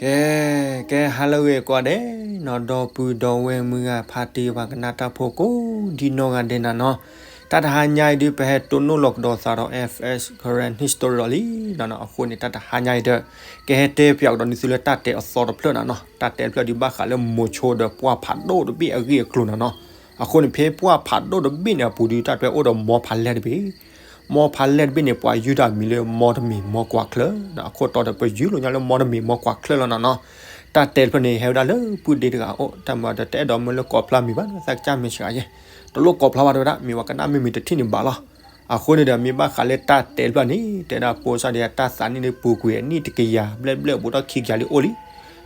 ကဲ, ကဲဟါလၢအဂ့ၤကိးဂၤဒဲးနီၤ, ဒီပုၢ်ဒီဝဲၢ်မုၢ်ဂၤ ဖါတံၢ်ပှၤကနၣ်တၢ်ဖိကိးဒံနီၢ်ဂၤဒဲးနၤနီၤ. တၢ်တဟါညါအံၤဒုး ပဟဲတိၢ်နီၣ်လီၤကဒီးသးဒီး F S Karen History လံနီၤ. အဃိန့ၣ် တၢ်တဟါညါအံၤဒီး ကဟဲတဲပၠးကဒီးန့ၢ်သုလၢတၢ်တဲအသီတဖျၢၣ်နၤနီၤ. တၢ်တဲတဖျၢၣ်ဒုးဘၣ်ဃးလၢမိၤဆိဒီး ပှၢ်ဖးဒိၣ်တဘ့ၣ်အဂ့ၢ်အကျိၤနၤနီၤ. အဃိန့ၣ် ဖဲပှၢ်ဖးဒိၣ်တဘ့ၣ်န့ၣ်အပူၤဒုး တၢ်တဲအိၣ်ဒီးမိၢ်ဖးလဲၢ်တဘ့ၣ် မိၢ်ဖးလဲၢ်တဘ့ၣ်န့ၣ် ပှၤယုၢ်တၢ်မံၤလၢ မိၢ်တမံၤမိၢ်ကွၢ်ချၢ, အခိၣ်တီဒီး ပယုၢ်လိာ်ညါလၢ မိၢ်တမံၤမိၢ်ကွၢ်ချၢလီၤနၤနီၤ. တၢ်တဲတဖျၢၣ်န့ၣ် ဟဲဝဲဒၣ်လၢပုၢ်ဒ့တဂၤအအိၣ်, တၢ်မၤဒီး တအဲၣ်ဒိးမၢလၢကိးဖျါမံၤဘၣ်, သးကစၢ်မ့ၢ်စှၤယဲ, တလိၣ်ကိးဖျါဘၣ်တဲဝဲဒၣ်, မ့ၢ်ပှၤကနၣ်မ့ၢ်မံၤတထံၣ်န့ၣ်ဘၣ်လီၤ. အဃိန့ၣ်ဒီး မ့ၢ်ဘၣ်ဃးလၢတၢ်တဲတဖျၢၣ်န့ၣ် တဲဒၣ်ဖိစၢ်ဒ် တၢ်သးနံၣ်ဒုးပူၤကွံာ်အနံၣ်တကယၤဘျဲၣ်ဘျဲၣ်ဘူးထီၣ်ခံကယၤလံအိၣ်လံ.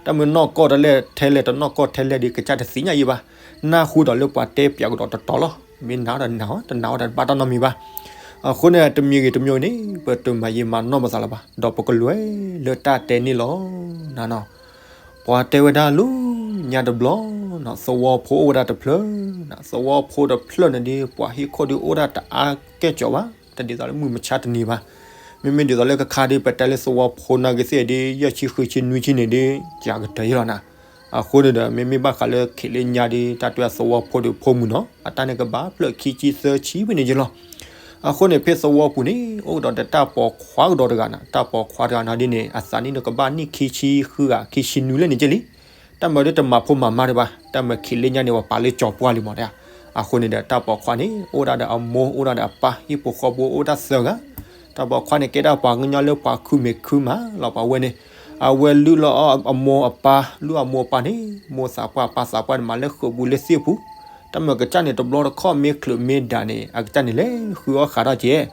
တၢ်မ့ၢ်နီၢ်ကီၢ်တလဲၣ်ထဲလဲၣ် တနီၢ်ကီၢ်ထဲလဲၣ်ဒုး ကစၢ်တသ့ၣ်ညါယံၤဘၣ်. နၢ်ဟူဒီးလၢပှၤတဲပၠးကဒီးတတီၤလီၤ. မ့ၢ်နာ်ဒီးနာ်ဝဲ, တနာ်ဝဲဒီးတဘၣ်တၢ်နီတမံၤဘၣ်. အဃိန့ၣ် တမံၤဂ့ၤတမံၤဂ့ၤန့ၣ် ပတမၤယံာ်မၤနီၢ်ပသးလၢၤဘၣ်, ဒီးပကလဲၤလၢတၢ်တဲန့ၣ်လီၤ နၤနီၤ. ပှၤတဲဝဲဒၣ်လၢညါတဘျီနီၤ, သဝီဖိအိၣ်ဝဲဒၣ်တဖျၢၣ်နၤ, သဝီဖိတဖျၢၣ်န့ၣ်ဒုး ပှၤဟံၣ်ခိၣ်ဒုးအိၣ်ဒၣ်တအါကဲၣ်ကၠီၤဘၣ်, တဒ်သိးလၢမုၢ်မဆါတနံၤဘၣ်. မ့မ့ၢ်ဒ်သိးလၢခါခါဒုး ပတဲလၢသဝီဖိနာ်က့ၤသ့ၣ်ဒုး ယဲၢ်ဆံဃုဆံနွံဆံန့ၣ်ဒုး ကကတၢၢ်ယဲလီၤနၤ. အဃိန့ၣ်ဒီး မ့မ့ၢ်ဘၣ်ဃးလၢခ့လ့ညါဒုး တၢ်တဲသဝီဖိဒုးဖိမုၣ်နီၤ, အတၢ်န့ၣ်ကဘၣ်ဖျၢၣ်ခံဆံသၢဆံဖဲန့ၣ်ယဲလီၤ. အဃိန့ၣ် ဖဲသဝီပူၤန့ၣ် အိၣ်ကဒီးဒီးတၢ်ပိာ်ခွါကဒီးတဂၤနၤ, တၢ်ပိာ်ခွါတဂၤနၤဒ်န့ၣ် အသးနံၣ်န့ၣ်ကဘၣ်နံၣ်ခံဆံဃုဂၤ ခံဆံနွံလဲၣ်န့ၣ်က့လံ. တၢ်မၤဒုးတမၤဖိမၤမါဒံးဘၣ်, တၢ်မၤခ့လ့ညါန့ၣ် ပှၤပာ်လၢကၠီၤပှၢ်လံမးတဲ. အဃိန့ၣ်ဒီး တၢ်ပိာ်ခွါန့ၣ် အိၣ်ဒၣ်ဒီးအမိၢ် အိၣ်ဒၣ်ဒီးအပၢ် ဟံၣ်ဖိဃီဖိအိၣ်ဒၣ်သၢဂၤ. တၢ်ပိာ်ခွါန့ၣ် ကဲဒၣ်ပှၤကညီလၢပှၤခုမ့ၢ်ခုမးလီၤ ပှၤဝဲန့ၣ်. အဝဲလုၢ်လီၤအီၣ်အမိၢ်အပၢ်, လုၢ်အမိၢ်အပၢ်န့ၣ် မိၢ်သးပှၢ်ပၢ်သးပှၢ်န့ၣ် မၤလၢဃုာ်ပူၤလၢသ့ၣ်ပူၤ. တၢ်မၤကစၢ်န့ၣ် တဘျီတခီၣ်မ့ၢ်ချုးမ့ၢ်ဒၣ်န့ၣ် အကစၢ်န့ၣ် လဲၤဃုအီၣ်ဃးထီၣ်က့ၤ,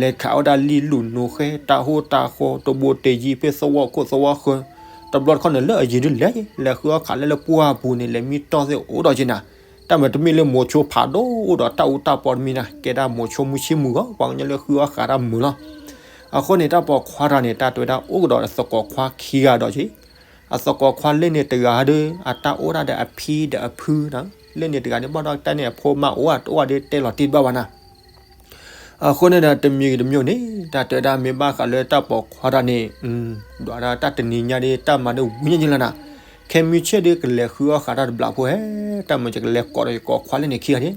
လဲၤခးအီၣ်ဒၣ်လံာ်လူၢ်နိဃဲ တၢ်ဟိၣ်တၢ်ဃီ တဘိတယံၤ ဖဲသဝီခိၣ်သဝီဃၢၤ. တဘျီတခီၣ်န့ၣ် လၢအယံၤဒုးလဲၤ, လဲၤဃုအီၣ်ဃးလၢလၢပှၢ်ပူၤန့ၣ် လဲၤမံတီၢ်သ့ၣ်အိၣ်ဒီးက့ၤနၤ. တၢ်မၤတမ့ၢ်လၢမိၤဆိဖးဒိၣ်အိၣ်ဒီးတၢ်အူတၢ်ပီတမံၤနၤ, ကဲဒၣ်မိၤဆိမုၢ်ဆ့ၣ်မုၢ်ဂီၤ ပှၤကညီလၢဃုအီၣ်ဃးတၢ်မုာ်လီၤ. အဃိန့ၣ် တၢ်ပိာ်ခွါတဂၤန့ၣ် တၢ်တဲဝဲဒၣ်အိၣ်ကဒီးသကိးခွါခံဂၤဒီးက့ၤ. အသကိးခွါလၢန့ၣ်တဂၤဒီး အတၢ်အိၣ်ဒၣ်ဒီးအဖံဒီးအဖုနၤ, လၢန့ၣ်တဂၤန့ၣ် ဘၣ်ဒီးတၢ်န့ၣ်အဖိမါအိၣ်ဧါ တအိၣ်ဧါဒုး တဲလီၤတံၢ်တဘၣ်ဘၣ်နၤ. အဃိန့ၣ်ဒီး တမံၤဂ့ၤတမံၤန့ၣ် တၢ်တဲဝဲဒၣ်မ့ၢ်ဘၣ်ဃးလၢတၢ်ပိာ်ခွါတဂၤန့ၣ် ဒွးဒၣ်တၢ်တနံၤညါဒုး တၢ်မၤဒုးဝံၤညါယလီၤနၤ. ခဲမုၢ်ဆ့ၣ်ဒုး ကလဲၤဃုအီၣ်ဃးတၢ်တဘျီဖိဟဲ, တၢ်မၤယကလဲၤကိးဒီးယကိးခွါလၢန့ၣ်ခံဂၤဒၣ်.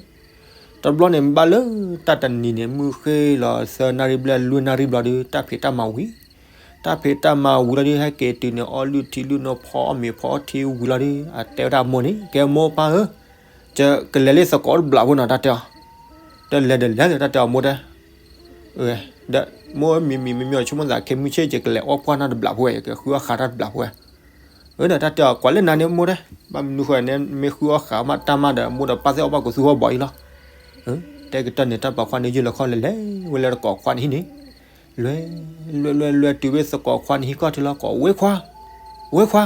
တဘျီန့ၣ်ဘၣ်လၢတၢ်တနံၤန့ၣ် မုၢ်ဃ့လီၤသၢနၣ်ရံၣ်ဘျဲၣ်လွံၢ်နၣ်ရံၣ်ဘျီဒုး တၢ်ဖံးတၢ်မၤဝံၤ, တၢ်ဖံးတၢ်မၤဝံၤလီၤဒုး ဟဲက့ၤတုၤန့ၣ် အီၣ်လုၢ်ထံလုၢ်နိ ဖီအီၣ်မ့ၤဖီအီထံဝံၤလီၤဒုး အတဲဝဲဒၣ်အမိၢ်န့ၣ် ကဲမိၢ်ပၢ်ဧၢ, ယကလဲၤလၢသကိးတဘျီဖိနီၤ တၢ်တဲအီၤ. တလဲၤဒီးလဲၤလၢတၢ်တဲအီၤမိၢ်တဲ, ဒီးမိၢ်မံၤမံၤမံၤမံၤ ဆိကမိၣ်သး ခဲမုၢ်ဆ့ၣ် ယကလဲၤအီၣ်ပှၢ်နၢ်တဘျီဖိဝဲ ယကဃုအီၣ်ဃးတၢ်တဘျီဖိဝဲ. ဒီးတၢ်တဲအီၤ ကွၢ်လၢနၤန့ၣ်မိၢ်တဲ, ဘၣ်မနုၤဃိန့ၣ် မ့ၢ်ဃုအီၣ်ဃးမးတၢ်မးဒီး မိၢ်ဒီးပၢ်သ့ၣ်အီၣ်ဘၣ်ကသူဟီၣ်ဘီအံၤလီၤ. တဲကတၢၢ်န့ၣ် တၢ်ပိာ်ခွါန့ၣ် ယုၢ်လီၤခီၣ်လဲၤလဲၤဝဲလၢသကိးခွါန့ၣ်ဟံၣ်န့ၣ်, လွဲၢ်လွဲၢ်လွဲၢ်တုၤဝဲသကိးခွါန့ၣ်ဟံၣ်ခီၣ်ထံးလီၤ ကိးဝဲခွါ, ဝဲခွါ,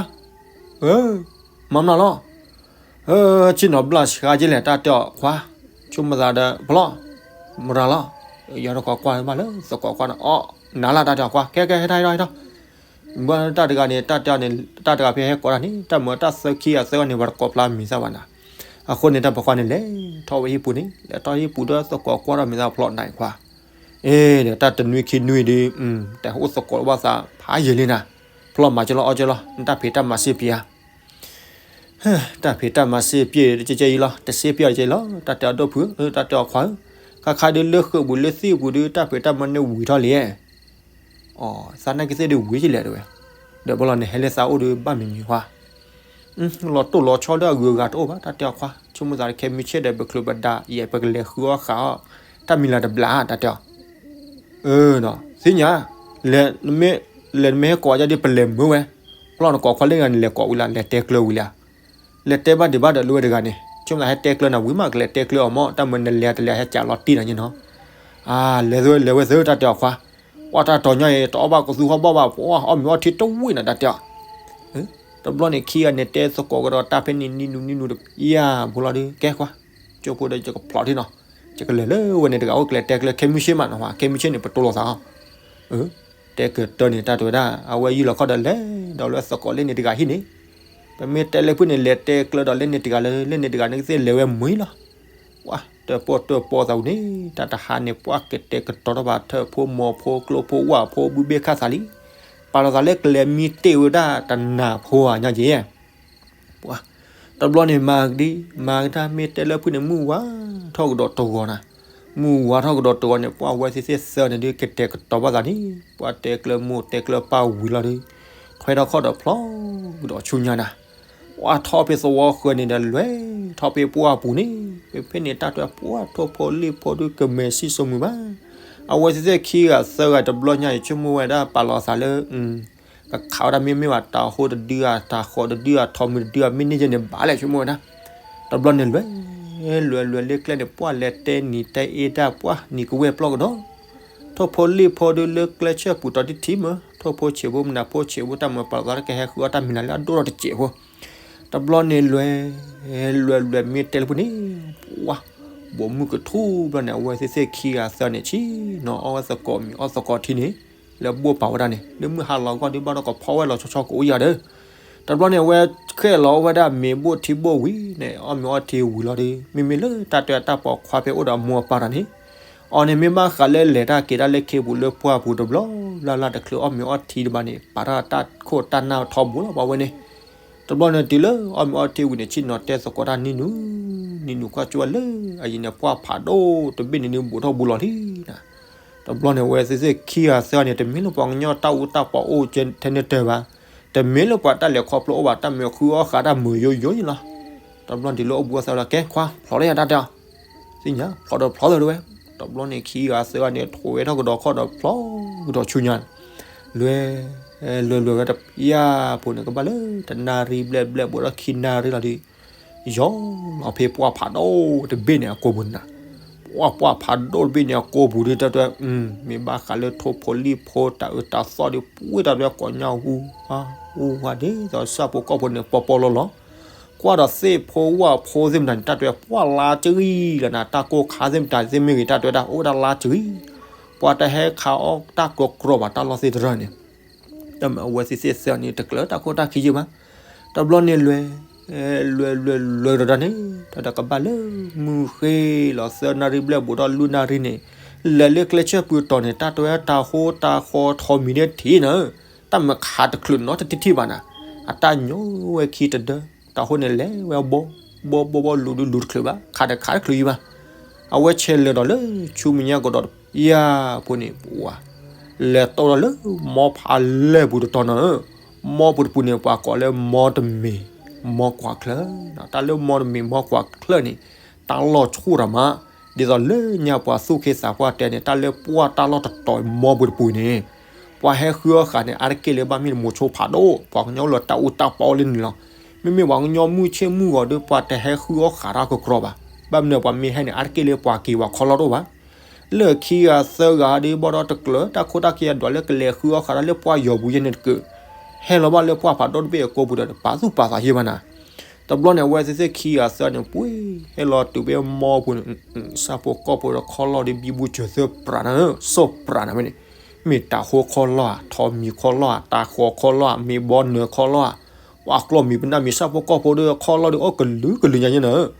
မၤမနုၤလီၤ. ဆ့ၣ်နီၤဘျၣ်စှၤက့လဲၣ် တၢ်တဲအီၤခွါ, ဆိကမိၣ်သးဒီး ဖျီၣ်, မရၤလီၤ. ယၤတကိးခွါဘၣ်လၢသကိးခွါန့ၣ် အီၣ်နၤလၢတၢ်တဲအီၤခွါ ခဲခဲဟဲထီၣ်ဟဲထီၣ်ဟဲထီၣ်. ဘၣ်တၢ်တဂၤန့ၣ် တၢ်တဲအီၤန့ၣ် တၢ်တဂၤဖဲဟဲကိးတၢ်န့ၣ် တၢ်မၤတၢ်သၢခံအသၢဂၤန့ၣ် ပှၤတကိးဖျါမံၤသၣ်ဘၣ်နၤ. အဃိန့ၣ် တၢ်ပိာ်ခွါန့ၣ် လဲၤထီၣ်ဝဲဟံၣ်ပူၤန့ၣ် လဲၤထီၣ်ဟံၣ်ပူၤဒီးသကိးကွၢ်ထီၣ်မံၤသၣ်ဖျီၣ်နၤခွါ. အ့ဒီး တၢ်တနွံခံနွံဒုး တဟဲအိၣ်သကိးဘၣ်သးဖးယံာ်လံနၤ. ဖျီၣ်မၤကလီအီၣ်ကလီ နတၢ်ဖံးတၢ်မၤစ့ပှဲၤဧါ. တၢ်ဖံးတၢ်မၤစ့ပှဲၤတကဲကဲအံၤလီၤ တစ့ပှဲၤအီၤတကဲအံၤလီၤ တၢ်တဲအီၤဒိၣ်ဖု တၢ်တဲအီၤခွါဧၢ. ခါခါဒုးလၢဃုာ်ပူၤလၢသ့ၣ်ပူၤဒုး တၢ်ဖံးတၢ်မၤန့ၣ်ဝံၤထီၣ်လံ. အိ သးနာ်က့သ့ၣ်ဒုးဝံၤကလဲၣ်တဲဝဲ. ဒီးဘၣ်လီၤန့ၣ်ဟဲလၢသးအိၣ်ဒုးဘၣ်မံၤမံၤခွါ. လီၤတိၢ်လီၤဆီလၢအဂုၤအဂၤတအိၣ်ဘၣ် တၢ်တဲအီၤခွါ ဆိကမိၣ်သးတခဲမုၢ်ဆ့ၣ်ဒီး ပချုးပဒါယဲ ပကလဲၤဃုအီၣ်ဃးအီၣ် တၢ်မံၤလၢတဘျး တၢ်တဲအီၤ. သ့ၣ်ညါ လဲၤနမ့ၢ်ဟဲကိးယၤဒ်ပလဲၤမုာ်ဝဲ. ပျီၢ်နကိးခွါလၢဂၤန့ၣ် လဲၤကိးဝံၤလၢ လဲၤတဲကျၢၤဝံၤလၢ လဲၤတဲဘၣ်ဒံးဘၣ်ဒီးလၢဝဲတဂၤန့ၣ် ဆိကမိၣ်သးဟဲတဲကျၢၤနၤဝံၤမး ကလဲၤတဲကျၢၤအီၤမး တၢ်မၤနလဲၤတလဲၤဟဲကးလီၤတံၢ်နၤညါနီၤ. အါ လဲၤသ့ဝဲလဲၤဝဲသ့ဝဲ တၢ်တဲအီၤခွါ. ပှၤတၢ်တီၤညါအံၤ တအီၣ်ဘၣ်ကသူဟီၣ်ဘီၣ်ဘၣ် ပှၤအီၣ်မ့ၤအီထံတဝံၣ်နၤ တၢ်တဲအီၤ. တဘျီန့ၣ်ခံဂၤန့ၣ် တဲသကိးကဒီးတၢ်ဖဲန့ၣ် နံၤနူၤနံၤနူၤတပျၢ်ဖိလီၤဒုး ကဲခွါ ကၠိဖိဒီးယကဖျိးထံနီၤ. ယကလဲၤလၢဝဲန့ၣ်တဂၤအိၣ် ကလဲၤတဲကျၢၤခဲမုၢ်ဆ့ၣ်မးနီၤ ခဲမုၢ်ဆ့ၣ်န့ၣ် ပတိၢ်လိာ်သးအီၤ. တဲကတၢၢ်န့ၣ် တၢ်တဲဝဲဒၣ် အဝဲယုၢ်လီၤခီၣ်ဒီးလဲၤဒီးလၢသကိးလၢန့ၣ်တဂၤဟံၣ်န့ၣ်. ပမ့ၢ်တဲလၢဖုၣ်န့ၣ် လဲၤတဲကျၢၤဒီးလၢန့ၣ်တဂၤလၢ လၢန့ၣ်တဂၤန့ၣ်ကသ့ၣ်လဲၤဝဲမုာ်လီၤ. ပှၤတၢၣ်ပီၣ်တၢၣ်ပီၣ်သးဝံၤန့ၣ် တၢ်တဟါန့ၣ် ပှၤကတဲာ်ကတီၤထီၣ်ဘၣ်ထၢၣ်ဖိမီၤဖိကျိဖိဝၣ်ဖိဘုဘ့ၣ်ခၣ်သးလံ. ပာ်လီၤသးလၢကလဲၤမံတ့ၢ်ဝဲဒၣ်တနၢ်ဖိဧါညါက့ၤ ပှၤ တဘျီန့ၣ်မၤကဒံ မၤကဒါမ့ၢ်တဲလၢဖုန့ၣ် မုၢ်ဝါထီၣ်ကဒီးတဂီၤနၤ, မုၢ်ဝါထီၣ်ကဒီးတဂီၤန့ၣ် ပှၤဝဲသ့ၣ်သ့ၣ်သၢန့ၣ်ဒုး ကတဲာ်ကတီၤဘၣ်သးန့ၣ် ပှၤတဲကျၢၤမိၢ်တဲကျၢၤပၢ်ဝံၤလီၤဒီး ထွဲထီၣ်ခီၣ်ဒီးဖျီကဒီးဆူညါနၤ, ပှၤထီၣ်ဖဲသဝီဃၢၤန့ၣ်ဒီး လဲၤထီၣ်ဖဲပှၢ်ပူၤန့ၣ် ဖဲဖဲန့ၣ်တၢ်တဲပှၢ်ထိၣ်ဖိလံၣ်ဖိဒုးကမဲာ်စံၣ်စိၤမုာ်ဘၣ်, အဝဲသ့ၣ်သ့ၣ်ခံဂၤသၢဂၤတဘျီညါအံၤ ဆိကမိၣ်ဝဲဒၣ်ပာ်လီၤသးလၢ ကခးဝဲဒၣ်မ့မ့ၢ်ဘၣ် တၢ်ဟိတဒုဧါ တၢ်ဃီတဒုဧါ ထိးမုၢ်တဒုဧါ မ့ၢ်န့ၢ်ယဲန့ၣ်ဘၣ်လဲၣ် ဆိကမိၣ်ဝဲဒၣ်, တဘျီန့ၣ်လွဲ လွဲလွဲလၢကျဲန့ၣ် ပှၢ်လဲၤတဲနံၤတဲအ့ဒၣ်ပှၢ်နံၤကဝဲၢ်ပျီကဒီး, ထိၣ်ဖိလံၣ်ဖိဒုးလၢကျဲဆၢပူၤတီၤတထံၣ်မး ထိၣ်ဖိဆံးဖိမနၤဖိဆံးဖိတၢ်မၤပာ်လီၤသးလၢကဟဲဃုအီၣ်တၢ်မံၤလၢ်လၢအဒိၣ်ထီၣ်တစဲးဖိ, တဘျီန့ၣ်လွဲ လွဲလွဲမ့ၢ်တဲလၢဖုန့ၣ် ပှၢ် ဘိးမုၢ်ကထူဘျီန့ၣ် အဝဲသ့ၣ်သ့ၣ်ခံဂၤသၢန့ၣ် ဆ့ၣ်နီၤအီၣ်ဝဲသကိးမံၤအီၣ်သကိးထံန့ၣ် လၢဘိၣ်ပာ်ဝဲဒၣ်န့ၣ် လၢမုၢ်ဟါလီၤဂီၢ်ဒုးဘၣ်ဒီးကဖီဝဲလီၤဆီဆီကအိၣ်ယၤဒီး, တဘျီန့ၣ် အဝဲဃဲလီၤဝဲဒၣ်မ့ၤဘိၣ်ထံဘိၣ်ဝံၤန့ၣ် အီၣ်မ့ၤအီထံဝံၤလီၤဒီး မ့မ့ၢ်လၢတၢ်တဲတၢ်ပိာ်ခွါဖဲအိၣ်ဒီးအမိၢ်အပၢ်တၢ်န့ၣ်, အီၤန့ၣ်မ့ၢ်ဘၣ်ဃးလၢလဲၤတၢ်က့ၤတၢ်လၢခ့ပူၤလၢပှၢ်ပူၤတဘျီလၢ်လၢ်တချုးအီၣ်မ့ၤအီထံတဘၣ်န့ၣ် ပာ်တၢ်တၢ်ခိၣ်တၢ်နၢ်ထီဘိလီၤပှၤဝဲန့ၣ် တဘျီန့ၣ်တုၤလၢအီၣ်မ့ၤအီထံဝံၤန့ၣ် ဆ့ၣ်နီၤတဲသကိးတၢ်နံၤနုၤ, နံၤနုၤကွၢ်ကၠိဝဲလၢအယံၤန့ၣ် ပှၢ်ဖးဒိၣ်တဘ့ၣ်န့ၣ်ဒုးဘူးထီၣ်ဘူးလီၤလံနၤ, တဘျီန့ၣ် အဝဲသ့ၣ်သ့ၣ်ခံဂၤသၢဂၤန့ၣ် တမ့ၢ်လၢပှၤကညီတၢ်အူတၢ်ပီအိၣ်ထဲန့ၣ်တၢၤဘၣ်, တမ့ၢ်လၢပှၤတၢ်လဲၤခီဖျိအိၣ်ဘၣ် တၢ်မ့ၢ်ဃုအီၣ်ဃးတၢ်မုာ်ယိယိန့ၣ်လီၤ, တဘျီန့ၣ်တုၤလၢအိၣ်ဘူးအသးလီၤ ကဲခွါ ဖျိးထီၣ်ယၤတၢ်တဲအီၤ သ့ၣ်ညါ ဖျိးဒီးဖျိးသၢတဝဲ, တဘျီန့ၣ်ခံဂၤသၢဂၤန့ၣ် ထွဲထီၣ်ကဒီးခီၣ်ဒီးဖျီကဒီးဆူညါ, လွဲ လွဲလွဲဝဲတပျၢ်ဖိန့ၣ် ကဘၣ်လၢတနၣ်ရံၣ်ဘျဲၣ်ဘျဲၣ်ဘိဒီးခံနၣ်ရံၣ်လီၤဒီး ယီၤလီၤဖဲပှၢ်ဖးဒိၣ်တဘ့ၣ်န့ၣ်အကိာ်ပူၤန့ၣ်, ပှၢ်ပှၢ်ဖးဒိၣ်တဘ့ၣ်န့ၣ်အကိာ်ပူၤဒီးတၢ်တဲ မ့ၢ်ဘၣ်ဃးလၢထိၣ်ဖိလံၣ်ဖိတၢ်အၢတၢ်သီဒီး ပှ့ၤတၢ်တဲကိးညါဟူ ဟူဝါဒ်သိးဆၣ်ဖိကီၢ်ဖိန့ၣ် ပီပီလီလီၤ ကွၢ်ဒီးသ့ၣ်ဖိဝၣ်ဖိသ့ၣ်မတၤန့ၣ် တၢ်တဲပှၢ်လါတဂံၢ်လီၤနၤ တၢ်ကိၢ်ခါသ့ၣ်မတၤသ့ၣ်မ့ၢ်ဂ့ၤ တၢ်တဲဝဲဒၣ် အိၣ်ဝဲဒၣ်လါတဂံၢ်, ပှၤတဟဲခးအီၣ်တၢ်ကီကြီဘၣ် တၢ်လီၢ်သ့ၣ်တဖၣ်န့ၣ်, တၢ်မ့ၢ်အဝဲသ့ၣ်သ့ၣ်သၢန့ၣ် တကျၢၤတၢ်ခိၣ်တၢ်ခံယဲၢ်ဘၣ်, တဘျီန့ၣ်လွဲ လွဲလွဲလွဲဒီးတၢ်န့ၣ် တၢ်ဒီးကဘၣ်လၢ မုၢ်ဃ့လီၤသၢနၣ်ရံၣ်ဘျဲၣ်ဘူးဒီးလွံၢ်နၣ်ရံၣ်န့ၣ်, လဲၤလၢကျဲဆၢပူၤတီၤန့ၣ် တၢ်တဲဝဲတၢ်ဟိတၢ်ဃီထီးမံၤဒဲထံးနၤ, တၢ်မ့ၢ်ခးတချုးနီတထံၣ်ဘၣ်နၤ, အတၢ်ညိဝဲခံတဒၢ တၢ်ဟိန့ၣ်လဲၤဝဲဘီ ဘီဘီဘီလူၤဒုးလူၤတချုးဘၣ် ခးဒီးခးတချုးယံၤဘၣ်, အဝဲဆဲးလဲၤဒီးလၢဆူမဲာ်ညါကဒီးတပျၢ်ဖိန့ၣ် ပဝဲ လဲၤတိၢ်ဒီးလၢမီဖးလဲၢ်ပူၤတတီၤနၤဧၢ, မီပူၤတပူၤန့ၣ် ပှၤကိးလၢမီတမ့ၢ် မီကွၢ်ချၢ, တၢ်လၢမီတမ့ၢ်မီကွၢ်ချၢန့ၣ် တၢ်လီၢ်ဆူၣ်တၢ်မး, ဒ်သိးလၢညါပှၤသူၣ်က့သးပှၢ်တဲန့ၣ် တၢ်လၢပှၢ်တၢ်လီၢ်တတီၤမီပူၤတပူၤန့ၣ် ပှၤဟဲဃုအီၣ်ဃာ်န့ၣ် အါတက့ၢ်လၢဘၣ်မ့ၢ်တမိၤဆိဖးဒိၣ် ပှၤကညီလၢတၢ်အူတၢ်ပီအိၣ်လၢန့ၣ်လီၤ. မ့မ့ၢ်ပှၤကညီမုၢ်ဆ့ၣ်မုၢ်ဂီၤဒီး ပှၤတဟဲဃုအီၣ်ဃာ်တၢ်ကကြီဘၣ်. ဘၣ်မနုၤပှၤမ့ၢ်ဟဲန့ၣ် အါတက့ၢ်လၢပှၤက့ၤဝဲခီလီၢ်တအိၣ်ဘၣ်. လၢခံဂၤသၢဂၤဒီး ဘၣ်ဒီးတကျၢၤတၢ်ခိၣ်တၢ်ခံအဒွးလၢကလဲၤဃုအီၣ်ဃာ်တၢ်လၢပှၢ်ယီၤပူၤယဲန့ၣ်တက့ၢ်. ဟဲလီၤဘၣ်လၢပှၢ်ဖးဒိၣ်တဘ့ၣ်အကိာ်ပူၤဒီး ပာ်သူၣ်ပာ်သးယဲၢ်ဘၣ်နၤ. တဘျီန့ၣ် အဝဲသ့ၣ်သ့ၣ်ခံဂၤသၢန့ၣ် ပှ့ၤဟဲလီၤတုၤဖဲမီပူၤန့ၣ် ဆၣ်ဖိကီၢ်ဖိဒီးခီလီၢ်ဒီးဘံဘူစၢၤသၢပြးနၤဧၢ, စီၣ်ပြးနၤဝဲန့ၣ်, မ့ၢ်တၤဟိခီလီၢ်ဧါ, ထိးမံၤခီလီၢ်ဧါ, တၤဃီၤခီလီၢ်ဧါ, မ့ၢ်ဘီနၢၤခီလီၢ်ဧါ, ပှၤကျီၢ်မံၤပနၢ်မံၤ ဆၣ်ဖိကီၢ်ဖိဒီးခီလီၢ်ဒီးအီၣ်ကလုာ်ကလုာ်ညါယဲၢ်နၤဧၢ,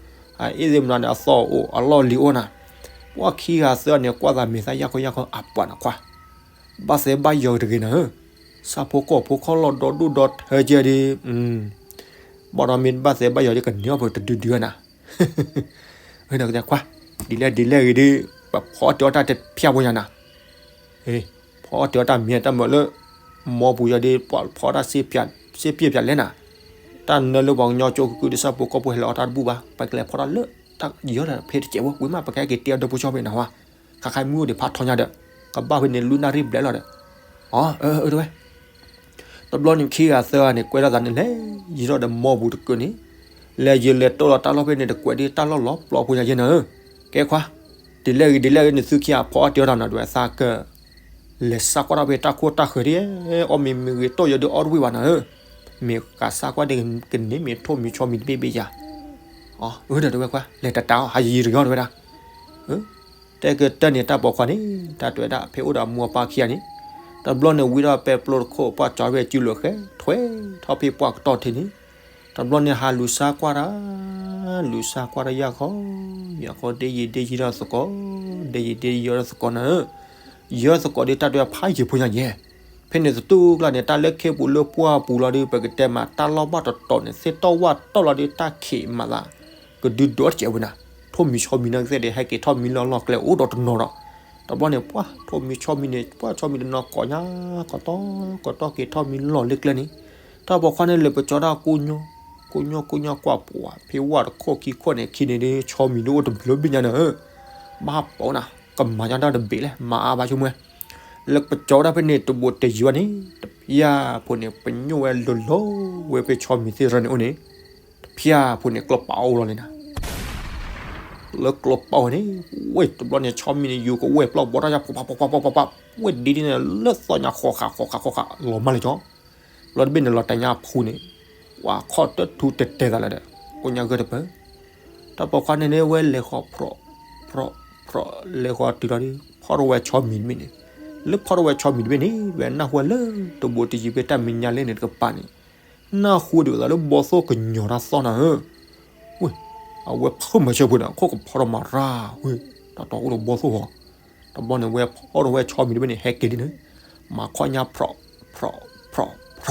အအ့ၣ်သ့ၣ်မနုၤန့ၣ် အသီၣ်အိၣ်အလီၢ်လံၤအိၣ်နၤ. ပှၤခံဂၤသၢန့ၣ် ကွၢ်သးမ့ၢ်သးယၢ်ခီယၢ်ခီ အပှၤနခွါ ဘၣ်သဲဘၣ်ယီၤတဂ့ၤနၤဧၢ, ဆၣ်ဖိကီၢ်ဖိခီလီၢ်ဒီဒူၣ်ဒီထၢကဲဒီး ဘၣ်ဒီးမ့ၢ်ဘၣ်သဲဘၣ်ယီၤဒီး ကန့ၢ်အီၣ်ပတဒုဒုနၤ. နခွါ ဒ်လဲၣ်ဒ်လဲၣ်ဂ့ၤဒီး ပဖီအီၣ်တ့ၢ်အီၣ်တၢ်တဖၠၣ်ဖိညါနၤ. ဖီအီၣ်တ့ၢ်အီၣ်တၢ်မံၤတၢ်မၢလၢ မီပူၤယီၤဒီး ပှၤဖီတၢ်စ့ပၠးလဲၣ်နၤ. တၢ်နၢလၢပှၤကညီကၠိကကုဒီး ဆၣ်ဖိကီၢ်ဖိဟဲလီၤအီၣ်တၢ်တဘူၣ်ဘၣ်, ပကလဲၤဖီတၢ်လၢတၢ်ယီၤဒီးဖဲတစဲးဖိ ဝံၤမး ပကဟဲက့ၤတ့အီၣ်ဒီဖိဆီဖဲနဟါ, ခါခါမုၢ်အိၣ်ဒံးဖးထီညါဒီး ကဘၣ်ဖဲန့ၣ်လွံၢ်နၣ်ရံၣ်ဘျဲၣ်လီၤဒီး, အၢ အၢ တဝဲ တဘျီန့ၣ်ခံဂၤသၢဂၤန့ၣ် ကွဲထီၣ်သးန့ၣ် လဲၤယံၤထီၣ်ဒီးမီပူၤတကုာ်န့ၣ်, လဲၤယံၤလဲၤတိၢ်လီၤတၢ်လီၢ်ဖဲန့ၣ်တကွဲးဒီး တၢ်လီၢ်လီၤပျီဖိညါယဲၢ်နၤဧၢ, ကဲခွါ ဒ်လဲၣ်ဂ့ၤဒ်လဲၣ်ဂ့ၤ နသုခံဂၤဖီအီၣ်တ့ၢ်အီၣ်တၢ်နီၤ တဝဲသးက လဲၤစးကွၢ်ထီၣ်ဖဲတၢ်ခိၣ်တၢ်ဃၢၤဒ်, အီၣ်မ့ၤမ့ၢ်ဂ့ၤတိၢ်ယီၤဒီးအီၣ်တဝံၣ်ဘၣ်နၤဧၢ, မ့ၢ်ကစးကွၢ်ဒ်ကန့ၢ်မ့ၢ်ထိၣ်မ့ၢ်ဆီမံၤတဘ့ၣ်ဘ့ၣ်ယၤ, အၢ ဒီးတဝဲခွါ လဲၤတတးအီၤ ဟးယံၤတဂ့ၤအီၤတဝဲဒၣ် တဲကတၢၢ်န့ၣ်တၢ်ပိာ်ခွါန့ၣ် တၢ်တဲဝဲဒၣ်ဖဲအိၣ်ဒီးအမိၢ်အပၢ်ခံဂၤန့ၣ်, တဘျီန့ၣ်ဝံထီၣ်ပဲပျိတခိၣ် ပှၢ်ကၠီဖဲစုလိာ်ဃဲ ထွဲထီၣ်ဖဲပှၢ်ကတီၢ်ထံးန့ၣ်, တဘျီန့ၣ်ဟးလူၤစါကွၢ်တၢ်, လူၤစါကွၢ်တၢ်ယၢ်ခီ, ယၢ်ခီဒ့ယံၤဒ့ယံၤထီၣ်သကိး, ဒ့ယံၤဒ့ယံၤထီၣ်သကိးနၤဧၢ, ယၢ်သကိးဒီးတၢ်တဲဝဲဖးယံၤဖိညါယဲၢ် ဖဲန့ၣ်သတူၢ်ကျါန့ၣ် တၢ်လၢခ့ပူၤလၢပှၢ်ပူၤလီၤဒီး ပကတဲမး တၢ်လီၢ်ဘၣ်တတီၤန့ၣ် သ့ၣ်တီၢ်ဝၣ်တီၢ်လီၤဒီး တၢ်ခံးမၤသး ကဒုဒိးတစဲးဝဲနၤ, ထိၣ်မံၤဆီမံၤနာ်ကသ့ၣ်ဒီး ဟဲက့ၤထီၣ်မံလီၢ်လီၢ်ကျဲအိၣ်ဒီးတနီၤဒီး, တဘျီန့ၣ် ပှၢ်ထိၣ်မံၤဆီမံၤန့ၣ် ပှၢ်ဆီမံၤတနီၤကိးညါ ကိးတီၢ် ကိးတီၢ်က့ၤထီၣ်မံလီၢ်လၢကျဲန့ၣ်, တၢ်ပိာ်ခွါန့ၣ်လဲၤပကၠီတၢ်ကိၢ်ညီ ကိၢ်ညီကိၢ်ညီကွၢ်ပှၤ ဖဲဝၣ်တခိၣ်ခံခိၣ်န့ၣ် ခံန့ၣ်ဒီး ဆီမံၤဒိၣ်အိၣ်တဘျုးဘ့ၣ်ညါန့ၣ်, ဘၣ်ပိာ်နၤ ကမၤညါတၢ်တဘ့ၣ်လဲၣ် မၤအါဘၣ်ဆိကမိၣ်ဝဲ, လၢပကၠီဝဲဒၣ်ဖဲန့ၣ် တဘိးတယံၤဘၣ်န့ၣ် တဖၠၣ်ဖိန့ၣ် ပညိၣ်ဝဲလိၤလိၤဝဲဖဲဆီမံၤသ့ၣ်ရၢန့ၣ်အိၣ်န့ၣ်, တဖၠၣ်ဖိန့ၣ် ကျီၢ်ပာ်အိၣ်လီၤန့ၣ်နၤ လၢကျီၢ်ပာ်ဝဲန့ၣ် ဝဲတဘျီန့ၣ် ဆီမံၤန့ၣ် ယူၤကဝဲၢ်ပျီၢ်ဘီတၢ်ယါ ပှၤပှၤပှၤပှၤပှၤပှၤ ဝဲဒ်ဒ်န့ၣ် လၢသီညါဃီဃာ်ဃီဃာ်ဃီဃာ် လီၤမၢ်လၢကၠီ, လီၤတဘ့ၣ်န့ၣ် လီၤတၢ်ညါဖှူန့ၣ်, ပှၤခီၣ်တထူတဲတဲသးလၢဒီး ကိၣ်ညါဂၢၢ်တပၢၢ်, တၢ်ပိာ်ခွါန့ၣ်န့ၣ် ဝဲလဲၤဃီၤဖြီး ဖြီး ဖြီး လဲၤဃီၤတုၤလီၤဒီး ဖီၣ်ထီၣ်ဝဲဆီမံၤတဘ့ၣ်န့ၣ်, လၢဖီၣ်ထီၣ်ဝဲဆီမံၤတဘ့ၣ်န့ၣ် ဝဲနၢ်ဟူဝဲလၢ တဘိးတယံၤဖဲတၢ်မဲာ်ညါလၢန့ၣ်တကပၤန့ၣ်, နၢ်ဟူဒံးဝဲသးလၢဘီသိၣ်ကညီၤတၢ်သီၣ်နၤဧၢ, ဝဲ, အဝဲဖုးမၤဆၢဖိန့ၣ် ခိၣ်ကဖီထီၣ်မၤရၢ်ဝဲ, တၢ်တီအိၣ်ဒီးဘီသိၣ်ဟီ, တဘျီန့ၣ် ဝဲဖီၣ်ထီၣ်ဝဲဆီမံၤတဘ့ၣ်န့ၣ် ဟဲက့ၤလံန့ၣ်, မၤခီၣ်ညါဖြီး ဖြီး ဖြီး ဖြီးနၤ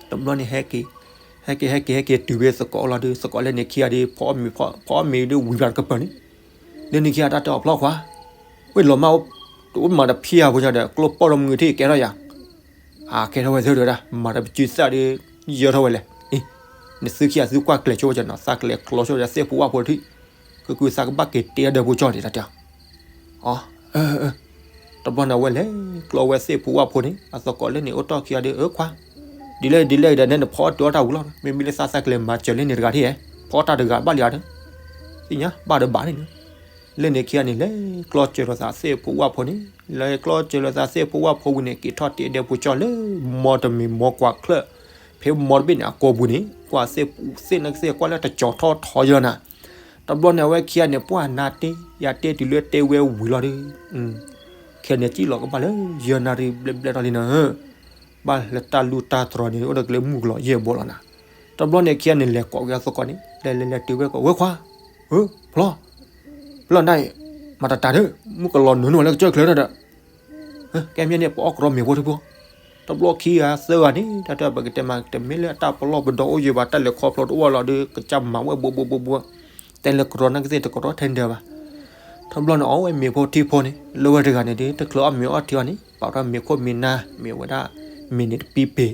တဘျီန့ၣ် ဟဲက့ၤ, ဟဲက့ၤ ဟဲက့ၤ ဟဲက့ၤ ဟဲက့ၤတုၤဖဲသကိးလီၤဒီး သကိးလၢန့ၣ်ခံဂၤဒီး ဖီအီၣ်မ့ၤ ဖီအီၣ်မ့ၤဒီးဝံၤဘၣ်တကပၤန့ၣ်, လၢန့ၣ်ခံဂၤတၢ်တဲအီၤဖျီခွါ, ဝဲလီၤမၢ်အိၣ်, တအိၣ်မၤတဖံးဧါဖိညါဒီး ကျိပီၢ်ဒီးမုၢ်ထံၣ်ကဲထီၣ်ယၤ, အကဲထီၣ်ဝဲသၢဒၢးဒၣ် မၤတပစုသၣ်ဒီး ယၢထီၣ်ဝဲလဲၣ်, အံၤ, နသုခံဂၤသုကွၢ်ကျဲၤဆိဝဲကၠီနီၤ သးကလဲၤကျီဆိဝဲဒီးသ့ၣ်ဖိဝၣ်ဖိတထံၣ်, ကကုသးကဘၣ်က့ၤတ့အဒၢးဖိကၠီန့ၣ်တၢ်တဲအီၤ အ တဘျီန့ၣ် အဝဲလဲၤကျီဝဲသ့ၣ်ဖိဝၣ်ဖိန့ၣ် အသကိးလၢန့ၣ်အိၣ်တီၢ်ခံဂၤဒီး အၢခွါ, ဒ်လဲၣ်ဒ်လဲၣ်ဒီး နဲနဖီအီၣ်တုၤအီၣ်တၢ်ဝံၤလီၤ, မ့မ့ၢ်လၢသးသးကလဲၤမၤစၢၤလၢန့ၣ်တဂၤထံၣ်ဧဲ, ဖီတၢ်တဂၤဘၣ်လံဧါ, သ့ၣ်ညါဘၣ်ဒီးဘၣ်န့ၣ်, လၢန့ၣ်ခံဂၤန့ၣ် လဲၤကျီစၢၤလိာ်သးသ့ၣ်ဖိဝၣ်ဖိန့ၣ်, လဲၤကျီစၢၤလိာ်သးသ့ၣ်ဖိဝၣ်ဖိဝံၤန့ၣ် က့ၤထီၣ်တ့ဒဲးဖိကၠီလၢ မီတမံၤမီကွၢ်ချၢၣ်, ဖဲမီတဘ့ၣ်န့ၣ် အကိာ်ပူၤန့ၣ် ကွၢ်သ့ၣ်ပူၤသ့ၣ်နၢ်ကသ့ၣ်ကွၢ်လၢတကၠီၤထီၣ်ထီယၢနၤ တဘျီန့ၣ် အဝဲခံဂၤန့ၣ် ပှၢ်နၤတ့ ယၤတ့တုၤလၢတဲဝဲဝံၤလီၤဒီး, ခဲန့ၣ်စံၣ်လီၤကဘၣ်လၢယဲၢ်နၣ်ရံၣ်ဘျဲၣ်ဘျဲၣ်ထီၣ်လံနၤဧၢ, ဘၣ်လၢတၢ်လူၢ်တၢ်တြီၤန့ၣ် အိၣ်ဒီးကလၢမုၢ်ကလီၤယဲၢ်ဘီလီၤနၤ, တဘျီန့ၣ်ခံဂၤန့ၣ် လဲၤကိးက့ၤအသကိးန့ၣ် လဲၤလဲၤလဲၤတုၤဝဲကိး ဝဲခွါ, ဧၢ, ဖျီ, ဖျီနၤအံၤ, မၤတတၤဒီး မုၢ်ကလီၤနုာ်နုာ်လၢကစၢၢ်ချၢဒီး ကဲမ့ၢ်န့ၣ် ပအီၣ်ကရီမ့ၤဖိထံဖိ, တဘျီခံဂၤသၢဂၤန့ၣ် တၢ်တပကတဲမး တမ့ၢ်လၢတၢ်ပလီၢ်ပဒီအိၣ်ယံၤဘၣ် တၢ်လဲၤခီဖျိတအိၣ်လီၤဒီး ကစၢ်မၤဝဲဘိဘိဘိဘိ, တဲလၢကရီနၢ်ကသ့ၣ်တကရီထဲဒၢးဘၣ်, တဘျီန့ၣ် အီၣ်ဝဲမ့ၤဖိထံဖိန့ၣ် လၢဝဲတဂၤန့ၣ်ဒီး တချုးအီၣ်မ့ၤအီထံအီၤန့ၣ် ပာ်ထီၣ်မ့ၤခိၣ်မ့ၤနၢ် မ့ၢ်ဝဲဒၣ် မ့ၢ်န့ၣ်တပံပ့ၤ,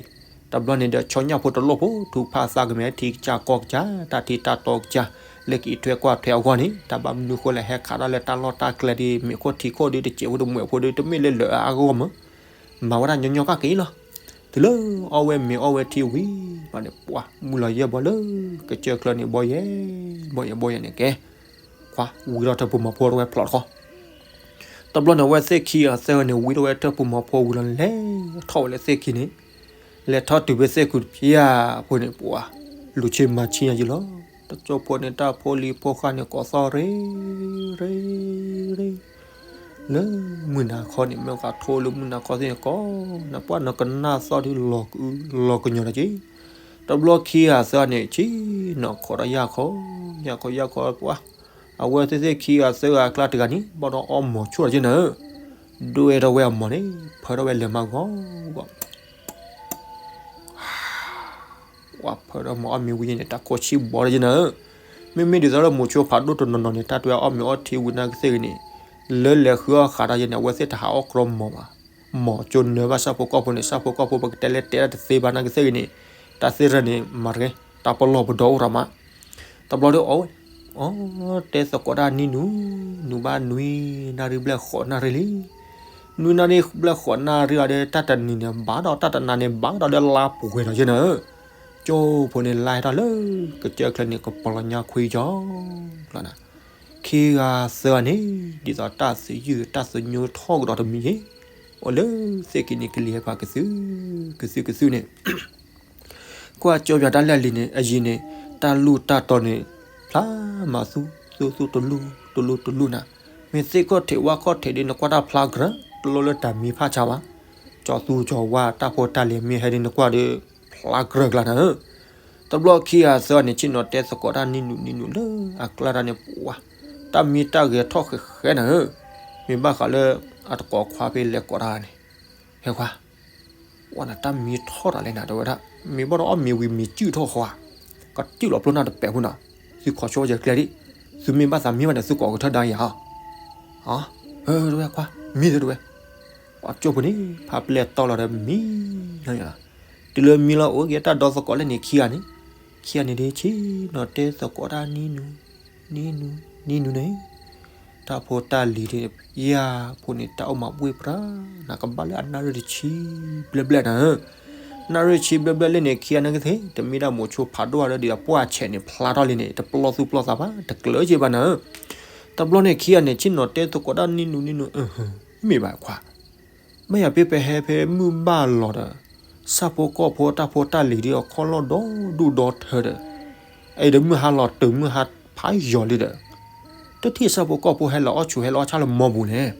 တဘျီန့ၣ်ဒီး ဆီညၣ်ဖိတလိၣ်ဖိ ထူဖးသးကမဲာ်ထံကစၢ်ကီၢ်ကစၢ် တၢ်ထံတၢ်တီကစၢ် လၢကအံးထွဲကွၢ်ထွဲအဂီၢ်န့ၣ် တၢ်ဘၣ်မနုၤဃိလဲၣ် ဟဲခးတၢ်လၢတၢ်လီၢ်တၢ်ကျဲဒီး မ့ၤခိၣ်ထံခိၣ်ဒီး တစဲးဖိတမှဲးဖိဒီး တမ့ၢ်လၢလၢအဂီၢ်မး မၤဝဲဒၣ်ညီညီကၣ်က့ၤလီၤ. တုၤလၢအီၣ်ဝဲမ့ၤအီၣ်ဝဲထံဝံၤဘၣ်န့ၣ် ပှၤမုၢ်လီၤယဲၢ်ဘီလၢ ကစၢၢ်ချၢန့ၣ် ဘီယဲၢ် ဘီယဲၢ် ဘီယဲၢ်န့ၣ်ကဲ ခွါဝံထီၣ်ထၢပူၤမီၤဖိဝဲဖျိးတခီ တဘျီန့ၣ် အဝဲသ့ၣ်ခံဂၤသၢဂၤန့ၣ် ဝံထီၣ်ဝဲထၢပူၤမီၤဖိဝံၤလီၤန့ၣ် လဲၤထီၣ်ဝဲလၢသ့ၣ်ခံန့ၣ် လဲၤထီၣ်တုၤဖဲသ့ၣ်ခူၣ်တဖၠၣ်ဖိန့ၣ် ပှၤ လူၤဆ့မၤဆ့ညါယံၤလီၤ. တကၠိဖိန့ၣ် တၢ်ဖိလံၤဖိဃၢ်န့ၣ် ကိးသီၣ်ရ့ ရ့ ရ့ လၢမုၢ်နၤခီန့ၣ် မ့ၢ်ဃးထိလၢမုၢ်နၤခီသ့ၣ်န့ၣ် ကိး နပှၢ်နကနၣ်သီၣ်ဒုး လီၤကညီၤဒီးက့ၤ တဘျီခံဂၤသၢဂၤန့ၣ် ဆ့ၣ်နီၤခိးဒီးယၢ်ခီ ယၢ်ခီ ယၢ်ခီ ပှၤ အဝဲသ့ၣ်သ့ၣ်ခံဂၤသၢဂၤအကျါတဂၤန့ၣ် ဘၣ်ဒီးအီၣ်မီၤဆိၣ်ဒီးက့ၤနၤဧၢ ဒွဲၣ်ထီၣ်ဝဲအမီၤန့ၣ် ဖၢထီၣ်ဝဲလဲၤမၤဂီၤဂီၤ ပှၤဖၢထီၣ်မီၤအီၣ်မ့ၤဝံၤန့ၣ် တၢ်ခိၣ်ဆံၣ်ဘီဒီးက့ၤနၤဧၢ မ့မ့ၢ်ဒ်သိးလၢမိၤဆိဖးဒိၣ်တနီၤနီၤန့ၣ် တၢ်တွဲအီၣ်မ့ၤအီထံဝံၤနာ်ကသ့ၣ်ဂ့ၤန့ၣ် လၢလဲၤဃုအီၣ်ဃးတၢ်ယဲန့ၣ် အဝဲသ့ၣ်တဟးအီၣ်ကြီမီၤဘၣ် မီၤကၠိနၢဘၣ်ဆၣ်ဖိကီၢ်ဖိန့ၣ် ဆၣ်ဖိကီၢ်ဖိပကတဲလဲၣ်တဲဒၣ်တသ့ဘၣ်နာ်ကသ့ၣ်ဂ့ၤန့ၣ် တၢ်သ့ၣ်ရၢန့ၣ် မၤတဂ့ၤ တၢ်ပလီၢ်ပဒီအိၣ်ရၤမး တဘျီဒီးအီၣ်ဝဲ အီၣ်တဲသကိးတၢ်နံၣ်နူး နူးဘၣ်နွံနၣ်ရံၣ်ဘျဲၣ်ဃိးနၣ်ရံၣ်လံ နွံနၣ်ရံၣ်ဘျဲၣ်ဃိးနၣ်ရံၣ်အီၤဒီး တၢ်တနံၤန့ၣ် ဘၣ်ဒီးတၢ်တနၤန့ၣ် ဘၣ်ဒီးလါပှဲၤဒီးယဲနၤဧၢ ကၠိဖိန့ၣ် လါဟဲထီၣ်လၢ ကစၢၢ်ချၢန့ၣ် ကပီၤလီၤညါခွံကၠီလီၤနၤ ခံဂၤသၢဂၤန့ၣ် ဒ်သိးတၢ်သယုၢ်တၢ်သညိထီၣ်ကဒီးတမံၤအံၤ အိၣ်လၢသ့ၣ်ကံၤန့ၣ် ကလံၤဟဲဖးကသု ကသုကသုန့ၣ် ကွၢ်ကၠိပၠးတၢ်လၢအလံၤန့ၣ် အယံၤန့ၣ် တၢ်လူၢ်တၢ်တီၤန့ၣ် ဖျါမၤသူ သူသူတလူၢ် တလူၢ်တလူၢ်နၤ မ့ၢ်သ့ၣ်ခီၣ်ထံးဝၣ်ခီၣ်ထံးဒီး နကွၢ်တၢ်ဖျါကြၢး တလိၣ်လၢတၢ်မံဖးဆါဘၣ် ကၠီသူကၠီဝါတၢ်ဖိတၢ်လံၤမ့ၢ်ဟဲဒီး နကွၢ်ဒီး ဖျါကြၢးကျါနၤဧၢ တဘျီခံဂၤသၢဂၤန့ၣ် ဆ့ၣ်နီၤတဲသကိးတၢ်နံၣ်နူးနံၣ်နူးလၢအကျါတၢ်န့ၣ် ပှၤ တၢ်မံတၢ်ဂဲၤထီၣ်ဃဲးဃဲးနၤဧၢ မ့ၢ်ဘၣ်ဃးလၢ အတကိးခွါဖဲလဲၤကိးတၢ်န့ၣ် ဟဲခွါ ပှၤနတၢ်မံထီၣ်တၢ်လဲၣ်နၤ တဲဝဲဒၣ်, မ့ၢ်ဘၣ်ဒီးအီၣ်မ့ၤဝံၤမ့ၤစုၣ်ထီၣ်ဃီဧါ, ကစုၣ်လီၤပျိနၢ်တပဲာ်ဖိနီၤ, သုခီဆှၢဝဲယကျဲဒံး, သုမ့ၢ်ဘၣ်သးမံဘၣ်န့ၣ် သုကိးကထၢဒါယၤဧါ, တဲဝဲကွၢ်, မံသ့တဲဝဲ, ပှၤကၠိဖိန့ၣ် ဖးပျဲၢ်တီလီၤဒီးမံ, တုၤလၢမံလီၤအိၣ်က့ၤတၢ်ဒီသကိးလၢန့ၣ်ခံဂၤန့ၣ်, ခံဂၤန့ၣ်ဒ် ဆ့ၣ်နီၤတဲသကိးတၢ်နံၤနူ, နံၤနူ, နံၤနူန့ၣ် တၢ်ဖိတၢ်လံၤဒ် ယၤဖိန့ၣ် တၢ်အိၣ်မၤဘှ့ၣ်ပြၢ, နကဘၣ်လၢအနၣ်ရံၣ်တဆံဘျဲၣ်ဘျဲၣ်နၤဧၢ, နၣ်ရံၣ်ဆံဘျဲၣ်ဘျဲၣ်လၢန့ၣ် ခံဂၤန့ၣ်ကသ့, တမ့ၢ်ဒၣ်မိၤဆိဖးဒိၣ်ဒီး အပှၢ်ဆဲးန့ၣ် ဖျါထီၣ်လံန့ၣ် တပျီသူၣ်ပျီသးဘၣ် တကျၢၤက့ဘၣ်နၤဧၢ, တဘျီန့ၣ်ခံဂၤန့ၣ် ဆ့ၣ်နီၤတဲသကိးတၢ်နံၤနူနံၤနူ, မ့ၢ်ဘၣ်ခွါ မ့ၢ်ယၤဖဲပဟဲဖဲမုၢ်ဘၣ်လီၤဒီး ဆၣ်ဖိကီၢ်ဖိတၢ်ဖိတၢ်လံၤဒ်အခီၣ်လီၢ်ဒီဒူၣ်ဒီထၢဒီး, အံၤဒီးမုၢ်ဟါလီၤတုၤမုၢ်ဟါဖးယီၤလံဒီး, တထံၣ်ဆၣ်ဖိကီၢ်ဖိဟဲလီၤအီၣ်ဆူးဟဲလီၤအီၣ်ဆၣ်လၢမီပူၤန့ၣ်,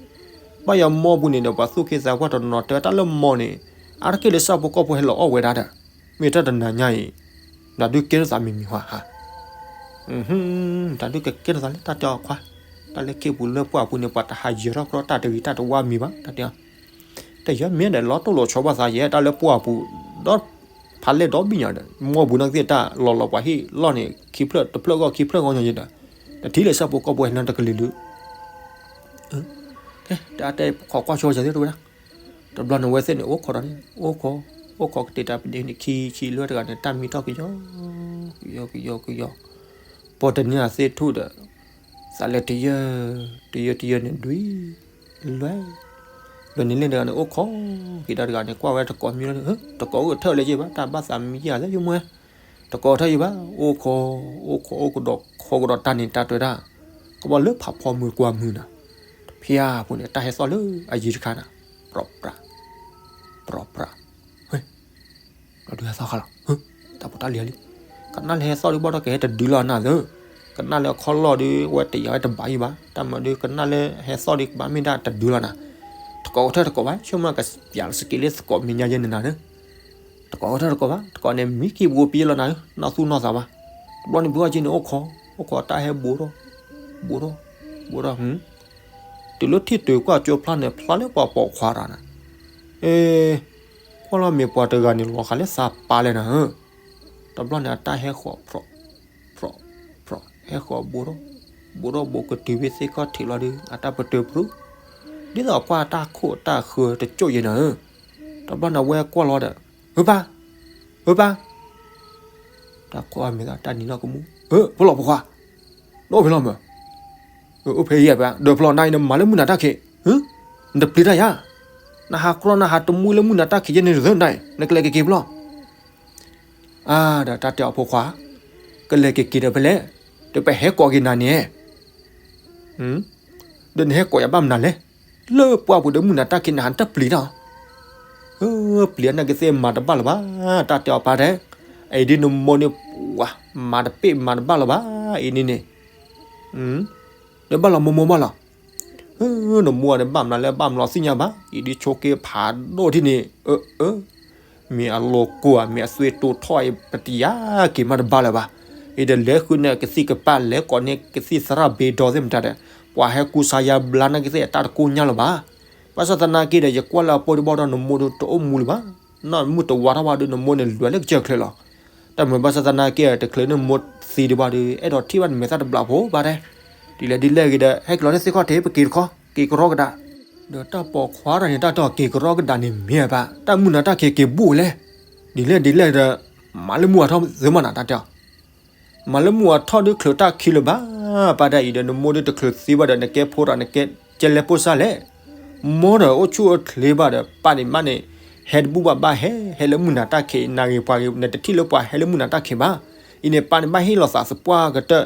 ဘၣ်ယၤမီပူၤန့ၣ်ဒီး ပှၤသူၣ်က့သးပှၢ်တနီၤတဲဝဲတၢ်လၢမီန့ၣ်, အါတက့ၢ်လၢဆၣ်ဖိကီၢ်ဖိဟဲလီၤအီၣ်ဝဲဒၣ်ဒီး, မ့ၢ်တၢ်တနၤညါအံၤ, တၢ်ဒုးကဲထီၣ်သးမံၤမံၤဟါဟါ တၢ်ဒုးကကဲထီၣ်သးလၢတၢ်တဲအီၤခွါ, တၢ်လၢခ့ပူၤလၢပှၢ်ပူၤန့ၣ် ပှၤတဟးယၢၤထီၣ်ကြၢးတၢ်တဂ့ၤတၢ်တဝါမံၤဘၣ် တၢ်တဲအီၤ, တယၢၤမ့ၢ်ဒီး လီၤတိၢ်လီၤဆီဘၣ်သးယဲ တၢ်လၢပှၢ်ပူၤ, ဒီးဖးလဲၢ်ဒီဘ့ၣ်ညါဒီး မီပူၤနီၢ်ကသ့ၣ်တၢ်လီၤလီၤပှၤဟ့ၣ်လီၢ်န့ၣ် ခံဖျၢၣ်တဖျၢၣ်ဂီၢ်ခံဖျၢၣ်ဂီၢ်ညါယဲဒီး, တထံၣ်လၢဆၣ်ဖိကီၢ်ဖိဟဲလီၤတကလုာ်လုာ် ကဲ တၢ်တဲခိးကွၢ်ဆိဝဲစၢ်သ့ၣ်တဝဲဒၣ်, တဘျီန့ၣ်ဝဲသ့ၣ်န့ၣ် အိၣ်ခိးဒီးန့ၣ် အိၣ်ခိး, အိၣ်ခိးကတဲာ်တၢ်ပဒ့န့ၣ် ခံဆံလွဲၢ်တဂၤန့ၣ် တၢ်မံထီၣ်ကယီ, ကယီကယီကယီ, ပီၢ်တနံၤအသ့ၣ်ထူၣ်ဒီး, သးလဲတယၢ, တယၢတယၢန့ၣ်ဒွံ, လွဲ, လွဲန့ၣ်လၢတဂၤန့ၣ် အိၣ်ခိးက့ၤဒီးတဂၤန့ၣ် ကွၢ်ဝဲတကိးမံလီၤန့ၣ် တကိးအိၣ်ကထၢၣ်လၢယဲဘၣ် တၢ်ဘၣ်သးမံယဲၢ်သ့ၣ်ယမွဲ, တကိးထၢၣ်ယဲဘၣ် အိၣ်ခိး, အိၣ်ခိးအိၣ်ကဒီးခိးကဒီးတၢ်န့ၣ်တၢ်တဲဝဲဒၣ်, ကဘၣ်လၢဖးဖီမုၢ်ကွၢ်မုၢ်နၤ, တဖျၢၣ်ဖိန့ၣ် တၢ်ဟဲသီၣ်လၢအယံၤတခါနၤ, ပြီပြး, ပြီပြး, ဝဲ, ဘျီဒုးဟဲသီၣ်ခါလီၤ, တၢ်ဖိတၢ်လံၤလံ, ကနၣ်လၢဟဲသီၣ်ဒုးဘၣ်ဒီးကဟဲတဒုလီၤနၤသၢ, ကနၣ်လၢအခီၣ်လီၢ်ဒုး ဝဲတယာ်ဝဲတဘၣ်ယံၤဘၣ် တၢ်မၤဒုးကနၣ်လၢဟဲသီၣ်ဒုးကဘၣ်မ့ၢ်ဒၣ်တဒုလီၤနၤ, တကိးကထၢၣ်တကိးဘၣ် ဆိကမိၣ်ကပျးစက့လၢသကိးမဲာ်ညါယဲန့ၣ်နၤ, တကိးကထၢၣ်တကိးဘၣ် တကိးန့ၣ် မံခံပူၤပယဲလီၤနၤဧၢ နီၢ်သူၣ်နီၢ်သးဘၣ်, တဘျီန့ၣ်ဘုအီၣ်က့န့ၣ် အိၣ်ခိး, အိၣ်ခိးတၢ်ဟဲဘူးထီၣ်, ဘူးထီၣ်, ဘူးထီၣ်, တုၤလၢထံၣ်တုၤကွၢ်ကၠိဖျါန့ၣ် ဖျါလၢပှၤပိာ်ခွါတဂၤန့ၣ်, အ့, ကွၢ်လီၤမ့ၢ်ပှၤတဂၤန့ၣ် လီၤဃာ်လၢသးပာ်လဲၣ်နၤဧၢ, တဘျီန့ၣ် အတၢ်ဟဲဃီၤဖြီး, ဖြီး, ဖြီး, ဟဲဃီၤဘူးထီၣ်, ဘူးထီၣ်ဘူးကတုၤဖဲသ့ၣ်ခီၣ်ထံးလီၤဒီး အတၢ်ပတုာ်ပြူ, ဒ်သိးကွၢ်တၢ်ခိၣ်တၢ်ဃၢတကၠိၣ်ယဲနၤဧၢ, တဘျီန့ၣ် အဝဲကွၢ်လီၤဒီး, ဧၢပၢ်, ဧၢပၢ် တၢ်ခိၣ်အမ့ၢ်သးတၢ်နံၤလီၤကမူ, ဧၢ ဖိလီၤဖိခွါ, နအိၣ်ဖဲလီၤမၢ်, အိၣ်ဖဲယဲၢ်ပၢ် ဒီးဖျီနၤအံၤနမၤလၢမုၢ်နၤတၢ်ခံး, နတပျံၤတၢ်ယၤ, နဟးကြီနဟးတမူလၢမုၢ်နၤတၢ်ခံးယဲန့ၣ်တသ့နၤ, နကလဲၤက့ၤက့ၤဖျီ, အါ ဒီးတၢ်တဲအီၤဖိခွါ, ကလဲၤက့ၤက့ၤဒီးဖဲလဲၣ်, ဒီးပဟဲကိးက့ၤနၤန့ၣ် ဒီးနဟဲကိးယၤဘၣ်မနုၤလဲၣ်, လၢပှၢ်ပူၤဒီးမုၢ်နၤတၢ်ခံးနဟးနတပျံၤတၢ်, ပျံၤအနၢ်ကသ့ၣ်မၤတဘၣ်လၢၤဘၣ်, တၢ်တဲအီၤပၢ်တဲ, အအံၤဒ်နမိၢ်န့ၣ် ပှၤ မၤတပ့ၢ်မၤတဘၣ်လၢၤဘၣ်, အံၤန့ၣ်န့ၣ်, ဒီးဘၣ်လီၤမိၢ်မိၢ်ဘၣ်လီၤ နမိၢ်န့ၣ်ဘၣ်မနုၤလၢဘၣ်မနုၤသ့ၣ်ညါဘၣ်, အံၤဒ်ဆိးက့ဖးဒိၣ်ဒ်န့ၣ်, အၢ, မ့ၢ်အလီၤကိၢ်ဧါ မ့ၢ်အသွံၣ်တိၢ်ထီၣ်အံၤ ပတယၤက့ၤမးတဘၣ်လၢၤဘၣ်, အံၤဒီးလဲၤဃုန့ၢ်ကသံၣ်ကပၤ လဲၤကိးန့ၢ်ကသံၣ်သရၣ်ဘ့ဒီသ့ၣ်မတၤဒီး, ပှၤဟဲကူစါယါဘျါနၢ်ကသ့ၣ်အတၢ်တကိညါလၢၤဘၣ်, ဘၣ်ဆၣ်သနာ်က့ဒီး ယကွၢ်လၢအပီၢ်ဒံးဘၣ်ဒီး နမိၢ်ဒုးတအိၣ်မူလၢၤဘၣ်, နီၢ်မုၢ်တဝါထီၣ်ဘၣ်ဒီး နမိၢ်န့ၣ်လွဲၤလၢကစၢၢ်ချၢလီၤ တၢ်မၤဘၣ်ဆၣ်သနာ်က့ တချုးနမိၢ်သံဒံးဘၣ်ဒီး အဲၣ်ဒိးထံၣ်ဘၣ်နမဲာ်သၣ်တဘျီဖိဘၣ်တဲ, ဒ်လဲၣ်ဒ်လဲၣ်ဂ့ၤဒီး ဟဲက့ၤလီၤလၢသ့ၣ်ခီၣ်ထံး ပက့ၤတခီ က့ၤကရီကဒါ, ဒီးတၢ်ပိာ်ခွါတဂၤန့ၣ် တၢ်တဲအီၤက့ၤကရီကဒါန့ၣ်မ့ၢ်ဘၣ်, တၢ်မုၢ်နၤတၢ်ခံးက့ၤဘူးလဲၣ်, ဒ်လဲၣ်ဒ်လဲၣ်ဒီး မၤလၢမုၢ်အထီၣ်သ့မးနၤ တၢ်တဲအီၤ မၤလၢမုၢ်အထီၣ်ဒုးချုးတၢ်ခံးလၢၤဘၣ်, ပၢ်ဒၣ်အံၤဒီး နမိၢ်ဒုးတချုးသံဘၣ်ဒီး နကဲဖိဒီး နကဲကဲလဲၤပိာ်စၢ်လဲၣ်, မိၢ်ဒီးအိၣ်ဆူၣ်အိၣ်ချ့ဘၣ်ဒီး ပၢ်န့ၣ်မးန့ၣ် ဟဲတဘူၣ်ဘၣ်ဘၣ်ဟဲ ဟဲလၢမုၢ်နၤတၢ်ခံး နဂ့ၤပှၤဂ့ၤ နတထံၣ်လၢပှၤဟဲလၢမုၢ်နၤတၢ်ခံးဘၣ်, အံၤန့ၣ် ပၢ်န့ၣ်ဘၣ်ဟ့ၣ်လီၤသးသပှၢ်ကတၢၢ်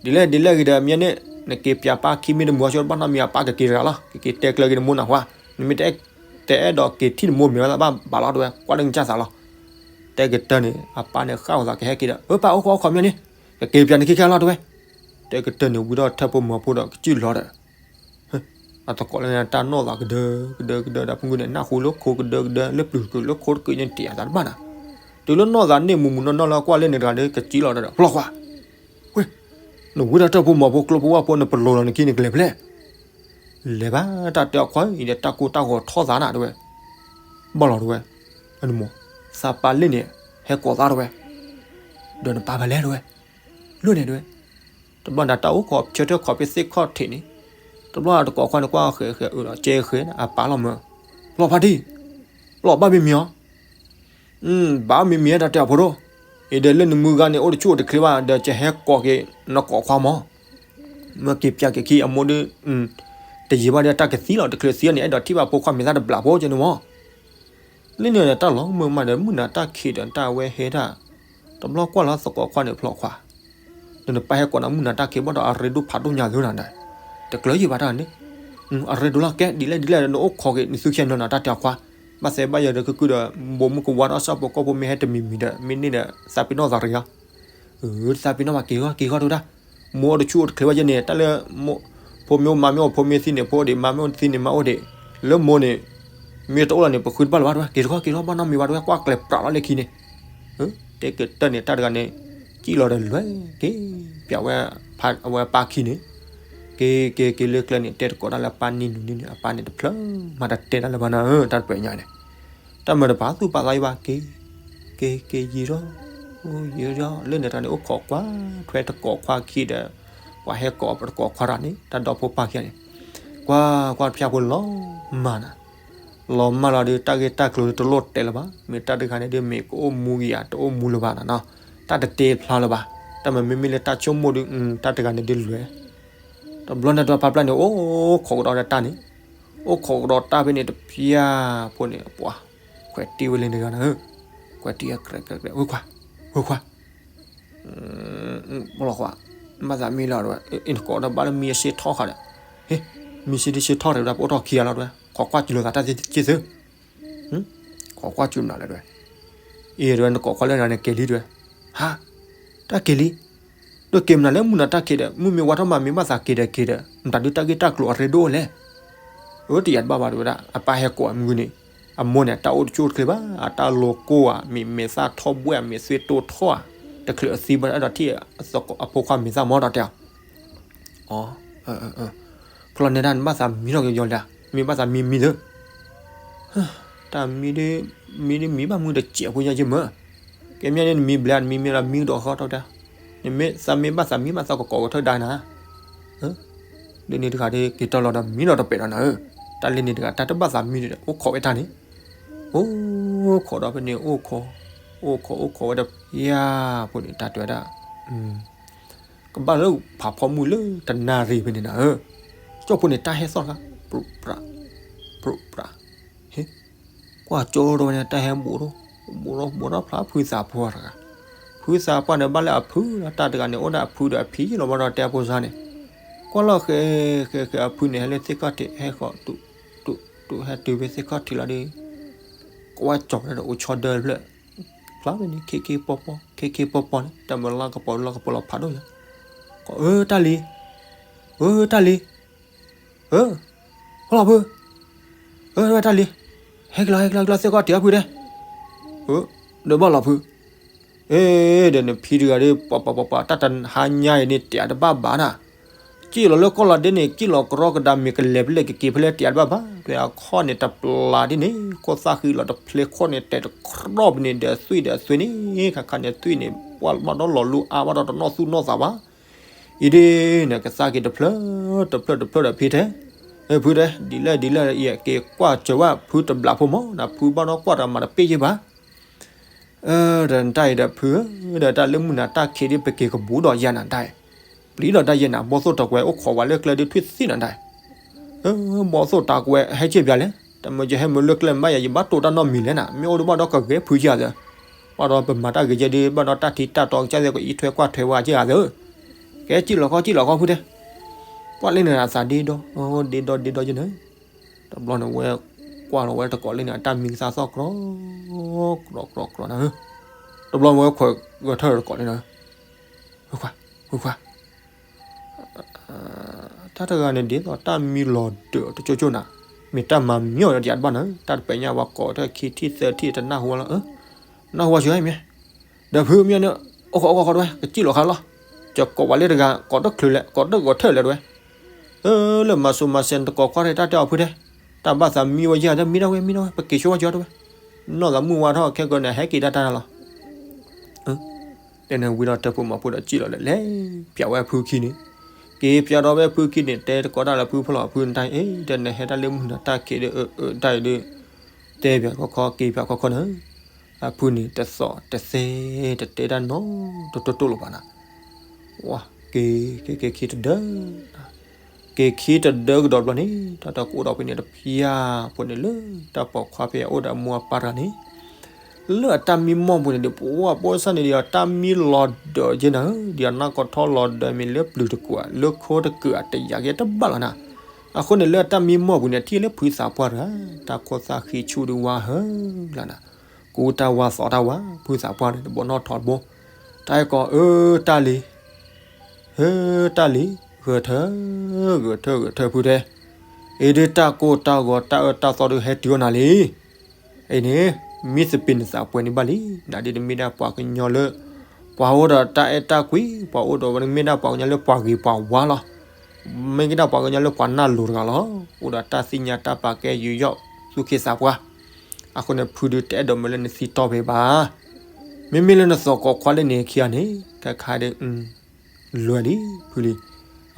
ဒ်လဲၣ်ဒ်လဲၣ်ဂ့ၤဒီး မ့ၢ်န့ၣ် နက့ၤပၠးပၢ်ခံမံၤတမုာ်အီၤ ဆိတဘၣ်နီတမံၤ အပၢ်ကက့ၤတဂၤလီၤ, ကက့ၤတဲကျၢၤက့ၤနမိၢ်နၤဟါ, နမ့ၢ်တအဲၣ်ဒိးက့ၤထံၣ်နမိၢ်မဲာ်ဘၣ်ဘၣ်လီၤတဲဝဲ, ကွၢ်လၢနကစၢ်သးလီၤ, တဲကတၢၢ်န့ၣ် အပၢ်န့ၣ်ဃၣ်အသးကဟဲက့ၤဒီး ဧၢ ပၢ်အိၣ်ခိးအိၣ်ခိးမ့ၢ်န့ၣ်, ကက့ၤပၠးနခံခါလီၤတဲဝဲ, တဲကတၢၢ်န့ၣ် ဝံၤဒီးထၢၣ်ဖိမၤဖိဒီးကစံၣ်လီၤဒီး အသကိးလၢတၢ်နီၢ်သးကဒၢကဒၢကဒၢဒီး ဖုၣ်ကုန့ၣ် နၢ်ဟူလၢခိကဒၢကဒၢ လၢပျုၤကလၢခိတကုာ်န့ၣ် တယာ်သးတဘၣ်နၤ, တုၤလၢနီၢ်သးန့ၣ်မူးမူးနီၢ်နီၢ်လၢကွၢ်လၢန့ၣ်တဂၤဒီး ကစံၣ်လီၤဒီး ပျီခွါ, ဝဲ, နဝံၤဒီးထၢၣ်ဖိမၤဖိကျိဖိဝၣ်ဖိ နပလိၤလီၤနခံန့ၣ် ကလဲၤဖဲလဲၣ်, လဲၤဘၣ် တၢ်တဲအီၤခွါအံၤဒီး တၢ်ကိၢ်တၢ်ဂီၤထီၣ်သးနၤတဲဝဲ, ဘၣ်လီၤတဲဝဲ နမိၢ်, သးပာ်လၢန့ၣ် ဟဲကိးသးတဝဲ, ဒီးနပာ်ဖဲလဲၣ်တဝဲ, လၢန့ၣ်တဝဲ, တဘျီန့ၣ်တၢ်အိၣ်ခိးဆၢထၢၣ်ခီးဖဲသ့ၣ်ခီၣ်ထံးန့ၣ်, တဘျီတကိးခွါန့ၣ်ကွၢ်ဃဲၤဃဲၤအၢဒီးကဲဃဲၤန့ၣ် အပာ်လီၤမၢ်, လီၤဖးဒံၣ်, လီၤဘၣ်မံမံၤအီၤ ဘၣ်မံမံၤတၢ်တဲအဖိဒိၣ်, အံၤဒီးလၢနမုၢ်ဂၤန့ၣ် အိၣ်တဆူၣ်အိၣ်တချ့ဘၣ် ဒီးကဟဲကိးက့ၤနကိးခွါမၢ်, မၢက့ၤပျၢ်က့ၤခံအမိၢ်ဒီး, တယံာ်ဘၣ်ဒီးတၢ်ကသံလီၤ တချုးသံန့ၣ် အဲၣ်ဒိးထံၣ်ဘၣ်ဖိခွါမံၤသၣ်တဘျးဖိကဲန့ၣ်မၢ်, လၢန့ၣ်တၢ်လီၤမုၢ်မးဒီး မုၢ်နၤတၢ်ခံးဒီးတၢ်ဝဲဟဲဒၣ်, တဘျီကွၢ်လီၤသကိးခွါန့ၣ်ဖျိခွါ ဒီးနပၢ်ဟဲကိးနၤမုၢ်နၤတၢ်ခံးဘၣ်ဒီးအရ့ဒိၣ်ဖးဒိၣ်ညါသ့နၤဒီး, တကျၢၤယံာ်ဘၣ်တၢ်န့ၣ်, အရ့ဒိၣ်လီၤကဲ ဒ်လဲၣ်ဒ်လဲၣ်ဒီး နအိၣ်ခိးက့ၤနသူဆဲးနီၤနၤတၢ်တဲအခွါ, ဘၣ်သဲဘၣ်ယၤဒီးကုကုဒီး, ဘိးမုၢ်ကဝါဒီးအဆၣ်ဖိကီၢ်ဖိမ့ၢ်ဟဲတမံၤမံၤဒီး မ့ၢ်န့ၢ်ဒီး သးပ့ၤနီၣ်သးရံၤဧါ, သးပ့ၤနီၣ်ဘၣ်က့ၤဂီၢ်က့ၤဂီၢ်တဝဲဒၣ်, မိၢ်အိၣ်တဆူၣ်အိၣ်တချ့ဘၣ်ယဲန့ၣ် တၢ်လၢ ဖိမ့ၢ်အိၣ်မါမ့ၢ်အိၣ် ဖိမ့ၢ်သံန့ၣ် ဖိအိၣ်ဒံး မါမ့ၢ်အိၣ်သံန့ၣ် မါအိၣ်ဒံး, လၢမိၢ်န့ၣ် မ့ၢ်တအိၣ်လီၤန့ၣ် ပဃုတဘၣ်လၢၤဘၣ်တဝဲ က့ၤတခီက့ၤတခီဘၣ်နီတမံၤဘၣ်တဝဲ ကွၢ်ကျဲၤပြးလီၤလၢခံန့ၣ်, တဲကတၢၢ်န့ၣ် တၢ်တဂၤန့ၣ် စံၣ်လီၤဒီးလွဲၢ်က့ၤ, ပၠးဝဲ, အဝဲအပၢ်ခံန့ၣ်, က့ၤက့ၤက့ၤလၢကျဲန့ၣ် တဲတကိးတၢ်လၢအပၢ်နံၤနုၤနံၤန့ၣ် အပၢ်န့ၣ်တဖျၢၣ်မၤတတဲတၢ်လၢၤဘၣ်နၤဧၢ တၢ်တပှဲၤညါန့ၣ်, တၢ်မၤတပာ်သူၣ်ပာ်သးယံာ်ဘၣ်က့ၤ, က့ၤက့ၤယံာ်ထီၣ်, ယံာ်ထီၣ် လၢန့ၣ်တၢ်န့ၣ် အိၣ်ခိးကွၢ်ထွဲတကိးခွါခံဒီး, ပှၤဟဲကိးပတကိးခွါတဂၤန့ၣ် တၢ်ဒီဖိပၢ်ခံဂၤန့ၣ်, ကွၢ်ကွၢ်ဖၠါဖိလီၤမၢ်နၤ, လီၤမၢ်လီၤဒီး တၢ်ဂ့ၢ်တၢ်ကျိၤတလိၣ်တဲလၢၤဘၣ်, မ့ၢ်တၢ်တဂၤန့ၣ်ဒီး မ့ၢ်ကအိၣ်မူကယၤ တအိၣ်မူလၢၤဘၣ်နၤနီၤ, တၢ်တတဲဖျါလၢၤဘၣ်, တၢ်မ့မ့ၢ်လၢတၢ်ဆိကမိၣ်ဒီး တၢ်တဂၤန့ၣ်ဒ်လဲၣ်, တဘျီန့ၣ်တဘျီဖးဖျါန့ၣ် အိၣ်ခိးကဒီးတၢ်န့ၣ်, အိၣ်ခိးကဒီးတၢ်ဖဲန့ၣ်တဖၠါဖိန့ၣ် ပှၤ, ခွဲးတံၢ်ဝဲလၢန့ၣ်တဂၤနၤဧၢ, ခွဲးတံၢ်အကြဲးကြဲးကြဲး ဝဲခွါ, ဝဲခွါ လီၤခွါ, ဘၣ်သးမံလီၤတဝဲ, အ့ၣ်နကိးဒီးဘၣ်လၢမံအစ့ထီၣ်ဃာ်ဒီး, ဟ့ၣ်, မံစ့ဒ်စ့ထီၣ်တဝဲဒၣ် ပအိၣ်ထီၣ်ခံဂၤလီၤတဝဲ, ခိးကွၢ်စူၤလိာ်သးတၢ်သ့ၣ်သ့ၣ်သု, ခိးကွၢ်စူၤနၤလၢတဝဲ, အ့ၣ်တဝဲ နကိးခွါလၢနၤန့ၣ်က့ၤလံတဝဲ, ဟါ, တၢ်က့ၤလံ, ဒီးက့ၤမနုၤလၢမုၢ်နၤတၢ်ခံးဒီး မုၢ်မ့ၢ်ဝါထီၣ်မးမ့ၢ်ဘၣ်သးက့ၤဒီးက့ၤဒီး မတၤဒုးတၢ်ဂ့ၢ်တၢ်ကျိၤအရ့ဒိၣ်လဲၣ်, အၢ တယံာ်တဘၣ်ဘၣ်တဝဲဒၣ် အပၢ်ဟဲကိးမုၢ်န့ၣ်, အမိၢ်န့ၣ် တၢ်အိၣ်တဆူၣ်အိၣ်တချ့ဘၣ် အတၢ်လိၤကိၢ်ဧါ မ့ၢ်မဲာ်သၣ်ထီၣ်ဘှဲၣ် မ့ၢ်သွံၣ်တိၢ်ထီၣ်ဧါ, တချုးအသံဘၣ် အဲၣ်ဒိးထံၣ်အဖိခွါမဲာ်သၣ်မၢ်ဒီးတဲအီၤ, အီ, ဖျီၣ်နဲဒၣ် နဘၣ်သးမံထီၣ်က့ၤယီၤလံ, မ့ၢ်ဘၣ်သးမံမံသၢ, တၢ်မံဒ်, မံဒ်မံဘၣ်မုၢ်တစဲးဖိညါယမၢ, ကဲမ့ၢ်န့ၣ်နမံဘျဲး နမံမံလီၤမံကဒီးဃီထီၣ်တၢ်, နမ့ၢ်သးမ့ၢ်ဘၣ်သးမံဘၣ်သးကကိးကထၢၣ်ဒါနၤ, ဒ်န့ၣ်တဂၤဒီးက့ၤတီလီၤဒီးမံလီၤတပဲာ်ဒီးနၤဧၢ, တၢ်လၢန့ၣ်တဂၤ တၢ်တဘၣ်သးမံဒီး အိၣ်ခိးဝဲတၢ်န့ၣ်, အိၣ်ခိးဒီးဖဲန့ၣ် အိၣ်ခိး, အိၣ်ခိး အိၣ်ခိးဝဲတဖျါဖိန့ၣ် တၢ်တဲဝဲဒၣ် ကဘၣ်လၢဖးဖီမုၢ်လၢတနၣ်ရံၣ်ဖဲန့ၣ်နၤဧၢ, ကၠီဖိန့ၣ် တၢ်ဟဲသီၣ်တခါ, ပြူးပြး, ပြူးပြး, ဟ့ၣ်, ကွၢ်ကၠီတဝဲန့ၣ် တၢ်ဟဲဘူးထီၣ်, ဘူးထီၣ်ဘူးထီၣ်ဖျါဖုသးပှၢ်တဂၤ, ဖုသးပှၢ်န့ၣ် ဘၣ်လၢအဖုဒီး တၢ်တဂၤန့ၣ် အိၣ်ဒီးအဖုဒီးအဖံလီၤဘၣ်ဒီးတဲအဖိစါန့ၣ်, ကွၢ်လီၤဃဲ, ဃဲဃဲအဖုန့ၣ် ဟဲလၢသ့ၣ်ခီၣ်ထံး ဟဲဃီၤ, တုၤ, တုၤ, တုၤဟဲတုၤဖဲသ့ၣ်ခီၣ်ထံးလီၤဒီး ကွၢ်ကၠီဝဲဒၣ်ဒီးအိၣ်ဆီဒၢတဖျၢၣ်, ဖျါဖဲန့ၣ် ခ့ခ့ပီပီ, ခ့ခ့ပီပီန့ၣ် တၢ်မုၢ်လၢ်ကပီၤလၢ်ကပီၤလီၤဖးဒိၣ်ညါ, အၢ တၢ်လံၤ, အၢ တၢ်လံၤ, အၢ, ဟီလီၤဖု, အၢ တၢ်လံၤ, ဟဲက့ၤလီၤ ဟဲက့ၤလီၤ ဟဲက့ၤလီၤ သ့ၣ်ခီၣ်ထံးအဖုဒဲး, အၢ, ဒီးဘၣ်လီၤဖု အ့ ဒီးနဖံတဂၤဒီး ပှၤပှၤပှၤပှၤ တၢ်တဟါညါအံၤန့ၣ် တဲတဘၣ်ဘၣ်နၤ, ကံၣ်လီၤလၢကီၢ်လီၤဒ့န့ၣ် ကံၣ်လီၤကရီကဒါ မ့ၢ်ကလဲၤဖဲလဲၣ်ကက့ၤဖဲလဲၣ် တဲတဘၣ်ဘၣ်, ဖဲအခီၣ်န့ၣ်တပျၢ်ဒ်န့ၣ် ခိၣ်သၣ်ဃံလီၤတဖျ့ ခိၣ်န့ၣ်တဲာ်တခြီၣ်ဖဲန့ၣ် ဒီးသွံၣ်ဒီးသွံၣ်န့ၣ် ခါခါန့ၣ်သွံၣ်န့ၣ် ပှၤဘၣ်ဒီးလီၤလူအါဘၣ်ဒီးတနီၣ်သူၣ်နီၣ်သးဘၣ် အံၤဒ်န့ၣ် ကသါက့ၤတဖျၢၣ်တဖျၢၣ်တဖျၢၣ်ဒီးဖံတဲ, ဖုတဲ, ဒ်လဲၣ်ဒ်လဲၣ်အံၤ က့ၤကွၢ်စၢၤဝဲဖုတဘျးဖိမး နဖုဘၣ်ဒီးကွၢ်တၢ် မၤတပ့ၢ်ယ့ၢ်ဘၣ်, ဒီးနတၢ်အံၤဒီးဖုဧၢ, ဒီးတၢ်လၢမုၢ်နၤတၢ်ခံးဒ်ပက့ၤကဘူးဒီးယဲနၤတၢ်အံၤ, ပျံၤဒီးတၢ်ယဲနၤ ဘီၣ်သိၣ်တကွဲးအိၣ်ခိးဝဲလၢကျဲဒ်ထွံၣ်သံနၤတၢ်အံၤ, ဘီၣ်သိၣ်တကွဲးဟဲက့ၤပျးလဲၣ်, တမ့ၢ်ယဟဲမ့ၢ်လၢကျဲမးယၤ ယဘၣ်တိၢ်တၢ်နီတမံၤလဲၣ်နၤ, မ့ၢ်အိၣ်ဒံးဘၣ်ဒီးကဂဲၤဖုက့ၤသၢ ဘၣ်ဒီးပမၤတၢ်ဂ့ၤကဲဒ် ဘၣ်ဒီးတၢ်ထံတၢ်တီကစၢ်သ့ၣ် ကအံးထွဲကွၢ်ထွဲဝဲက့ၤသၢ, ကဲစံၣ်လီၤခီစံၣ်လီၤခီဖုတဲ, ကွၢ်လၢန့ၣ်အသးဒ့ဒီ, ဒ့ဒီဒ့ဒီယဲန့ၣ်, တဘျီန့ၣ်ဝဲကွၢ်လီၤဝဲတကိးလၢန့ၣ် အတၢ်မံကသါသီၣ်ကြီ, ကြီကြီကြီနၤဧၢ, တဘျီဝဲခွဲးဂဲၤထၢၣ်တကိးလၢန့ၣ်, ဝဲခွါ, ဝဲခွါ တၢ်တဂၤန့ၣ် ဒ်သိးတၢ်မံလီၤဒၢးတကၠိကၠိနၤ, မ့ၢ်တၢ်မၤမံအီၤဒီးယၤတဘၣ်နၤ, တၢ်တပဲာ်ညါဝဲကိးတၢ်ခံထံၣ်သၢထံၣ်တနၢ်ဟူဝဲလီၤ, နၢ်ဟူဝဲဆၢမ့ၢ်, ဒီးဖုမ့ၢ်န့ၣ်, အိၣ်ခိးအိၣ်ခိးတဝဲ ကစံၣ်လီၤခါလီၤ, ကကိးဝဲလၢတဂၤ ကိးတချုးလဲၣ် ကိးတဂီၤထၢၣ်လဲၣ်တဝဲ, လၢမၤစိၤမၤစဲးနတကိးခွါတၢ်တဲအီၤဖုတဲ, တၢ်ဘၣ်သးမံဝဲယဲဒီးမံဒၣ်ဝဲမံဒၣ်ဝဲ ပက့ၤဆိဝဲကၠီတဝဲ, နီၢ်သးမုၢ်ဝါထီၣ်ခဲကီန့ၣ် ဟဲက့ၤဒၣ်တၢ်လီၤ. တဲန့ၣ်ဝံၤဒီး တၢ်ဖိမၤဖိဒီးစံၣ်လီၤဒီး လဲၤပၠးဝဲအဖုခံန့ၣ်, က့ၤပၠးဒီးဝဲအဖုခံန့ၣ် တဲတကိးတၢ်လၢဖုဖီလီၤအဖုန့ၣ်တၢ်အံၤ, တဲနဟဲတၢ်လၢမုၢ်နၤတၢ်ခံးဒီး အၢ အၢ တၢ်အံၤဒီး တဲပၠးခီခီ က့ၤပၠးခီခီန့ၣ်, အဖုန့ၣ်တသီၣ်တသဲ တတဲတၢ်နီတတိၢ်တိၢ်လၢၤဘၣ်နၤ. ဝါ က့ၤ က့ၤ က့ၤခံတဒၢ က့ၤခံတဒၢကဒီးဘျီန့ၣ် တၢ်တၢ်ကအိၣ်ဒီးဖဲန့ၣ်တဖၠၣ်ဖိန့ၣ်လၢ တၢ်ပိာ်ခွါဖဲအအိၣ်ဒီးအမိၢ်အပၢ်တဂၤန့ၣ် လၢအတၢ်မံမီၢ်ပူၤန့ၣ်ဒီး ပဝဲပိစၢ်န့ၣ်ဒီး တၢ်မံလီၤဒၢးက့နၤဧၢ, ဒီးနၢ်ကီၢ်ထီၣ်လီၤဒၢးမ့ၢ်လၢပျုၤတကုာ် လၢခိတကုာ် တယာ်က့တဘၣ်လီၤနၤ. အဃိန့ၣ်လၢအတၢ်မံမီၢ်ပူၤန့ၣ် ထံၣ်လၢဖုသးပှၢ်တဂၤ တၢ်ခိၣ်သၣ်ဃံဆူၣ်ဒုးဝါဟၢလီၤနၤ. ကူတၢ်ဝါသီတၢ်ဝါ ဖုသးပှၢ်န့ၣ် တဘိနီၣ်ထီၣ်တဘိ, တၢ်အဲၣ်ကီး အၢ တၢ်လံၤ ဟၢ တၢ်လံၤ ဂဲၤထၢ ဂဲၤထၢ ဂဲၤထၢဖုတဲ, အ့ဒုးတၢ်ကိၢ်တၢ်ဂီၤတၢ်အၢတၢ်သီဒုးဟဲတုၤအီၤနၤလံ. အံၤန့ၣ် မ့ၢ်သပ့ၤနသးပှဲၤန့ၣ်ဘၣ်လံ, နဒ်တမ့ၢ်ဒၣ်ပှၤကညီလၢ ပှၤအိၣ်ဒီးတၢ်အဲၣ်တၢ်ကွံ, ပှၤအိၣ်ဒီးဝဲမ့ၢ်ဒၣ်ပှၤကညီလၢပှၤဂ့ၤပှၤဝါလီၤ. မ့ၢ်က့ၤဒၣ်ပှၤကညီလၢပှၤနၢ်လိၤတဂၤလီၤ. အိၣ်ဒီးတၢ်သ့ၣ်ညါတၢ်ပာ်ကဲယူးယီၣ်သူၣ်က့သးပှၢ်. အဃိန့ၣ် ဖုဒုးတအဲၣ်ဒိးမၢလၢနသံတီၢ်ဖဲဘၣ်. မ့မ့ၢ်လၢနသီၣ်ကိးခွါလၢန့ၣ်ခံဂၤန့ၣ် ခဲခါဒုး လွဲလံ ဖုလံ.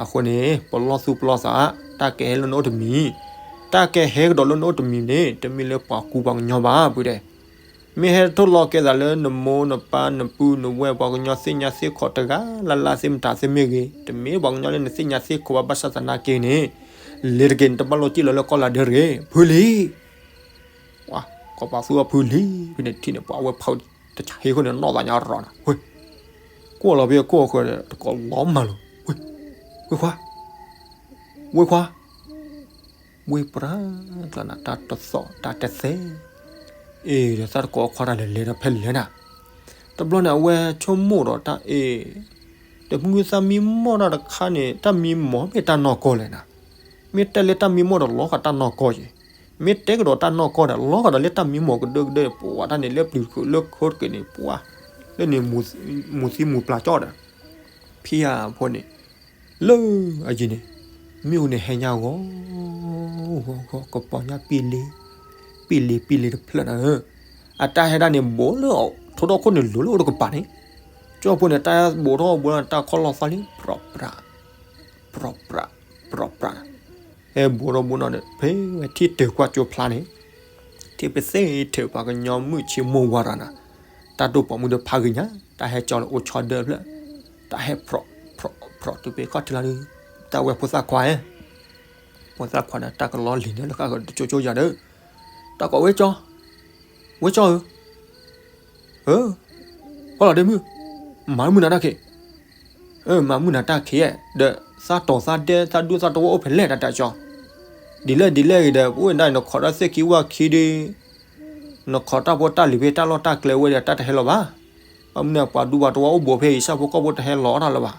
အဃိန့ၣ် ပလီၢ်သူၣ်ပလီၢ်သး တၢ်ကဟဲလၢနအိၣ်တမံၤ, တၢ်ကဟဲကဒီးလၢနအိၣ်တမံၤန့ၣ် တမ့ၢ်လၢပှၤကူပှၤကညီဘၣ် ဖုတဲ. မ့ၢ်ဟဲထိၣ်လီၤကဲသးလၢနမိၢ်နပၢ်နပုၢ်နဝဲၢ်ပှၤကညီသ့ၣ်ညါသ့ၣ်ခိးတဂၤလၢ်လၢ်သ့ၣ်မတၤသ့ၣ်မ့ၢ်ဂ့ၤ, တမ့ၢ်ပှၤကညီလၢနသ့ၣ်ညါသ့ၣ်ခိးဘၣ်ဘၣ်ဆၣ်သနာ်က့န့ၣ် လဲၤတက့ၢ်န့ၣ် တဘၣ်လိၣ်စံၣ်လီၤလၢကီၢ်လၤဒဲတဂ့ၤ ဖုလံ. ဝါ ကီၢ်ပာ်သူၣ်အဖုလံ ဖဲန့ၣ်ထံၣ်န့ၣ် ပှၤဝဲဖီတဆါဟ့ၣ်ဃိန့ၣ် နီၢ်သးညါရီၤနၤ, ဝ့ၢ် ကိၢ်လီၤဖဲကိၢ်အဃၢၤဒီး တကိးလီၤမၢ်လီၤ, ဝ့ၢ် ဝ့ၢ်ခွါ ဝ့ၢ်ခွါ ဝ့ၢ်ပြၢ်ကျါနၤ တၢ်တသီၣ်တၢ်တသဲ, အ့ၣ် ဒီးသးတကိးခွါတၢ်လဲၤလဲၤဒီးဖဲလဲၣ်နၤ. တဘျီန့ၣ် အဝဲဆိကမိၣ်ဒီးတၢ်အ့ၣ်, တမုၢ်သးမံမီၢ်တၢ်တခါန့ၣ် တၢ်မံမီၢ်မ့ၢ်တၢ်နီၢ်ကီၢ်လဲၣ်နၤ. မ့ၢ်တဲလၢတၢ်မံမီၢ်ဒီးလီၤဃာ်တၢ်နီၢ်ကီၢ်ယဲၢ်, မ့ၢ်တဲကဒီးတၢ်နီၢ်ကီၢ်ဒီး လီၤဃာ်ဒီးလၢတၢ်မံမီၢ်ကဒၢကဒၢ ပှၤတၢ်န့ၣ်လၢပျုၤတကုာ်လၢခိတကုာ်န့ၣ် ပှၤ လၢန့ၣ် မူၤသံမူၤပျၢ်ကၠီဒီး ဖံဧၢဖိန့ၣ် လၢအယံၤန့ၣ် မ့ၣ်အူန့ၣ်ဟဲညါဂီၤ ဂီၤဂီၤ ကပီၤညါပံလ့ ပံလ့ပံလ့တဖျၢၣ်နၤဧၢ, အတၢ်ဟဲဒၣ်န့ၣ် ဘိးလၢထိၣ်ဒီခိၣ်န့ၣ် လိၤလၢအိၣ်တကပၤန့ၣ်, ကၠီဖိန့ၣ် တၢ်ဘိးထီၣ်ဘိးလၢတၢ်ခီၣ်လီၤသီလံ ပြီပြး ပြီပြး ပြီပြး, ဟဲဘိးထီၣ်ဘိးနီၣ်ဒီး ဖဲဝဲထံၣ်တၢၤကွၢ်ကၠိဖျါန့ၣ် ထံၣ်ပသ့ၣ်ထၢၣ်ပှၤကညီမုၣ်ဆ့မိၢ်ဝါရၤနၤ, တၢ်တိၢ်ပိာ်မုၣ်ဒီးဖးဂ့ၤညါ, တၢ်ဟဲကၠီလၢအိၣ်ဆီဒၢဖျၢၣ်, တၢ်ဟဲပြီၣ်ပြီၣ်ပြီၣ်တုၤဖဲခီၣ်ထံးလီၤဒီး တၢ်ဝဲဖိသၣ်ခွါဧၢ, ဖိသၣ်ခွါဒီးတၢ်ကလီလံၤန့ၣ်လၢဃၣ်ဃၢၤတကၠိကၠိယၤဒီး, တၢ်ကိးဝဲကၠီ, ဝဲကၠီဧၢ အၢ, ဖီလီၤဒ့မုၣ်, မၤမုၢ်နၤတၢ်ခံး, အၢ မၤမုၢ်နၤတၢ်ခံး, ဒီးသးတီၢ်သးဒဲသးဒူသးတဝီအိၣ်ဖဲလဲၣ် တၢ်တဲကၠီ, ဒ်လဲၣ်ဒ်လဲၣ်ဂ့ၤဒီး ပအိၣ်ဒၣ်နခိးတၢ်သ့ၣ်ခံဝၣ်ခံဒီး, နခိးတၢ်ဖိတၢ်လံၤဖဲတၢ်လီၢ်တၢ်ကျဲဝဲဒီး တၢ်တဟဲလီၤဘၣ်, ဘၣ်မနုၤပှၤဒူပှၤတဝီအိၣ်ဘူးဖဲအံၤ ဆၣ်ဖိကီၢ်ဖိတဟဲလီၤအီၣ်တၢ်လၢၤဘၣ်,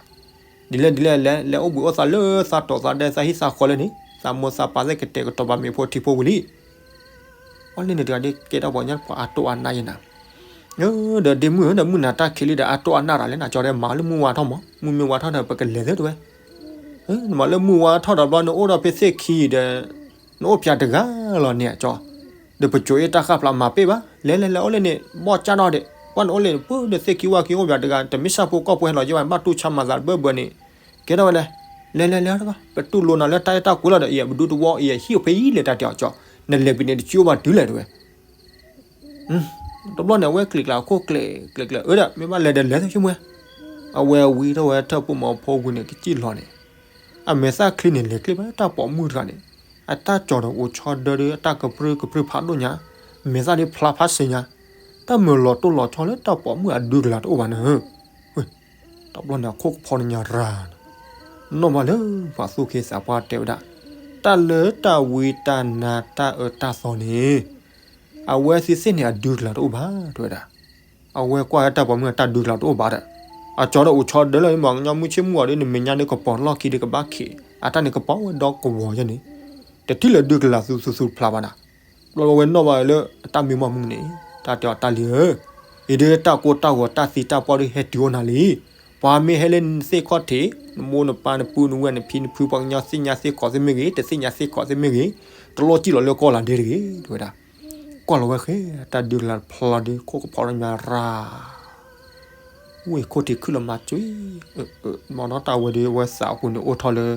ဒ်လဲၣ်ဒ်လဲၣ်လဲၣ် လဲၤအိၣ်ဘှံးအိၣ်သးလၢသးတီၢ်သးဒဲသးဟံၣ်သးဃီလၢန့ၣ် သးမိၢ်သးပၢ်သ့ၣ်ကတဲာ်ကတီၤပာ်မ့ၤဖိထံဖိဝံၤလံ အီၤလၢန့ၣ်တဂၤဒ် ကဲထီၣ်ပှၤကညီပှၤအတိၢ်အနၢ်ယဲၢ်နၤ, ဒီးဒ့မုၣ်ဧၢ ဒီးမုၢ်နၤတၢ်ခံးလံဒီး အတိၢ်အနၢ်တၢ်လဲၣ် နကၠီဒီး မၤလၢမုၢ်ဝါထီၣ်မး မုၢ်မ့ၢ်ဝါထီၣ်ဒီး ပကလဲၤသ့တဝဲ, နမၤလၢမုၢ်ဝါထီၣ်ဒီးဘျီ နအိၣ်ဒီးဖဲသ့ၣ်ခံဒီး နအိၣ်ပၠးတဂၤလီၤန့ၣ်အကၠီ, ဒီးပကိၤအ့ၣ်တၢ်ဃၣ်ဖျါမၤပ့ၢ်ဘၣ် လဲၤလဲၤလဲၤအိၣ်လၢန့ၣ် ဘီၣ်ကၢ်နီၣ်ဒီး ပှၤနအိၣ်လၢန့ၣ် ပၢ်ဒီးသ့ၣ်ခံဝၣ်ခံအိၣ်ပၠးတဂၤ တမ့ၢ်ဆၣ်ဖိကီၢ်ဖိဟဲလီၤယဲၢ်ဘၣ် ဘၣ်တူၢ်ဆါမၤသးတဘၢဘၢန့ၣ်, ကဲထီၣ်ဝဲလဲၣ်, လဲၤလဲၤလဲၤ ပတူၢ်လိာ်နၤလၢတၢ်အဲၣ်တၢ်ကွံလီၤဒီး အံၤပဒူတဝီအံၤဟံၣ်ဖဲအံၤလဲၤတၢ်တဲအီၤကၠီ, နလဲၤပံၤန့ၣ်တကၠိဘၣ်တုၤလဲၣ်တဝဲ တဘျီန့ၣ် အဝဲကျဲၤကျဲၤအခိၣ်ကျဲၤကျဲၤကျဲၤ အၢဒီး မ့ၢ်ဘၣ်လဲၤဒီးလဲၤသ့ဆိကမိၣ်ဝဲ, အဝဲဝံထီၣ်ဝဲထၢၣ်ပိာ်မုၣ်ဖိဝံၤန့ၣ် ကစံၣ်လီၤန့ၣ်, အမဲာ်သၣ်ချံန့ၣ် လဲၤချ့ဘၣ်တၢ်ပိာ်မုၣ်တဂၤန့ၣ်, အတၢ်ကၠီၤဒီးအိၣ်ဆီဒၢဒီး အတၢ်ကပြုၢ်ကပြုၢ်ဖးဒိၣ်ညါ, မဲာ်သၣ်ဒ်ဖျါဖးစ့ညါ, တၢ်မုာ်လီၤတိၢ်လီၤဆီလၢတၢ်ပိာ်မုၣ်အဒုကလၤတအိၣ်ဘၣ်န့ၣ် တဘျီန့ၣ် အခိၣ်ကဖီနညါရၤ, နီၢ်မးလၢပှၤသူၣ်က့သးပှၢ်တဲဝဲဒၣ်, တၢ်လၢတၢ်ဝံတၢ်နါတၢ်အၢတၢ်သီန့ၣ်, အဝဲသ့ၣ်သ့ၣ်န့ၣ် အဒုကလၤတအိၣ်ဘၣ် တဲဝဲဒၣ်. အဝဲကွၢ်ဝဲတၢ်ပိာ်မုၣ်အတၢ်ဒုကလၤတအိၣ်ဘၣ်ဒီး, အကၠီဒီးအိၣ်ဆီဒၢလၢမ့ၢ်ကညီမုၢ်ဆ့ၣ်မုၢ်ဂီၤဒီး နမဲာ်ညါဒီးကပီၤလီၢ်ခံဒီးကဘၣ်ခံး, အတၢ်န့ၣ်ကပီၤဝဲဒီကဝီၤယဲၢ်န့ၣ်, တထံၣ်လၢဒုကလၤသူသူသူတဖျါဘၣ်နၤ. ဘျီဝဲနီၢ်ဘၣ်လၢအတၢ်မံမီၢ်မုၢ်န့ၣ်, တၢ်တဲအီၤတၢ်လံၤဧၢ, အံၤဒုးတၢ်ကိၢ်တၢ်ဂီၤတၢ်သံတၢ်ပှၢ်ဒုးဟဲတုၤအိၣ်နၤလံ. ပှၤမ့ၢ်ဟဲလၢနသ့ၣ်ခီၣ်ထံး, နမိၢ်နပၢ်နပုၢ်နဝဲၢ်နဖံနဖုပှၤကညီသ့ၣ်ညါသ့ၣ်ခိးသ့ၣ်မ့ၢ်ဂ့ၤ, တသ့ၣ်ညါသ့ၣ်ခိးသ့ၣ်မ့ၢ်ဂ့ၤ, တလီၤစံၣ်လီၤလၢကီၢ်လၤဒဲတဂ့ၤ တဲဝဲဒၣ်. ကွၢ်လီၤဝဲဃဲ တၢ်ဒုးကလၤတဖျီဒီး ခိၣ်ကဖီထီၣ်ညါရၤ ဝ့ၢ်ခိၣ်ထံးခုၣ်လီၤမၤကွံာ်, မ့ၢ်နီၢ်တၢ်ဝဲဒီး ဝဲသးအပူၤန့ၣ်အိၣ်ထီၣ်လၢ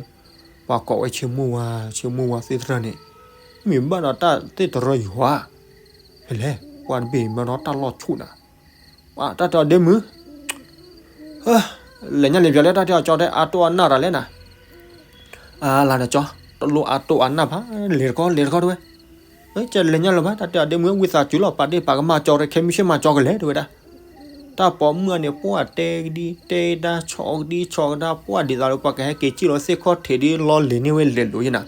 ပှၤကိးဝဲဆ့မိၢ်ဝါ, ဆ့မိၢ်ဝါသ့ၣ်တဖၣ်န့ၣ် မ့ၢ်ဘၣ်ဒီးတၢ်သ့ၣ်တရၢယွၤ, ဖဲလဲၣ် ပှၤတဘ့ၣ်မ့ၢ်နီၢ်တၢ်လီၢ်ဆူၣ်နၤ, တၢ်တဲအီၤဒ့မုၣ် လဲၤညါလံၤပျီၤလၢတၢ်တဲအီၤကၠီတဲအါတိၢ်အနၢ်တၢ်လဲၣ်နၤ, အလၤဒီးကၠီ, တလိၣ်အါတိၢ်အနၢ်ဘၣ်, လဲၤတခီ လဲၤတခီတဝဲ, ကလဲၤညါလၢၤဘၣ်, တၢ်တဲအီၤဒ့မုၣ် ဝံသးစူၤလီၤ ပာ်ဒ့ၣ်ပာ်ကမၣ်ကၠီ ခဲမုၢ်ဆ့ၣ်မၤကၠီကလဲၤတဝဲဒၣ်, တၢ်ပိာ်မုၣ်အန့ၣ် ပှၤတဲကဒံတဲကဒါ ဆီကဒံဆီကဒါ ပှၤဒ်သိးလၢပှၤကဟဲက့ၤစံၣ်လီၤသ့ၣ်ခီၣ်ထံးဒီး လီၤလဲၤန့ၢ်ဝဲလဲၤလိၤယဲနၤ,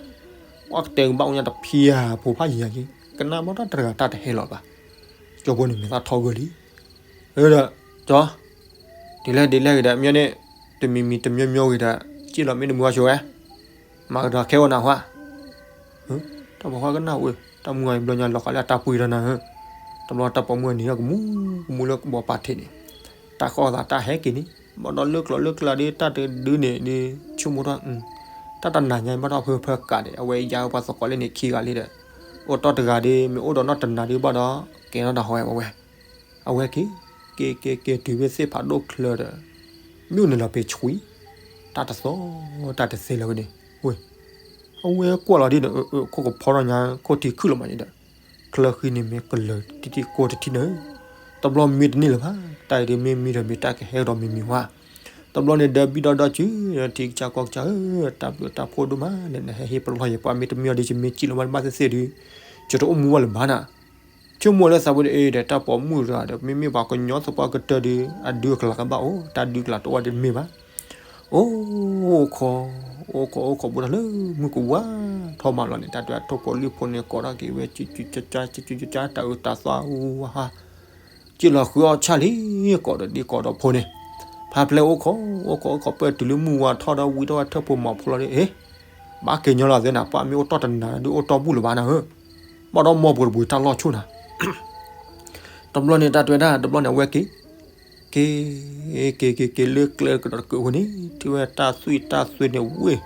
ပှၤကတဲကဘၣ်အိၣ်ညါတဖျၢၣ်ဖိဖးယံၤယံၤ, ကနၣ်ဘၣ်တၢ်တဂၤတၢ်တဟဲလီၤဘၣ်, ကၠီဖိန့ၣ်မဲာ်သၣ်ထီဂၢၢ်လံ ဒီး ကၠီ, ဒ်လဲၣ်ဒ်လဲၣ်ဂ့ၤဒီး မ့ၢ်န့ၣ် တမံၤမံၤတမံၤမံၤဂ့ၤဒီး စံၣ်လီၤမ့ၢ်တမုၢ်ဝါဆိဝဲ, မၤကဒီးခဲဝဲနၤဟါ, တၢ်ပိာ်ခွါကနၣ်ဝဲ, တၢ်မုၢ်ဝါဘျီညါလီၤဃးလၢအတၢ်ပှံၤဒီးနၤဧၢ, တဘျီတၢ်ပိာ်မုၣ်န့ၣ် ကမူကမူလၢကဘီပာ်ထံးန့ၣ်, တၢ်ဃီသးတၢ်ဟဲက့ၤန့ၣ် ဘၣ်ဒီးလၢကျိၤလၢကျါဒီး တၢ်တဒုန့ၣ်ဒီး ဆိကမိၣ်ထီၣ် တၢ်တနၤညါဘၣ်ဒီးဖၢဖၢကးဒီး အဝဲယါပှၤသကိးလၢန့ၣ်ခံဂၤလံဒီး အိၣ်တီၢ်တဂၤဒီး မ့ၢ်အိၣ်ဒီးနီၢ်တနၤဒီးဘၣ်ဒီး ကဲထီၣ်တၢ်ဟီဝဲဝဲ, အဝဲက့ၤ က့ၤက့ၤက့ၤတုၤဖဲသ့ၣ်ဖးဒိၣ်ချၢဒီး မ့ၣ်အူန့ၣ်လီၤပ့ၤဆွံ, တၢ်တသီၣ်တၢ်တသဲလၢၤဝဲန့ၣ်, ဝဲ အဝဲကွၢ်လီၤဒ်န့ၣ် ခိၣ်ကဖီထီၣ်ညါ ခိၣ်ထံးခုၣ်လီၤမးန့ၣ်ဒီး ချၢဃံန့ၣ်မ့ၢ်ကလၢာ်တံၢ်တံၢ်ကိၢ်တထံၣ်န့ၣ်, တဘျီမ့ၢ်တန့ၢ်လၢၤဘၣ်, တၢ်အံၤဒ်မ့ၢ်မံဒီးမ့ၢ်တၢ်ကဟဲကဒီးမံၤမံၤဝဲ, တဘျီန့ၣ်ဒီးဘံၣ်ဒီးဒီကု ထံကစၢ်ကီၢ်ကစၢ်ဧၢ, တၢ်ဘျုးတၢ်ဖှိၣ်ဒိၣ်မးဒီး နဟဲဟ့ၣ်ပလီၢ်ယပှၤမ့ၢ်တမ့ၢ်အီၤဒီး ယမ့ၢ်စံၣ်လီၤဘၣ်ဘၣ်သ့ၣ်သ့ၣ်ဒီး ယတအိၣ်မူဘၣ်လၢၤဘၣ်နၤ ဆိကမိၣ်လၢသးဝဲဒီး အ့ ဒီးတၢ်ပိာ်မုၣ်တဂၤဒီး မ့မ့ၢ်ပှၤကညီသပှၢ်ကတၢၢ်ဒီး အဒုးအကလၤကဘၣ်အိၣ် တၢ်ဒုးကလၤတအိၣ်ဒ်တမ့ၢ်ဘၣ်. အိၣ်ခိး အိၣ်ခိး အိၣ်ခိးဘူးထီၣ်လၢမုၢ်ကဝါထီၣ်မးလီၤန့ၣ် တၢ်တဲအထိၣ်ဖိလံၣ်ဖိန့ၣ် ကိးထီၣ်က့ၤဝဲ ကကက ကကက တၢ်အုးတၢ်သီဝါဟါ က့ၤလီၤဃုအီၣ်ဆၣ်လံ ကိးဒီးဒ့ကိးဒီးဖိန့ၣ် ဖါပျဲၢ်အိၣ်ခိး အိၣ်ခိး အိၣ်ခိး ပၢၢ်တုၤလၢမုၢ်ဝါထီၣ်ဒီး ဝံထီၣ်ဝဲထၢၣ်ဖိမီၤဖိလီၤဒီး အ့ ဘၣ်က့ၤညီလီၤသ့နၤ ပှၤမ့ၢ်အိၣ်တီၢ်တနၤဒီး အိၣ်တီၢ်ဘူၣ်လၢၤဘၣ်နၤဧၢ, ဘၣ်ဒီးမီၢ်ပှဲၤတပူၤတၢ်လီၢ်ဆိၣ်နၤ တဘျီန့ၣ် တၢ်တဲဝဲဒၣ် တဘျီန့ၣ် အဝဲက့ၤ က့ၤ က့ၤ က့ၤ က့ၤလၢကျဲကဒီးတကုးအဃိန့ၣ် ထံၣ်ဝဲတၢ်သွံၣ်တၢ်သွဲန့ၣ် ဝ့ၢ်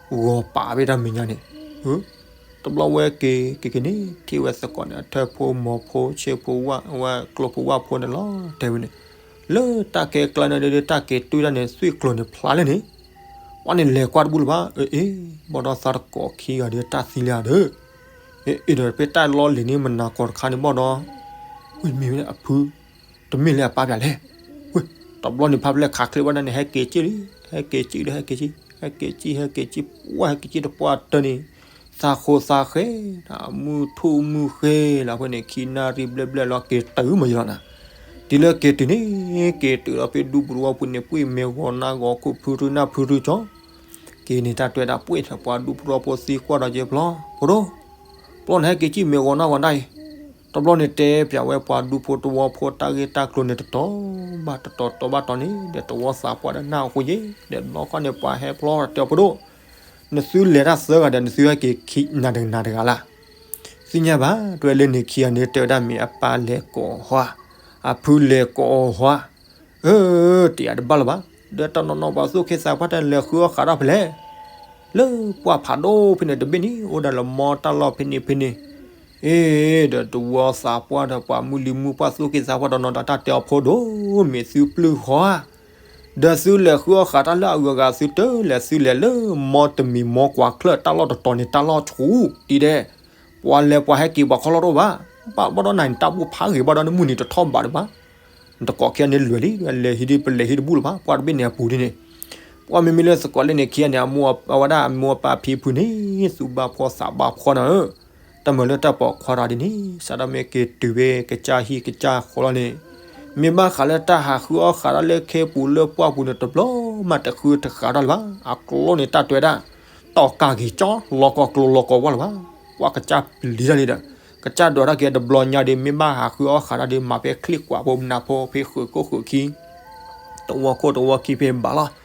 ဂီၤပာ်ဝဲတၢ်မဲာ်ညါန့ၣ် တဘျီဝဲက့ၤ က့ၤက့ၤန့ၣ် ထံၣ်ဝဲသကိးန့ၣ် အထၢၣ်ဖိမီၤဖိ ဆဲးဖိဝၣ် ဝဲကျိဖိဝၣ်ဖိန့ၣ်လီၤ တဲဝဲန့ၣ် လၢတၢ်ကဲကျါန့ၣ်ဒီး တၢ်က့ၤတုၤတၢ်န့ၣ် သွံၣ်ကျိၤန့ၣ်ဖျါလဲၣ်န့ၣ် ပှၤန့ၣ်လဲၤကွၢ်တဘူၣ်လၢၤဘၣ် အ့ အ့ ဘၣ်ဒီးသးတကိးခံဂၤဒီး တၢ်သံလၢအဒီး အ့ အ့ ဒီးဖဲတၢ်လီၢ်လံၤန့ၣ် မနၤကီၢ်တခါန့ၣ်ဘၣ်ဒီး ဝ့ၢ်မ့ၢ်ဝဲအဖု တမ့ၢ်လၢအပၢ်ပၠးလဲၣ်, ဝ့ၢ် တဘျီန့ၣ် ဖါပျဲၢ်ခးချ့ဘၣ်ဒၣ်န့ၣ် ဟဲက့ၤက့ၤလံ, ဟဲက့ၤက့ၤဒီး ဟဲက့ၤက့ၤ, ဟဲက့ၤက့ၤ ဟဲက့ၤက့ၤ ပှၤဟဲက့ၤက့ၤတပှၢ်တၢၢ်န့ၣ်, သးဃိးသးဃဲ, မုၢ်ထူၣ်မုၢ်ဃ့လၢအဖဲန့ၣ် ခံနၣ်ရံၣ်ဘျဲၣ်ဘျဲၣ်လီၤ က့ၤတုၤမးယလီၤနၤ, တုၤလၢက့ၤတုၤန့ၣ် က့ၤတုၤဒီးဖဲဒူပူၤတဝီပူၤန့ၣ် ပှ့ၢ်မဲာ်ဂီၤနါဂီၤခိၣ်ဖုရူနၢ်ဖုရူကၠီ က့ၤန့ၣ် တၢ်တဲဝဲဒၣ် ပှ့ၢ်ထဲပှၤဒူဖိတဝီဖိသံကွၢ်ဒီးက့ၤဖျီ ဖိဒိၣ်, ဖျီန့ၣ်ဟဲက့ၤက့ၤမဲာ်ဂီၤနါဂီၤနၢ်အံၤ, တဘျီန့ၣ်တဲပၠးဝဲပှၤဒူဖိတဝီဖိတၢ်ဂ့ၢ်တၢ်ကျိၤန့ၣ် တတီၤဘၣ်တတီၤဘၣ်တတီၤန့ၣ် ဒီးတဝီသးပှၢ်ဒီးနၢ်အဃိယဲ, ဒီးတဘျီဃီန့ၣ် ပှၤဟဲဖျီတဲဖိဒိၣ်, နသုလဲၤတၢ်သၢဂၤဒီး နသုဟဲက့ၤခံနၤတဂၤနၤတဂၤလၢ် သ့ၣ်ညါဘၣ် တၢ်လၢန့ၣ်ခံဂၤန့ၣ် တဲဝဲဒၣ်မ့ၢ်အပၢ်လဲၤကိးဟီ, အဖုလဲၤကိးဟီ, အၢ တယၤတဘၣ်လၢၤဘၣ်, ဒီးတနီၤနီၤပှၤသူၣ်က့သးပှၢ်တၢ်လဲၤဃုအီၣ်ဃးတၢ်ဖဲလဲၣ်, လၢပှၢ်ဖးဒိၣ်ဖဲန့ၣ်တဘ့ၣ်န့ၣ် အိၣ်ဒၣ်လၢမီတၢ်လီၢ်ဖဲန့ၣ်ဖဲန့ၣ်, အ့ ဒီးတဝီသးပှၢ်ဒီးပှၤမုၢ်လံၤမုၢ်ပှၢ်သူၣ်က့သးပှၢ်တနီၤဒီးတၢ်တဲအီၤဖိဒိၣ် မ့ၢ်သုပျုၢ်ဃီဧါ ဒီးသုလဲၤဃုအီၣ်ဃးတၢ်လၢအဂုၤအဂၤသုတလဲၤ သုလဲၤလၢမီတမံၤမီကွၢ်ချၢၣ်တၢ်လီၢ်တတီၤန့ၣ် တၢ်လီၢ်ဆူၣ်တံၢ်ဒဲး, ပှၤလဲၤပှၤဟဲက့ၤပှၤခီလီၢ်တအိၣ်ဘၣ်, ဘၣ်ဘၣ်ဒီးနၤန့ၣ် တၢ်ဘူၣ်ဖးဂ့ၤဘၣ်ဒီးနမုၢ်နံၤတထီၣ်ဘးဒံးဘၣ်, နတကိးခံဂၤန့ၣ်လွဲၢ်လံ လဲၤဟံးဒ်ပလဲၤဟံးတဘူၣ်လၢၤဘၣ် ပှၤတဘ့ၣ်န့ၣ်အပူၤဒ်န့ၣ်, ပှၤမ့မ့ၢ်လၢသကိးလၢန့ၣ်ခံဂၤန့ၣ် အမိၢ်အပၢ်ဖံဖုန့ၣ် သူၣ်ဘၣ်ဖှီသးဘၣ်ဖှီနၤဧၢ တၢ်မၤလၢတၢ်ပိာ်ခွါတဂၤဒ်န့ၣ် စးထီၣ်မ့ၢ်က့ၤတုၤဝဲကစၢ်ဟံၣ်ကစၢ်ဃီလီၤန့ၣ်, မ့ၢ်ဘၣ်ဃးလၢတၢ်ဟးဃုအီၣ်ဃးတၢ်လၢခဲပူၤလၢပှၢ်ပူၤန့ၣ် တဘျီမးတဃုတဃးတၢ်လၢၤဘၣ်. အကျိန့ၣ်တၢ်တွဲဒၣ် တီၢ်ကးက့ၤကၠီ လီၤကီၢ်ကျိၤလီၤကီၢ်ဝၣ်လၢၤဘၣ်. ပှၤကစၢ်ပျံၤတၢ်လံဒီး ကစၢ်ဒွးတၢ်က့ၤတဘျီညါဒီး မ့ၢ်ဘၣ်ဟးဃုအီၣ်ဃးတၢ်ဒီး မၤဖဲချံၣ်ကွးဖိမနၤဖိဖဲဃုးကိၣ်ဃုးခံ တဝီခိၣ်တဝီခံဖဲဘၣ်လီၤ.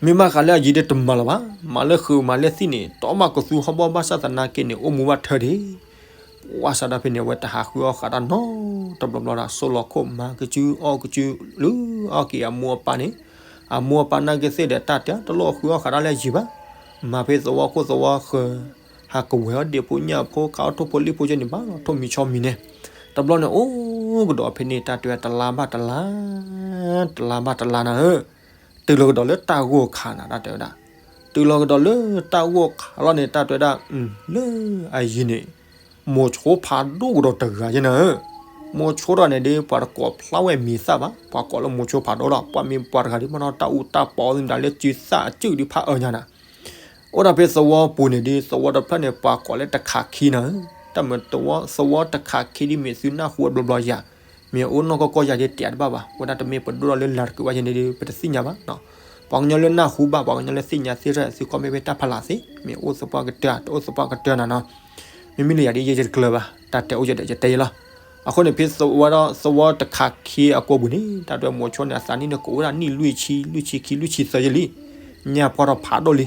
မ့ၢ်ဘၣ်ဃးလၢအယံၤဒီးတမၤလၢၤဘၣ်. မၤလၢဃုးမၤလၢသံၣ်န့ၣ် တီမးကသူဟီၣ်ဘီၣ်ဘၣ်ဆၣ်သနာ်က့န့ၣ် အိၣ်မူဘၣ်ထၢဒံး. ပှၤစးဒၣ်ဖဲန့ၣ် အဝဲတဟးဃုအီၣ်ဃးတၢ်နီတဘျီဘျီဒီး ဆိလီၤခိၣ်မၤကစုအီၣ်ကစု လုၢ်အီၣ်က့ၤအမိၢ်အပၢ်န့ၣ်, အမိၢ်အပၢ်နာ်က့ၤသ့ၣ်ဒီး တၢ်တဲတလိၣ်ဃုအီၣ်ဃးတၢ်လၢယံၤဘၣ်. မၤဖဲသဝီခိၣ်သဝီဃၢၤ ဟးကဝဲၤအီၣ်ဒ့ၣ်ဖိညၣ်ဖိ ခးအီၣ်ထိၣ်ဖိလံၣ်ဖိကဲန့ၣ်ဘၣ်လီၤ ထိၣ်မံၤဆီမံၤန့ၣ် တဘျီန့ၣ်အိၣ်ကဒီးဖဲန့ၣ် တၢ်တဲဝဲတလါဘၣ်တလါ, တလါဘၣ်တလါနၤဧၢ, တုၤလီၤကဒီးလၢတၢ်ဂိၢ်ခါနၤ တၢ်တဲဝဲဒၣ်, တုၤလီၤကဒီးလၢတၢ်ဂိၢ်ခါလီၤန့ၣ် တၢ်တဲဝဲဒၣ်, လၢအယံၤန့ၣ် မိၤဆိဖးဒိၣ်ကဒီးတဂၤယဲနၤဧၢ, မိၤဆိတဂၤန့ၣ်ဒီး ပှၤတကိးဖျါဝဲမံၤသၣ်ဘၣ်, ပှၤကိးလၢမိၤဆိဖးဒိၣ်လီၤ, ပှၤမ့ၢ်ပှၤတဂၤဒီး ဘၣ်နီၣ်တၢ်အူတၢ်ပီသ့ၣ်မတၤလၢစုသၣ်အစုၣ်ဒုးဖးအၢညါနၤ အိၣ်ဒၣ်ဖဲသဝီပူၤန့ၣ်ဒီး သဝီတဖျၢၣ်န့ၣ် ပှၤကိးလၢတခးခံနၤဧၢ, တၢ်မ့ၢ်သဝီတခးခံဒ်မ့ၢ်သုနၢ်ဟူဝဲဘျီဘျီယၤ, မ့ၢ်အိၣ်နီၢ်ကီၢ်ကီၢ်ယၤဒ်တဲတဘၣ်ဘၣ်, ဝဲဒၣ်တမ့ၢ်ပဒိၣ်ထီၣ်လၢလၤတကုာ်ဘၣ်ယဲန့ၣ်ဒီး ပတသ့ၣ်ညါဘၣ်နီၤ, ပှၤကညီလၢနၢ်ဟူဘၣ် ပှၤကညီလၢသ့ၣ်ညါသ့ၣ်ရဲၣ် သုကွၢ်မ့ၢ်ဝဲတၢ်ဖးလၢ်သ့, မ့ၢ်အိၣ်သပှၢ်ကတၢၢ် တအိၣ်သပှၢ်ကတၢၢ်နၤနီၤ, မ့မ့ၢ်လၢယၤဒ်ယဲယတကျၢၤဘၣ်, တၢ်တဲအိၣ်ယဲဒီးယတဲယဲလီၤ, အဃိန့ၣ် ဖဲသဝီဒီးသဝီတခးခံအကိာ်ပူၤန့ၣ် တၢ်တဲမိၤဆိန့ၣ် အသးနံၣ်န့ၣ်ကအိၣ်ဝဲဒၣ်နံၣ်လွံၢ်ဆံ လွံၢ်ဆံခံ လွံၢ်ဆံသၢယဲလံ, ညၣ်ပှၢ်ထီၣ်ဖးဒိၣ်လံ,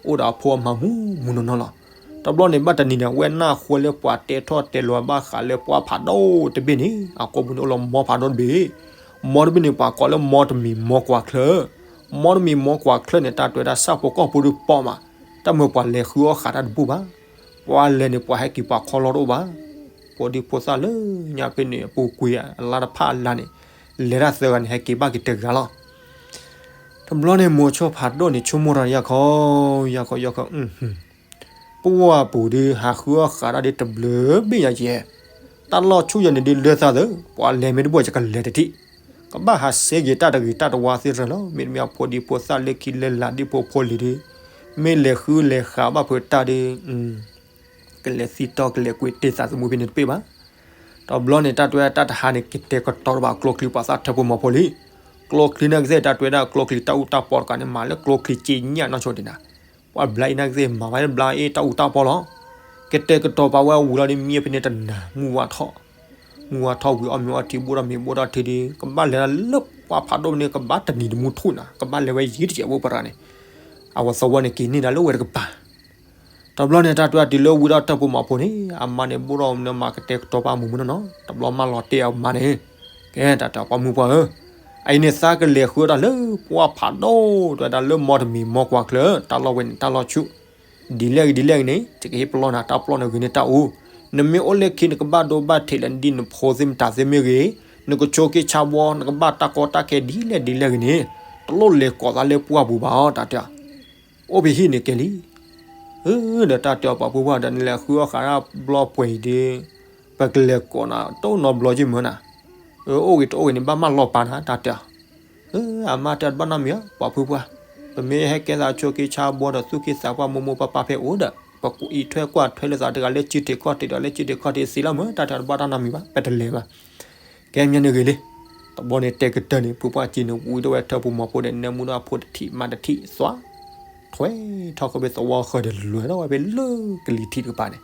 အိၣ်ဒီးအဖိအမါမူမူနီၢ်နီၢ်လီၤ, တဘျီန့ၣ်ဘၣ်တနံၤန့ၣ် ဝဲနၢ်ဟူလၢပှၤတဲထီၣ်တဲလီၤဘၣ်ဃးလၢပှၢ်ဖးဒိၣ်တဘ့ၣ်န့ၣ် အကိာ်ပူၤန့ၣ်အိၣ်လၢမီဖးဒိၣ်တဘ့ၣ်, မီတဘ့ၣ်န့ၣ် ပှၤကိးလၢမီတမံၤမီကွၢ်ချၢ, မီတမံၤမီကွၢ်ချၢန့ၣ် တၢ်တဲဝဲဒၣ်ဆၣ်ဖိကီၢ်ဖိဒီးပိာ်မး, တၢ်မၢပှၤလဲၤဃုအီၣ်ဃာ်တၢ်တဘူၣ်ဘၣ်, ပှၤလဲၤန့ၣ် ပှၤဟဲက့ၤပှၤခီလီၢ်တအိၣ်ဘၣ်, ဖိဒံဖိသၣ်လၢညါဖဲန့ၣ် အပူၤကွံာ်အလါတဖၣ်အလါန့ၣ်, လဲၤတၢ်သၢဂၤန့ၣ် ဟဲက့ၤဘၣ်က့ၤတဂၤလီၤ တဘျီန့ၣ် မိၤဆိဖးဒိၣ်န့ၣ် ဆိကမိၣ်တၢ်ယၢ်ခီ, ယၢ်ခီယၢ်ခီ, ပှၢ်ပူၤဒီး ဟးဃုအီၣ်ဃာ်တၢ်ဒီးတဘျုးဘ့ၣ်ညါယဲ, တၢ်လီၢ်ဆူၣ်ယဲန့ၣ်ဒီးလၢသးသၢ, ပှၤလဲၤမ့ၢ်တဘူၣ် ယကလဲၤတထံၣ်, ကဘၣ်ဟးဆှဲက့ၤတၢ်တဂ့ၤတၢ်တဝါသ့ၣ်တဖၣ်လီၤ, မ့တမ့ၢ်အဖိဒံဖိသၣ်လၢခံလၢလာ်ဒ်ဖိဖိလံၤဒီး, မ့ၢ်လဲၤဃုလဲၤဃာ်ဘၣ်ဖုးတၢ်ဒီး ကလဲၤသံတီကလဲၤကွံာ်တ့ၢ်သးသမူဖဲန့ၣ်တပ့ၢ်ဘၣ်. တဘျီန့ၣ် တၢ်တဲဝဲဒၣ်တၢ်တဟါန့ၣ် ကတဲာ်ကတီၤတဘၣ်ကျိချံပှၤသၣ်ထၢဖိမီၤဖိလံ. ကျိချံနာ်က့သ့ၣ် တၢ်တဲဝဲဒၣ်ကျိချံတၢ်အူတၢ်ပီတကးန့ၣ် မၤလၢကျိချံက့ညၣ်နီၢ်ဆိဒံးနၤ. ပှၤဘျါအံၤနာ်က့သ့ၣ် မၤဝဲဘျါအ့ၣ်တၢ်အူတၢ်ပီလီၤ. ကတဲာ်ကတီၤပာ်ဝဲအဝံၤလီၤဒီး မံဖဲန့ၣ်တနၤ မုၢ်ဝါထီၣ်, မုၢ်ဝါထီၣ်ဝံၤ အီၣ်မ့ၤအီထံ ဘိၣ်ထီၣ်မ့ၤဘိၣ်ထီၣ်ထံဒီး ကဘၣ်လဲၤဒၣ်လၢပှၢ်ဖးဒိၣ်ဖဲန့ၣ် ကဘၣ်တနံၤတမူထူၣ်နၤ, ကဘၣ်လဲၤဝဲယံၤတစဲးဖိပရၤန့ၣ်, အဝဲသဝီန့ၣ်က့ၤန့ၢ်ဒၣ်လၢဝဲတကပၤ တဘျီန့ၣ် တၢ်တဲဝဲဒၣ်တုၤလၢဝံထီၣ်တၢ်ဖိမီၤဖိန့ၣ် အမါန့ၣ်ဘိၣ်ထီၣ်မနုၤမၤကတဲာ်ကတီၤပာ်မုာ်မုာ်နီၢ်နီၢ်, တဘျီမၢလီၤတဲာ်အမါန့ၣ်, ကဲ တၢ်တဲပှၤမုၣ်ပှၢ်ဧၢ, အအံၤန့ၣ်သးကလဲၤဃုအီၣ်တၢ်လၢပှၢ်ဖးဒိၣ် တဲဝဲဒၣ်လၢမီတမံၤမီကွၢ်ချၢ တၢ်လီၢ်ဝဲန့ၣ်တၢ်လီၢ်ဆူၣ်, ဒ်လဲၣ်ဂ့ၤဒ်လဲၣ်ဂ့ၤန့ၣ် ယကဟ့ၣ်ပလီၢ်နၤ တၢ်ပလီၢ်န့ၣ်ဂ့ၤန့ၢ်တၢ်အူ, နမ့ၢ်အိၣ်လၢခံ နကဘၣ်ဒိဘၣ်ထံးလၢနဒ်နဖိသ့ၣ်မတၤသ့ၣ်မ့ၢ်ဂ့ၤ, နကဆိးက့ဆါဘှီ နကဘၣ်တၢ်ကီတၢ်ခဲဒ်လဲၣ်ဒ်လဲၣ်ဂ့ၤန့ၣ်, တလိၣ်လဲၤကိးသးလၢပှၢ်ပူၤဘၣ်အီၤ တၢ်တဲ အိၣ်ဖဲဟံၣ်န့ၣ်ကဲလံ. ဒီးတၢ်တဲအီၤပှၤဖိပှၢ်ဒီး နလဲၤဃုအီၣ်ဃာ်တၢ်ဘျီပှဲၤအံၤဒီး ပကလဲၤကိးနၤ တအိၣ်နီတဘျီက့မၢနၤ, အိၣ်ဂ့ၤတအိၣ်ဂ့ၤန့ၣ် ဘၣ်မၢလီၤပာ်နၤ တၢ်တဲအီၤ, အမါတဲတဘၣ်နီတမံၤဧါ ပှၤဖိပှၢ်, ပမ့ၢ်ဟဲကဲသးဆိးက့ဆါဘှီဒီးသူၣ်က့သးပှၢ်မိၢ်မိၢ်ပၢ်ပၢ်ဖဲအိၣ်ဒီး ပကအံးထွဲကွၢ်ထွဲလိာ်သးတဂၤလၢစုထံးခီၣ်ထံးဒီးလၢစုထံးခီၣ်ထံးသ့လီၤမၢ တၢ်တဲတဘၣ်တၢ်နီတမံၤဘၣ် ပတလဲၤဘၣ် ကဲမညီန့ၣ်ဂ့ၤလံ. တဘျီန့ၣ်တဲကတၢၢ်န့ၣ် ဖိပှၢ်က့န့ၣ် ဝံထီၣ်ဝဲထၢပူၤမီၤဖိဒီး နၢမူထီၣ်အဖိတထံၣ်မါတထံၣ်သွါ, ထွဲထီၣ်ဃီဖဲသဝီဃၢၤဒီးလဲၤထီၣ်ဝဲဖဲလၢကလံၤထံးတကပၤန့ၣ်,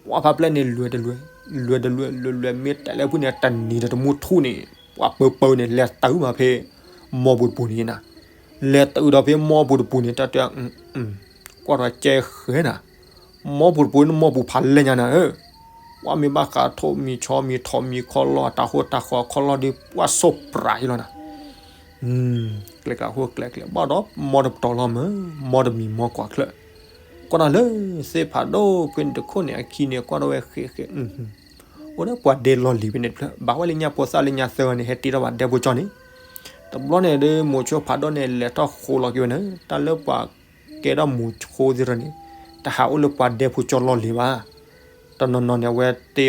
ပှၢ်ဖးပျဲၢ်န့ၣ် လဲၤတလဲၤ လဲၤတလဲၤ လဲၤလဲၤမ့ၢ်တဲလၢဖုၣ်န့ၣ် တနံၤဒီးတမူထူၣ်န့ၣ် ပှၤပၢပၢန့ၣ် လဲၤတုၤမးဖဲ မီပူၤတပူၤန့ၣ်နၤ, လဲၤတုၤဒီးဖဲမီပူၤတပူၤန့ၣ် တၢ်တဲ ကွၢ်ဒီးကဲဃဲနၤ, မီပူၤတပူၤန့ၣ် မီပူၤဖးလဲၢ်ညါနၤဧၢ, ပှၢ်မ့ၢ်ဘၣ်ဃးထိၣ်မံၤဆီမံၤထိးမံၤခီလီၢ် တၢ်ဟိတၢ်ဃီခီလီၢ်ဒီး ပှၢ်ဆိၣ်ပြးယလီၤနၤ ကျဲကျဲဟိကျဲကျဲ ဘၣ်ဒီးမီတပတီၤလီၤမၢ်, မီတမံၤမီကွၢ်ချၢၣ်, ကွၢ်ဒီးလၢသ့ၣ်ဖးဒိၣ်ဖဲန့ၣ်တခိၣ်န့ၣ် အခံန့ၣ် ကွၢ်ဒီးဝဲဃဲဃဲ, အိၣ်ဒီးပှၤဒဲလီၢ်လံၤဖဲန့ၣ်တဖျၢၣ် ဘၣ်ဝဲလၢညၣ်ဖိသၣ်လၢညါသၢဂၤန့ၣ် ဟဲတ့ထီၣ်ဘၣ်ဒဲဖိကၠီန့ၣ်, တဘျီန့ၣ်ဒီး မိၤဆိဖးဒိၣ်န့ၣ် လဲၤထီၣ်ဃိလီၤက့ၤဝဲန့ၣ် တၢ်လၢပှၤကဲထီၣ်မိၤဆိသ့ၣ်တဖၣ်န့ၣ် တဟးအိၣ်လၢပှၤဒဲဖိကၠီလီၢ်လံၤဘၣ် တနီၤနီၤန့ၣ် အဝဲတ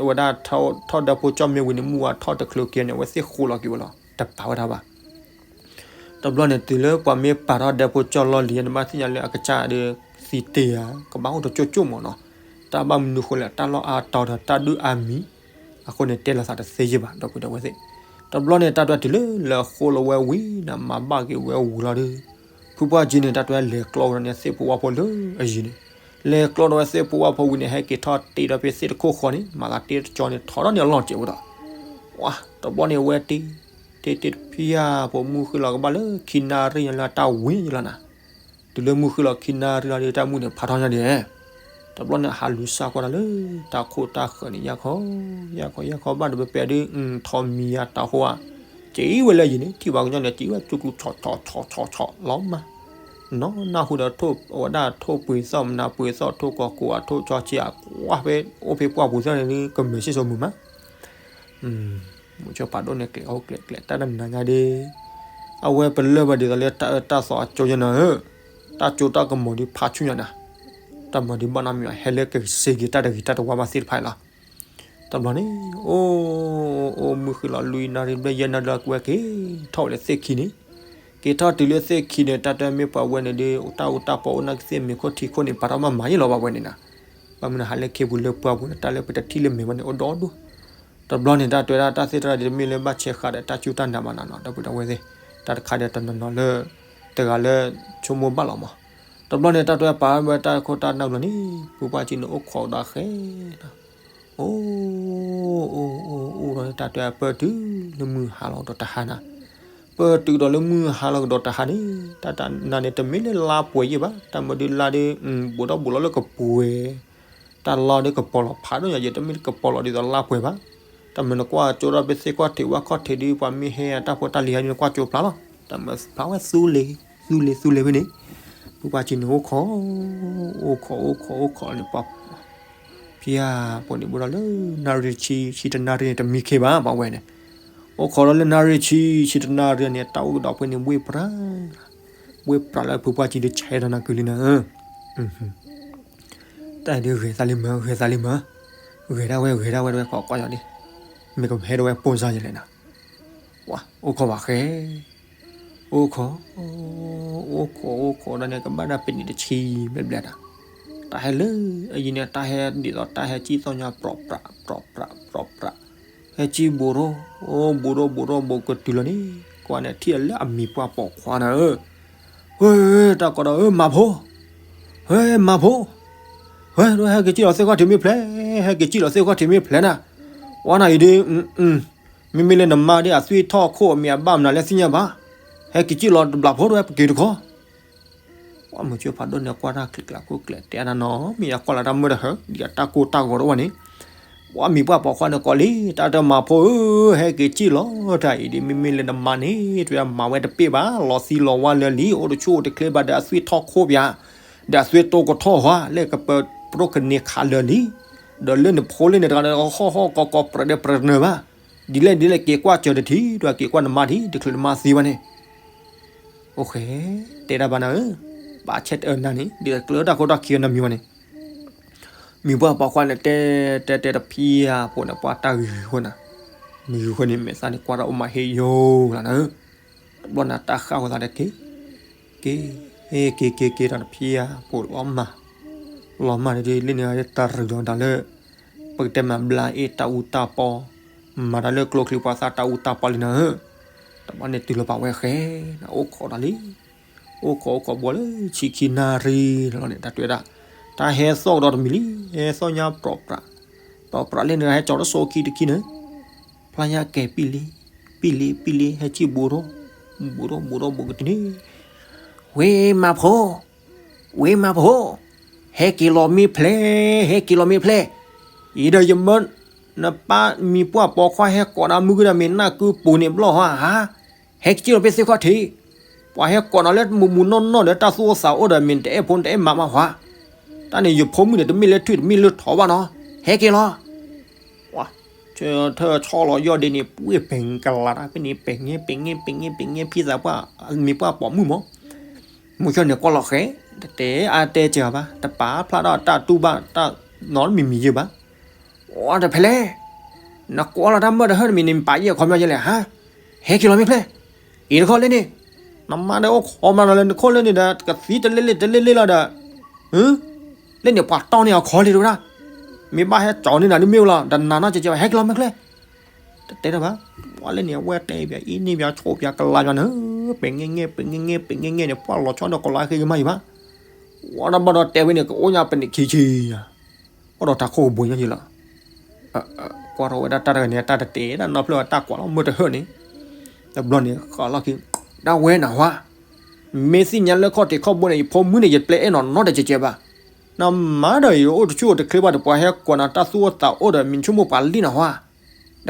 ဲဝဲဒၣ်ထီၣ်ဒဲဖိကၠီမ့ၢ်ဝံၤန့ၣ် မုၢ်ဝါထီၣ်တချုးက့ၤန့ၣ် အဝဲသ့ၣ်ဃိလီၤက့ၤဝဲလီၤ တပာ်ဝဲဒၣ်ဘၣ်. တဘျီန့ၣ် တုၤလၢပှၤမ့ၢ်ပာ်ထီၣ်ဒဲဖိကၠီလီၢ်လံၤ နဘၣ်သ့ၣ်ညါလၢအကစၢ်ဒီး သံတ့ၢ်ဧါ ကဘၣ်အိၣ်တကၠိၣ်ကၠိၣ်မးနီၤ, တၢ်ဘၣ်မနုၤဃိလဲၣ် တၢ်လီၢ်အါတီၤဒီးတၢ်ဒုးအါမံၤ, အဃိန့ၣ် တဲလိာ်သးတသ့ယဲၢ်ဘၣ် ဒီပုၢ်ဒီဝဲၢ်သ့ၣ်. တဘျီန့ၣ် တၢ်တဲတုၤလၢလဲၤဃိလီၤဝဲဝံၤန့ၣ် မၤဘၣ်က့ၤဝဲဝံၤလီၤဒီး ဖုပှၢ်က့န့ၣ် တၢ်တဲလဲၤကျီဝဲဒီးန့ၣ် သ့ၣ်ဖိဝၣ်ဖိလၢအယံၤန့ၣ်, လဲၤကျီဒီးဝဲသ့ၣ်ဖိဝၣ်ဖိဝံၤန့ၣ် ဟဲက့ၤထီၣ်တ့ဒီးဖဲသ့ၣ်တခိၣ်ဃီန့ၣ် မၤသးတ့တကၠီန့ၣ် ထီၣ်ထီၣ်န့ၣ်အလီၢ်စဲးဝဲဒီး, ဝါ တဘျီန့ၣ် အဝဲတ့ တ့တ့တဖံယါ ဖိမုၢ်ဃ့လီၤကဘၣ်လၢခံနၣ်ရံၣ်ညါလၢတၢ်ဝံၤယလီၤနၤ, တုၤလၢမုၢ်ဃ့လီၤခံနၣ်ရံၣ်လီၤဒီး တၢ်မုၢ်န့ၣ်ဖးထီၣ်ညါဒံး, တဘျီန့ၣ် ဟးလူၤစၢ်ကွၢ်တၢ်လၢတၢ်ခိၣ်တၢ်ဃၢၤန့ၣ် ယၢ်ခီ, ယၢ်ခီ ယၢ်ခီဘၣ်ဒီး ပပဲဒုး ထိးမံၤယါတၢ်ဟိဧါ, က့ၤဝဲလၢယံၤန့ၣ် ထံၣ်ပှၤကညီန့ၣ် က့ၤဝဲကၠူကၠူဆီဆီဆီဆီလီၤမး, နီၢ်နၢ်ဟူဒီးထိၣ်ဝဲဒၣ်ထိၣ်ပှ့ၤသီၣ်မနၤပှ့ၤသီၣ်ထိၣ်ကီၤကိးဧါ ထိၣ်ကၠီဆံးဧါ ကွၢ်ဖဲအိၣ်ဖဲပှၢ်ပူၤသၢန့ၣ် ကမဲာ်ဆံၣ်စိမုာ်မး မိၤဆိဖးဒိၣ်န့ၣ် ကျဲအိၣ်ကျဲကျဲ တၢ်တနၤညါဒီး အဝဲပလၢၢ်ဘၣ်ဒ်သိးလၢတၢ်အၢတၢ်သီအကၠိညါနၤဧၢ, တၢ်ကၠိတၢ်ကမီၤဒုးဖးဆူညါနၤ, တၢ်မၤဒုးဘၣ်နီတမံၤ ဟဲလၢကစ့က့ၤတၢ်တဂ့ၤတၢ်တဝါဘၣ်သ့ၣ်တဖၣ်အံၤလီၤ. တဘျီန့ၣ် အိၣ် အိၣ် အိၣ်မုၢ်ဃုလီၤ လွံၢ်နၣ်ရံၣ်ဘျဲၣ်ယဲၢ်နၣ်ရံၣ်လီၤ ကဝဲက့ၤထီၣ်ဝဲလၢသ့ၣ်ခံန့ၣ်, က့ၤထီၣ်တုၤလၢသ့ၣ်ခံန့ၣ် တၢ်တမ့ၢ်ပှၤဝဲန့ၣ်ဒီး တၢ်အူတၢ်ပီအိၣ်နာ်က့သ့ၣ်မ့ၤခိၣ်ထံခိၣ်န့ၣ် ပာ်ထီၣ်မၤမၤယ့ၢ်လီၤဘၣ်ဝဲန့ၣ်နၤ, ဘၣ်မနုၤဟးလၢခ့ပူၤလၢပှၢ်ပူၤန့ၣ် တၢ်လၢပတထံၣ်လၢမဲာ်ဘၣ်န့ၣ် အိၣ်ဒီဒူၣ်, တဘျီန့ၣ် တၢ်တဲဝဲဒၣ်တၢ်သ့ၣ်တဖၣ်ဒီးတမ့ၢ်လၢဘၣ်ဆဲးဃာ်ဒီးတၢ်စူၢ်တၢ်နာ်ဘၣ်နၤနီၤ ဒီပုၢ်ဒီဝဲၢ်သ့ၣ်, တၢ်တခါဒီးတနီၤနီၤလၢ တဂၤလၢ ဆိကမိၣ်ဘၣ်လီၤမး, တဘျီန့ၣ် တၢ်တဲဝဲပာ်ဝဲတၢ်ခိၣ်တၢ်နၢ်ဘျီန့ၣ် ဖုပှၢ်ကံန့ၣ် အိၣ်ခိးဒီးဃဲနီၤ, အိၣ် အိၣ် အိၣ် အိၣ်ဒီးတၢ်တဲပၢၢ်တုၤလၢမုၢ်ဟါလီၤကဒီးတဟါနၤ, ပၢၢ်တုၤဒီးလၢမုၢ်ဟါလီၤကဒီးတဟါန့ၣ် တၢ်တနၤန့ၣ် တမ့ၢ်လၢလါပှဲၤယဲၢ်ဘၣ် တၢ်မၤဒုးလါဒီး ဘူးထီၣ်ဘူးလီၤလၢကပှဲၤ တၢ်လီၢ်ဒီးကပီၤလီၤဖးဒိၣ်ညါယဲၢ် တမ့ၢ်ကပီၤလီၤဒ်သိးလါပှဲၤဘၣ်, တၢ်မၤနကွၢ်ကၠိဒီးပသ့ၣ်ခီၣ်ထံးဝၣ်ခီၣ်ထံးဒီး ပှၤမ့ၢ်ဟဲအတၢ်ဖိတၢ်လံၤဟဲန့ၣ် နကွၢ်ကၠိဖျါလီၤ, တၢ်မၤဖျါဝဲသူလ့ၤ သူလ့ၤ သူလ့ၤဖဲန့ၣ်, ဖုပှၢ်ကံန့ၣ် အိၣ်ခိး အိၣ်ခိး အိၣ်ခိး အိၣ်ခိးန့ၣ် ပှၤ ဖံဧၢ ပှၤန့ၣ် ဘူးဒီးလၢနၣ်ရံၣ်ဆံ ဆံတနၣ်ရံၣ်န့ၣ် တမံခ့ဘၣ် ပှၤဝဲန့ၣ်, အိၣ်ခိးဒီးလၢနၣ်ရံၣ်ဆံ ဆံတနၣ်ရံၣ်န့ၣ် တၢ်အိၣ်ကဒီးပှဲၤန့ၣ် ဘှ့ၣ်ပြး ဘှ့ၣ်ပြးလၢဖုပှၢ်ကံဒီးဆဲးဒီးနၤကုလံနၤဧၢ, တၢ်ဒုးဂဲၤသးလံမၢ ဂဲၤသးလံမၢ, ဂဲၤဒၣ်ဝဲ ဂဲၤဒၣ်ဝဲ တဝဲကိးကွၢ်ယီၤဒံး, မ့ၢ်ကဟဲဒၣ်ဝဲပိၢ်စါယလဲၣ်နၤ, ပှၤ အိၣ်ခိးဘၣ်ဃဲ အိၣ်ခိး အိၣ်ခိး အိၣ်ခိးဒီးန့ၣ် ကဘၣ်ဒၣ်ပနံးတဆံဘျဲၣ်ဘျဲၣ်ဒီး, တၢ်ဟဲလၢအယံၤန့ၣ် တၢ်ဟဲဒ်သိးတၢ်ဟဲကံၣ်သီၣ်ညါ ပြီးပြး ပြီးပြး ပြီးပြး, ဟဲကံၣ်ဘူးထီၣ် အိၣ်ဘူးထီၣ်ဘူးထီၣ်ဘူးကတုၤလီၤန့ၣ် ကွၢ်န့ၣ်ထံၣ်လၢအမံၤပှၢ်ပိာ်ခွါနၤဧၢ, ဝဲ တၢ်ကိးဒီး ဧၢ မၤဖိ ဝဲ မၤဖိ, ဝဲ ဟဲက့ၤကံၣ်လီၤသ့ၣ်ခီၣ်ထံးမ့ၢ်ဖျဲး ဟဲက့ၤကံၣ်လီၤသ့ၣ်ခီၣ်ထံးမ့ၢ်ဖျဲးနၤ, ဝဲနၤအံၤဒ် မ့မ့ၢ်လၢနမါဒ်အသွံၣ်ထီၣ်ခိၣ်အမံၤအဘၣ်မနုၤလဲၣ်သ့ၣ်ညါဘၣ်, ဟဲက့ၤကံၣ်လီၤတဘျီဖိတဝဲပက့ၤတခီ, ပှၤမုၢ်ကၠိဖးဒိၣ်န့ၣ် ကွၢ်တၢ်ချံးကျးခိၣ်ကျဲးတဲဒၣ်နီၤ မ့ၢ်ယကွၢ်လီၤတၢ်မုာ်တဟၢ ဒ်အတၢ်ကိၢ်တၢ်ဂီၤတအိၣ်ဘၣ်န့ၣ်, ပှၤမံၤပှၢ်ပိာ်ခွါန့ၣ်ကိးလံ တၢ်တမၤဖိဧၢ ဟဲက့ၤကံၣ်လီၤတၢ်အံၤဒ် မ့မ့ၢ်လၢနမါန့ၣ် တဝဲမၤဝဲတပ့ၢ်ဘၣ် လီၤသံလီၤဝါလၢာ်လံ အိၣ်တဆူၣ်အိၣ်တချ့ဘၣ်ဒီးအသွံၣ်ထီၣ်ခိၣ်ပၠး, ဒီးအသွံၣ်တိၢ်ကထီၣ်ဟါ လၢကပၢၤပရိကန့ၢ်ခးလၢာ်လံ, ဒီးလၢနဖိလၢနတဂၤဒီး ဟီၣ်ဟီၣ်ကီကီပြးဒီးပြးနၢၤဘၣ်, ဒ်လဲၣ်ဒ်လဲၣ်က့ၤကွၢ်စၢၤတထံၣ် ဒီးက့ၤကွၢ်နမါထံၣ် တချုးနမါသံဘၣ်န့ၣ် အိၣ်ဃဲ တဲဒၣ်ဘၣ်နၤဧၢ, ဘၣ်ဆဲးတအၢနၤန့ၣ် ဒ်သိးကျၢၤတၢ်ခိၣ်တၢ်ခံးနမံၤဘၣ်န့ၣ်, မံၤပှၢ်ပိာ်ခွါန့ၣ် တဲ တဲတဲတဖံဧါ ဖိန့ၣ် ပှၤတၢ်ဂုၤဃိန့ၣ်, မ့ၢ်ဂုၤဃိန့ၣ် မဲာ်သၣ်န့ၣ် ကွၢ်တၢ်အိၣ်မးဟ့ၣ်ယိာ်လီၤနၤဧၢ, တဘျီန့ၣ်တၢ်ဃၣ်ဝဲသးဒီးက့ၤ က့ၤ က့ၤ က့ၤ က့ၤတၢ်တဖံဧါ ဖိလီၤမၢ်, လီၤမၢ်န့ၣ်ဒ်လၢန့ၣ်တၢ်ရူးလီၤဒၣ်လၢ ပကတဲမၤဘျါအ့ၣ်တၢ်အူတၢ်ပီ, မၤတၢ်လၢကျိချံပှၤသးတၢ်အူတၢ်ပီလံနၤဧၢ, တဘျီန့ၣ်တုၤလီၤပာ်ဝဲဃဲ နအိၣ်ခိးဒီးလံ, အိၣ်ခိးအိၣ်ခိးဘှီလၢဆံခံနၣ်ရံၣ်လီၤန့ၣ် တၢ်တဲဝဲဒၣ်, တၢ်ဟဲသီၣ်ကဒီးတမံၤလံ, ဟဲသီၣ်ညါပြီၣ်ပြး, ပြီၣ်ပြးလၢန့ၣ် ဟဲကၠီၤတစိၤခံတခံန့ၣ်, ဖျါညါကဲၤပံလ့, ပံလ့ ပံလ့ ဟဲကံၣ်ဘူးထီၣ်, ဘူးထီၣ်ဘူးထီၣ်ဘူးကတုၤန့ၣ်, ဝ့မၤဖိ ဝ့မၤဖိ, ဟဲက့ၤလီၤမ့ၢ်ဖျဲး, ဟဲက့ၤလီၤမ့ၢ်ဖျဲး, အံၤဒီးယမၢ နပၢ်မံၤပှၢ်ပိာ်ခွါဟဲကိးနၤမုၢ်ကဒီးမ့ၢ်နၢ်ကုပူၤန့ၣ်ဘျီၣ်ဟါ, ဟဲက့ၤလီၤမ့ၢ်သ့ၣ်ခီၣ်ထံး, ပှၤဟဲကိးနၤလၢမုၢ်မုၢ်နီၢ်နီၢ်ဒီးတၢ်သူၣ်အိၣ်သးအိၣ်ဒီးမ့ၢ်နတအဲၣ်ဖိနတအဲၣ်မါမးဟါ, တၢ်န့ၣ်ယဖိမုၣ်န့ၣ် တမ့ၢ်လၢထွံၣ်တမ့ၢ်လၢထိးဘၣ်နီၤ, ဟဲက့ၤလီၤ ထၢၣ်ဆီလီၤယီၢ်ဒ့န့ၣ် ပှ့ၢ်ပဲၤကလးတၢ်ဖဲန့ၣ် ပဲၤငဲ ပဲၤငဲ ပဲၤငဲ ပဲၤငဲ ဖံသးပှၢ် မံၤပှၢ်ပိာ်မုၣ်မး, မုၢ်ဆ့ၣ်န့ၣ်ကွၢ်လီၤဃဲ, တတဲအါတဲစှၤဘၣ် တပာ်ဖျါထီၣ်တၢ်တူၢ်ဘၣ်တၢ်နီတမံၤမံၤယဲၢ်ဘၣ်, အိၣ်တဖဲလဲၣ်, နကွၢ်လီၤတၢ်မၢတဟၢတမံၤန့ၣ် ပာ်ယဲၢ်ခီပညီယဲၢ်လဲၣ်ဟါ, ဟဲက့ၤလီၤမ့ၢ်ဖျဲၣ်, အံၤတခီလၢန့ၣ်, နမါဒီးအိၣ်ခိးမးလီၤလၢနခိၣ်လၢန့ၣ်ဒီး ကသံတလဲလဲၣ်တလဲလဲၣ်လီၤဒီး လၢန့ၣ်ပှၤတီၢ်န့ၢ်အခီလံတဝဲဒၣ်, မ့ၢ်ဘၣ်ဟဲကၠီၤန့ၢ်နၤဒ်မ့ၢ်ဝဲလီၤ ဒီးနၤနီၢ်ကဲကဲဘၣ် ဟဲက့ၤလီၤမ့ၢ်ဖျဲၣ်, တတဲတၢ်ဘၣ်, ပှၤလၢန့ၣ် အဝဲတဲဘၣ်အံၤန့ၣ်ဘၣ်ဆိၣ်ဘၣ်ကလၤဘၣ်နၤ, ပဲၤငဲငဲ ပဲၤငဲငဲ ပဲၤငဲငဲန့ၣ် ပှၤလီၤဆီဒီးကလၤဃ့ကမၤယံၤဘၣ်, ဝဲဒၣ်ဘၣ်ဒီးတဲဝဲန့ၣ် ကအိၣ်ညါပနံးခံဆံညါ အိၣ်ဒီးတၢ်ခိၣ်ကဘိညါယံၤလီၤ, ကွၢ်ထီၣ်ဝဲဒၣ်တၢ်တဂၤန့ၣ် တၢ်တတဲဒၣ်နီဖျၢၣ်ဝဲတၢ်ကွၢ်လီၤမုၢ်တဟၢၣ်န့ၣ်, တဘျီန့ၣ်ဃးလီၢ်ခံ, ဒၣ်ဝဲနၤဟါ, မ့ၢ်သ့ၣ်ညါလၢခီၣ်ထံးခီၣ်ဘိန့ၣ် ယဖိမုၣ်န့ၣ် ယပျဲအဲၣ်နီၤနီတကဲကဲဘၣ်, နမါဒီးယအိၣ်တဆူၣ်အိၣ်တချ့ဘၣ်ဒီး ပှၤဟဲကွၢ်နၤတၢ်သူၣ်အိၣ်သးအိၣ်ဒီး မ့ၢ်ဆိကမိၣ်ပှၤလံနၤဟါ,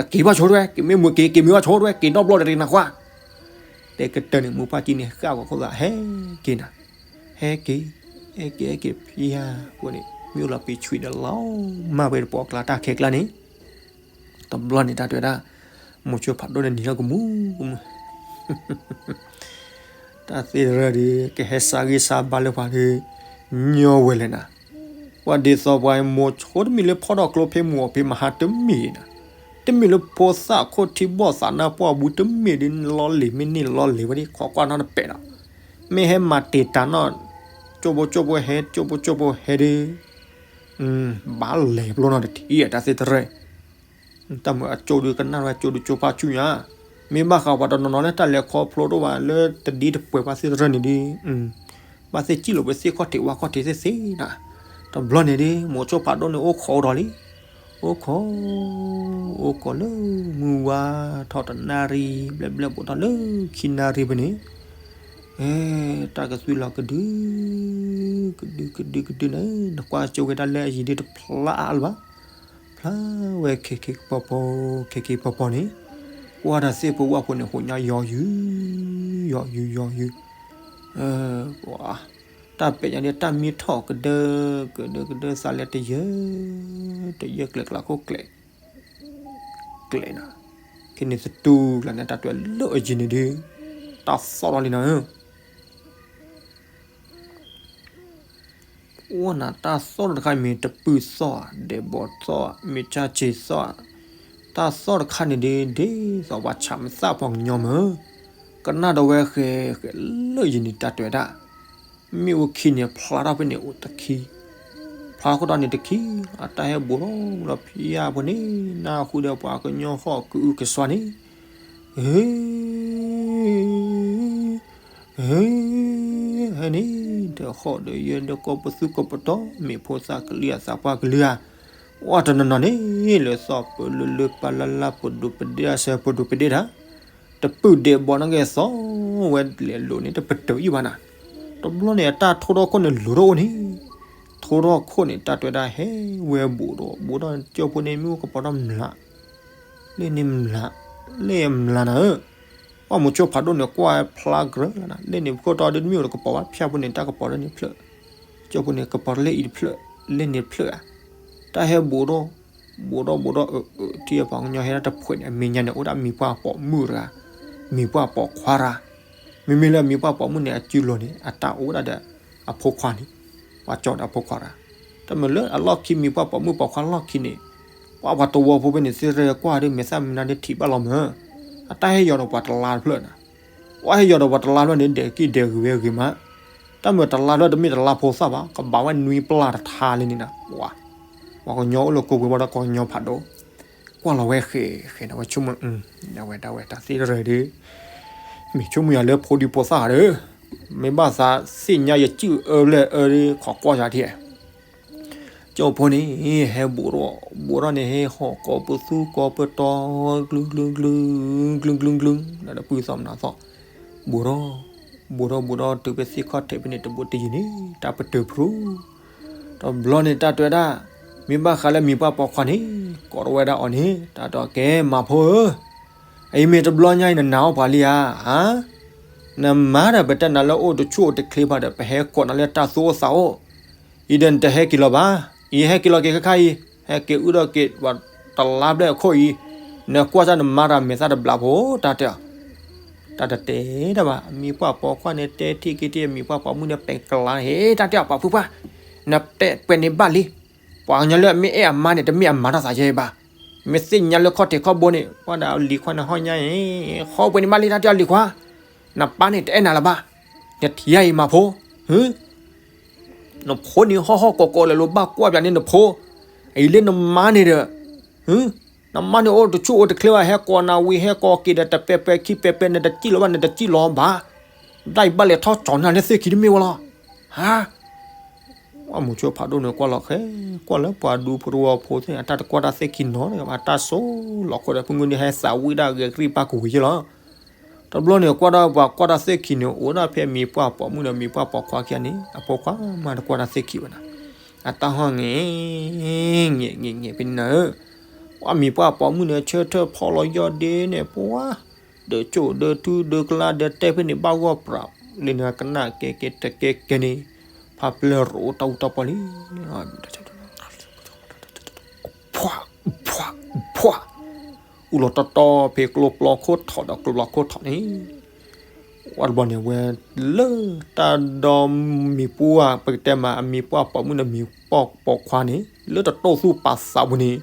ဒီးက့ၤဘၣ်ဆိတဝဲ က့ၤမ့ၢ်မုာ်က့ၤ က့ၤမ့ၢ်ဘၣ်ဆိတဝဲ က့ၤနီတဘျီတရံးနၤဟါ, တဲကတၢၢ်န့ၣ် မုၢ်ပှၢ်ကံန့ၣ် ဃၣ်ဂီၤခိၣ်သး ဟဲက့ၤနၤ, ဟဲက့ၤ, ဟဲက့ၤ ဟဲက့ၤဖံဧါ, အဃိန့ၣ် မ့ၢ်အိၣ်လီၤပံၤဆွံဒီးလီၤမၢ်ဝဲတပှီၢ်ကျါတၢ်ခဲကျါန့ၣ်, တ တဘျီန့ၣ်တၢ်တဲဝဲဒၣ်, မိၤဆိဖးဒိၣ်န့ၣ်နံၤထီၣ်ကမူကမူ တၢ်သ့ၣ်တရၢၣ်ဒီး ကဟဲစါဂံၢ်စါဘါလၢပှၤဒီး ညီဝဲလဲၣ်နၤ, ပှၤဒ်သိးပှၤမိၤဆိတမ့ၢ်လၢဖီၣ်ထီၣ်ကျိဖဲမုၢ်အီၤဖဲမဟါတမ့ၢ်နၤ, တမ့ၢ်လၢဖိသၣ်ခိၣ်ထံဘီၣ်သးနါပှၢ်ဘူးတမ့ၢ်ဒီး လီလံၤမ့ၢ်န့ၢ်လီလံၤဝဲဒၣ် ခိးကွၢ်နီတပဲာ်ဒီး, မ့ၢ်ဟဲမၤတ့ၢ်တၢ်နီၣ်, ကၠိဖိကၠိဖိဟဲ ကၠိဖိကၠိဖိဟဲဒီး ဘၣ်လဲၤပျိနီတထံၣ်တၢ်သ့ၣ်တရၢၣ်, တၢ်မုာ်အကၠိဒုးကနၣ်ဝဲကၠိဒုးကၠိဖးဆူညါ, မ့ၢ်ဘၣ်ဃးပှၤတနီၤနီၤလၢတၢ်လဲၤခီဖျိတအိၣ်ဘၣ်လၢတဒ်တပှဲၤပှၤသ့ၣ်တရၢၣ်န့ၣ်ဒီး, ဘၣ်သ့ၣ်စံၣ်လီၤပသ့ၣ်ခီၣ်ထံးဝါခီၣ်ထံးသ့ၣ်သ့ၣ်နၤ, တဘျီန့ၣ်ဒီး မိၤဆိဖးဒိၣ်န့ၣ်အိၣ်ခိးဒီးလံ, အိၣ်ခိး, အိၣ်ခိးလၢမုၢ်ဝါထီၣ်တနၣ်ရံၣ် ဘျဲၣ်ဘျဲၣ်ဘူးထီၣ်လၢခံနၣ်ရံၣ်ဖဲန့ၣ် တၢ်ကသွံလီၤကဒု, ကဒုကဒုကဒုန့ၣ် နကွၢ်ကၠိဝဲဒၣ်လၢအယံၤဒ်တဖျါအါလၢၤဘၣ်, ဖျါဝဲခဲက့ၤကပီၤပီၤ ခဲက့ၤပီၤပီၤန့ၣ်, ကွၢ်တၢ်သ့ၣ်ပဝၢ်ဖိန့ၣ် ဟိးညါယီၤယုာ်, ယီၤယုာ်ယီၤယုာ်, တၢ်ပဲာ်ညါဒ်တၢ်မံထီၣ် ကဒၢ, ကဒၢကဒၢသးလဲတယၢၢ်, တယၢၢ်ကျဲၤကျါခိၣ်ကျဲၤ ကျဲၤနၤ, ခဲန့ၣ်သတူၢ်ကျါန့ၣ် တၢ်တဲလၢအယံၤန့ၣ်ဒုး, တၢ်သီၣ်ထီၣ်လံနၤဧၢ, အိၣ်နၤတၢ်သီၣ်ထီၣ်တခါ မ့ၢ်တပုၢ်သီၣ်ဧါ, ဒဲးဘီသီၣ်ဧါ, မ့ၢ်ကၢ်စ့ၤသီၣ်ဧါ, တၢ်သီၣ်တခါန့ၣ်ဒုး ဒ်သိးပှၤဆးမသၣ်ပှၤကညီမ့ၢ်, ကနၣ်ဒီးဝဲဃဲၤဃဲၤလၢယံၤန့ၣ် တၢ်တဲဝဲဒၣ် မ့ၣ်အူခံန့ၣ် ဖျါထီၣ်ဖဲန့ၣ်အိၣ်တခံ, ဖျါထီၣ်ခိၣ်တီန့ၣ်တခံ, အတၢ်ဟဲဘူးထီၣ်လီၤဖဲအံၤဖိန့ၣ်, နၢ်ဟူဒီးပှၤကညီဃီၣ်ကအုကစွါန့ၣ်, ဟ့, ဟ့, ဟဲန့ၣ်, ဒီးဃီၣ်ဒီးယဲဒီးကီၢ်ပသူကီၢ်ပတီၢ် မ့ၢ်ဖိသၣ်ကလုာ်အသးပှၢ်ကလုာ်ဧါ, ဝဲတနီၤနီၤန့ၣ် လၢသီၣ်ပၢလၢလၢပၢလၢလၢ ပဒိၣ်ပဒ့အဆၢ ပဒိၣ်ပဒ့တၢ် တပုၢ်ဒဲးဘီန့ၣ်က့ၤသီၣ်ဝဲလဲၤလိာ်န့ၣ် တပတုာ်အံၤဘၣ်နၤ, တဘျီန့ၣ် အတၢ်ထိထီၣ်ခိၣ်န့ၣ် လိၤထီၣ်အိၣ်န့ၣ်, ထိထီၣ်ခိၣ်န့ၣ် တၢ်တဲဝဲဒၣ်ဟဲဝဲဘူးဒီး ဘူးဒီးကၠိဖိန့ၣ် မ့ၣ်အူကပီၤထီၣ်မျး, လ့ၣ်န့ၣ်မျး, လ့ၣ်မျးနၤဧၢ, ပှၢ်မိၤဆိဖးဒိၣ်န့ၣ် ကွၢ်ဖျါကြၢးလီၤနၤ, လ့ၣ်န့ၣ်ခိၣ်တီဒုးတမ့ၢ်အိၣ်တကပီၤဘၣ် ဖၠၣ်ဖိန့ၣ် တၢ်ကပီၤလၢန့ၣ်ဖျၢၣ်, ကၠိဖိန့ၣ် ကပီၤလၢအံၤတဖျၢၣ်, လ့ၣ်န့ၣ်တဖျၢၣ်ဧါ, တၢ်ဟဲဘူးဒီး ဘူးဒီးဘူးဒီး အၢ အၢ ထံၣ်ပှၤကညီဟဲဒၣ်တဖှဲးန့ၣ် အမဲာ်ညါန့ၣ် အိၣ်ဒၣ်မံၤပှၢ်ပိာ်မုၣ်တဂၤ, မံၤပှၢ်ပိာ်ခွါတဂၤ, မ့မ့ၢ်လၢမံၤပှၢ်ပိာ်မုၣ်န့ၣ် အစုလိၤန့ၣ် အတၢ်အိၣ်ဒၣ်ဒီး အဖိခွါန့ၣ်, ပှၤကၠီဒီးအဖိခွါတဂၤ, တၢ်မုာ်လၢအလီၢ်ခံမံၤပှၢ်ပိာ်မုၣ်ပိာ်ခွါလီၢ်ခံန့ၣ်, ပှၤပှၤသဝီဖိဖဲန့ၣ် သ့ၣ်ရဲၣ်ကွၢ်ဒီး မဲာ်သၣ်မံၤနါဒ်ထံၣ်ဘၣ်လီၤမး, အတၢ်ဟဲယီၤဒီးပှၤတလါတဖျၢၣ်နၤ ပှၤဟဲယီၤဒီးပှၤတလါဖျၢၣ်န့ၣ် ဒဲးကံၢ်ဒဲးဂ့ၤဝဲဂ့ၤမး, တၢ်မုာ်တလါဖျၢၣ်တမ့ၢ်တလါဖိသၣ်ဘၣ် ကဘၣ်ဝဲနွံပျၢ်တထါလံန့ၣ်နၤ, ပှၤကညီအိၣ်လၢကိးပှ့ၤဘၣ်ဒီးကညီဖးဒိၣ်, ကွၢ်လီၤဝဲဃဲၤဃဲၤန့ၣ်ဝဲဆိကမိၣ်, ဒၣ်ဝဲဒၣ်ဝဲတၢ်သ့ၣ်တရၢၣ်ဒီး, မ့ၢ်ဆိကမိၣ်ယၤလၢဖိဒံဖိသၣ်ဒီး, မ့ၢ်ဘၣ်သးသ့ၣ်ညါယစုၣ်အၢလဲၣ်အၢဒီး ခိးကွၢ်ယၤဒ် ကၠိဖိန့ၣ် ဟဲဘူးထီၣ်, ဘူးထီၣ်န့ၣ် ဟဲဟီၣ်ကိးပသူကိးပတီၤ ကျူကျူကျူ, ကျူကျူကျူ, ဒီးပုၢ်သီၣ်မနုၤသီၣ်, ဘူးထီၣ်, ဘူးထီၣ်ဘူးထီၣ်တုၤဖဲသ့ၣ်ခီၣ်ထံးဖဲန့ၣ် တဘူးတယံၤန့ၣ် တၢ်ပတုာ်ဖျိ, တဘျီန့ၣ် တၢ်တဲဝဲဒၣ်, မ့ၢ်ဘၣ်ဃးလၢမံၤပှၢ်ပိာ်ခွါန့ၣ် ကိးထီၣ်ဝဲဒၣ်အီၤန့ၣ် တၢ်တဲကဲမၤဖိဧၢ, အံၤမ့ၢ်တဘျီညါအံၤ နနာ်အီၣ်ပှၤလံဧါ, နမါဒီး ပတဲနၤလၢအိၣ်တဆူၣ်အိၣ်တချ့ဘၣ်ဒီး ပဟဲကိးနၤလၢတၢ်သူၣ်အိၣ်သးအိၣ်, အံၤဒီးနတဟဲက့ၤလီၤဘၣ်, အံၤဟဲက့ၤလီၤက့ၤခါခါအံၤ, ဟဲက့ၤအုၣ်ဒီးက့ၤ ပှၤတလါဘျဲၣ်အခိၣ်အံၤ, နကွၢ်စၢ်နမါတၢ်မဲာ်သၣ်တဘျးဖိ တၢ်တဲအီၤ, တၢ်တတဲတၢ်ဘၣ်, မံၤပှၢ်ပိာ်ခွါန့ၣ် တဲထံၣ်က့ၤထံၣ် မံၤပှၢ်ပိာ်မုၣ်န့ၣ် ပဲၤကလါန့ၣ် ဟ့ တၢ်တဲအီၤ ပှၤဖုပှၢ်, နပဲာ်ပှဲၤန့ၣ်ဘၣ်လံ, ပှၤကညီလၢအမ့ၢ်အဲၣ်အမါန့ၣ် တမ့ၢ်အမၤတၢ်သးယဲဘၣ်, မ့ၢ်သ့ၣ်ညါလၢခီၣ်ထံးခီၣ်ဘိန့ၣ် ပှၤဒၣ်လံၤခွါန့ၣ်ဟီၣ်ညါအံၤ, ဟီၣ်ပှဲၤန့ၣ်ဘၣ်လံ တၢ်တဲအီၤလံၤခွါ, နပၢ်န့ၣ်တအဲၣ်နၤလၢၤဘၣ်, နထံၣ်ယၤအံၤမၤဖိ, နဖိန့ၣ်ဟီၣ်ဟီၣ်ကိးကိးလၢၤလိၤ ဘၣ်ကွၢ်ပၠးန့ၣ်နဖိ, အံၤလၢနမါန့ၣ်ဒီး နမါန့ၣ်အိၣ်တဆူၣ်အိၣ်တချ့ဘၣ် ဟဲကိးနၤဝံၤ ဟဲကိးက့ၤဒီး တပဲာ်ပဲာ်ခံပဲာ်ပဲာ် နတစံၣ်လီၤဘၣ် နတစံၣ်လီၤဘၣ်, ဒၣ်အံၤဘၣ်လဲၤထီၣ်ကၠီၤနၤလၢသ့ၣ်ခံတမ့ၢ်ဝဲလီၤ, ဟါ ပှၢ်မိၤဆိဖးဒိၣ်န့ၣ် ကွၢ်လီၤဃဲ ကွၢ်လၢပှၤဒူဖိတဝီဖိသ့ၣ် အတၢ်တကွၢ်တၢ်သ့ၣ်ခံနီတဂၤဘၣ် တၢ်ဆိလီၤခိၣ်ဒီး ဖုမုၢ်န့ၣ် ဟဲသးဝံၣ်ဒၣ်ဂဲၤကရံၣ်ပၢ်ကဝံၤယဲလီၤ. တဘျီန့ၣ် ကွၢ်ဒၣ်ပှၤကွၢ်တၢ်သ့ၣ်ခံန့ၣ် အိၣ်ဒၣ်ဖဲမံၤပှၢ်ပိာ်မုၣ်ဒီး မံၤပှၢ်ပိာ်ခွါခံဂၤန့ၣ် အဖိခွါမးတကွၢ်တၢ်သ့ၣ်ခံဘၣ်နၤ, အတၢ်ဟီၣ်ငဲၤ ငဲၤ ငဲၤ ငဲၤဖဲန့ၣ်နၤဧၢ, ပှၢ်မံၤပှၢ်ပိာ်မုၣ်န့ၣ် ဆၢထၢၣ်ဖီလီၤယီၢ်ဒ့န့ၣ် ပှၢ် ဒၢးကၠိၣ်ဒၢးထူဒၢးကလါဒၢးတဲ ဖဲန့ၣ်ဘၣ်ဂီၢ်ပြး လၢန့ၣ်ကနၣ်ကဲကဲတကဲကဲန့ၣ် ဖးပျဲၢ်ရိးတၢ်အူတၢ်ပီၢ်လံ ဖှၣ် ဖှၣ် ဖှၣ် အူလီၤတီတီဖဲကျိပျီခိၣ်ထီၣ်ဒီးကျိပျီခိၣ်ထီၣ်န့ၣ် ဝဲတဘျီန့ၣ် ဝဲလၢတၢ်ဒီမံၤပှၢ် ပကတဲမး အမံၤပှၢ်ပိာ်မုၣ်ဒီး မံၤပှၢ်ပိာ်ခွါန့ၣ် လၢတတိၢ်သူၣ်ပာ်သးပူၤန့ၣ်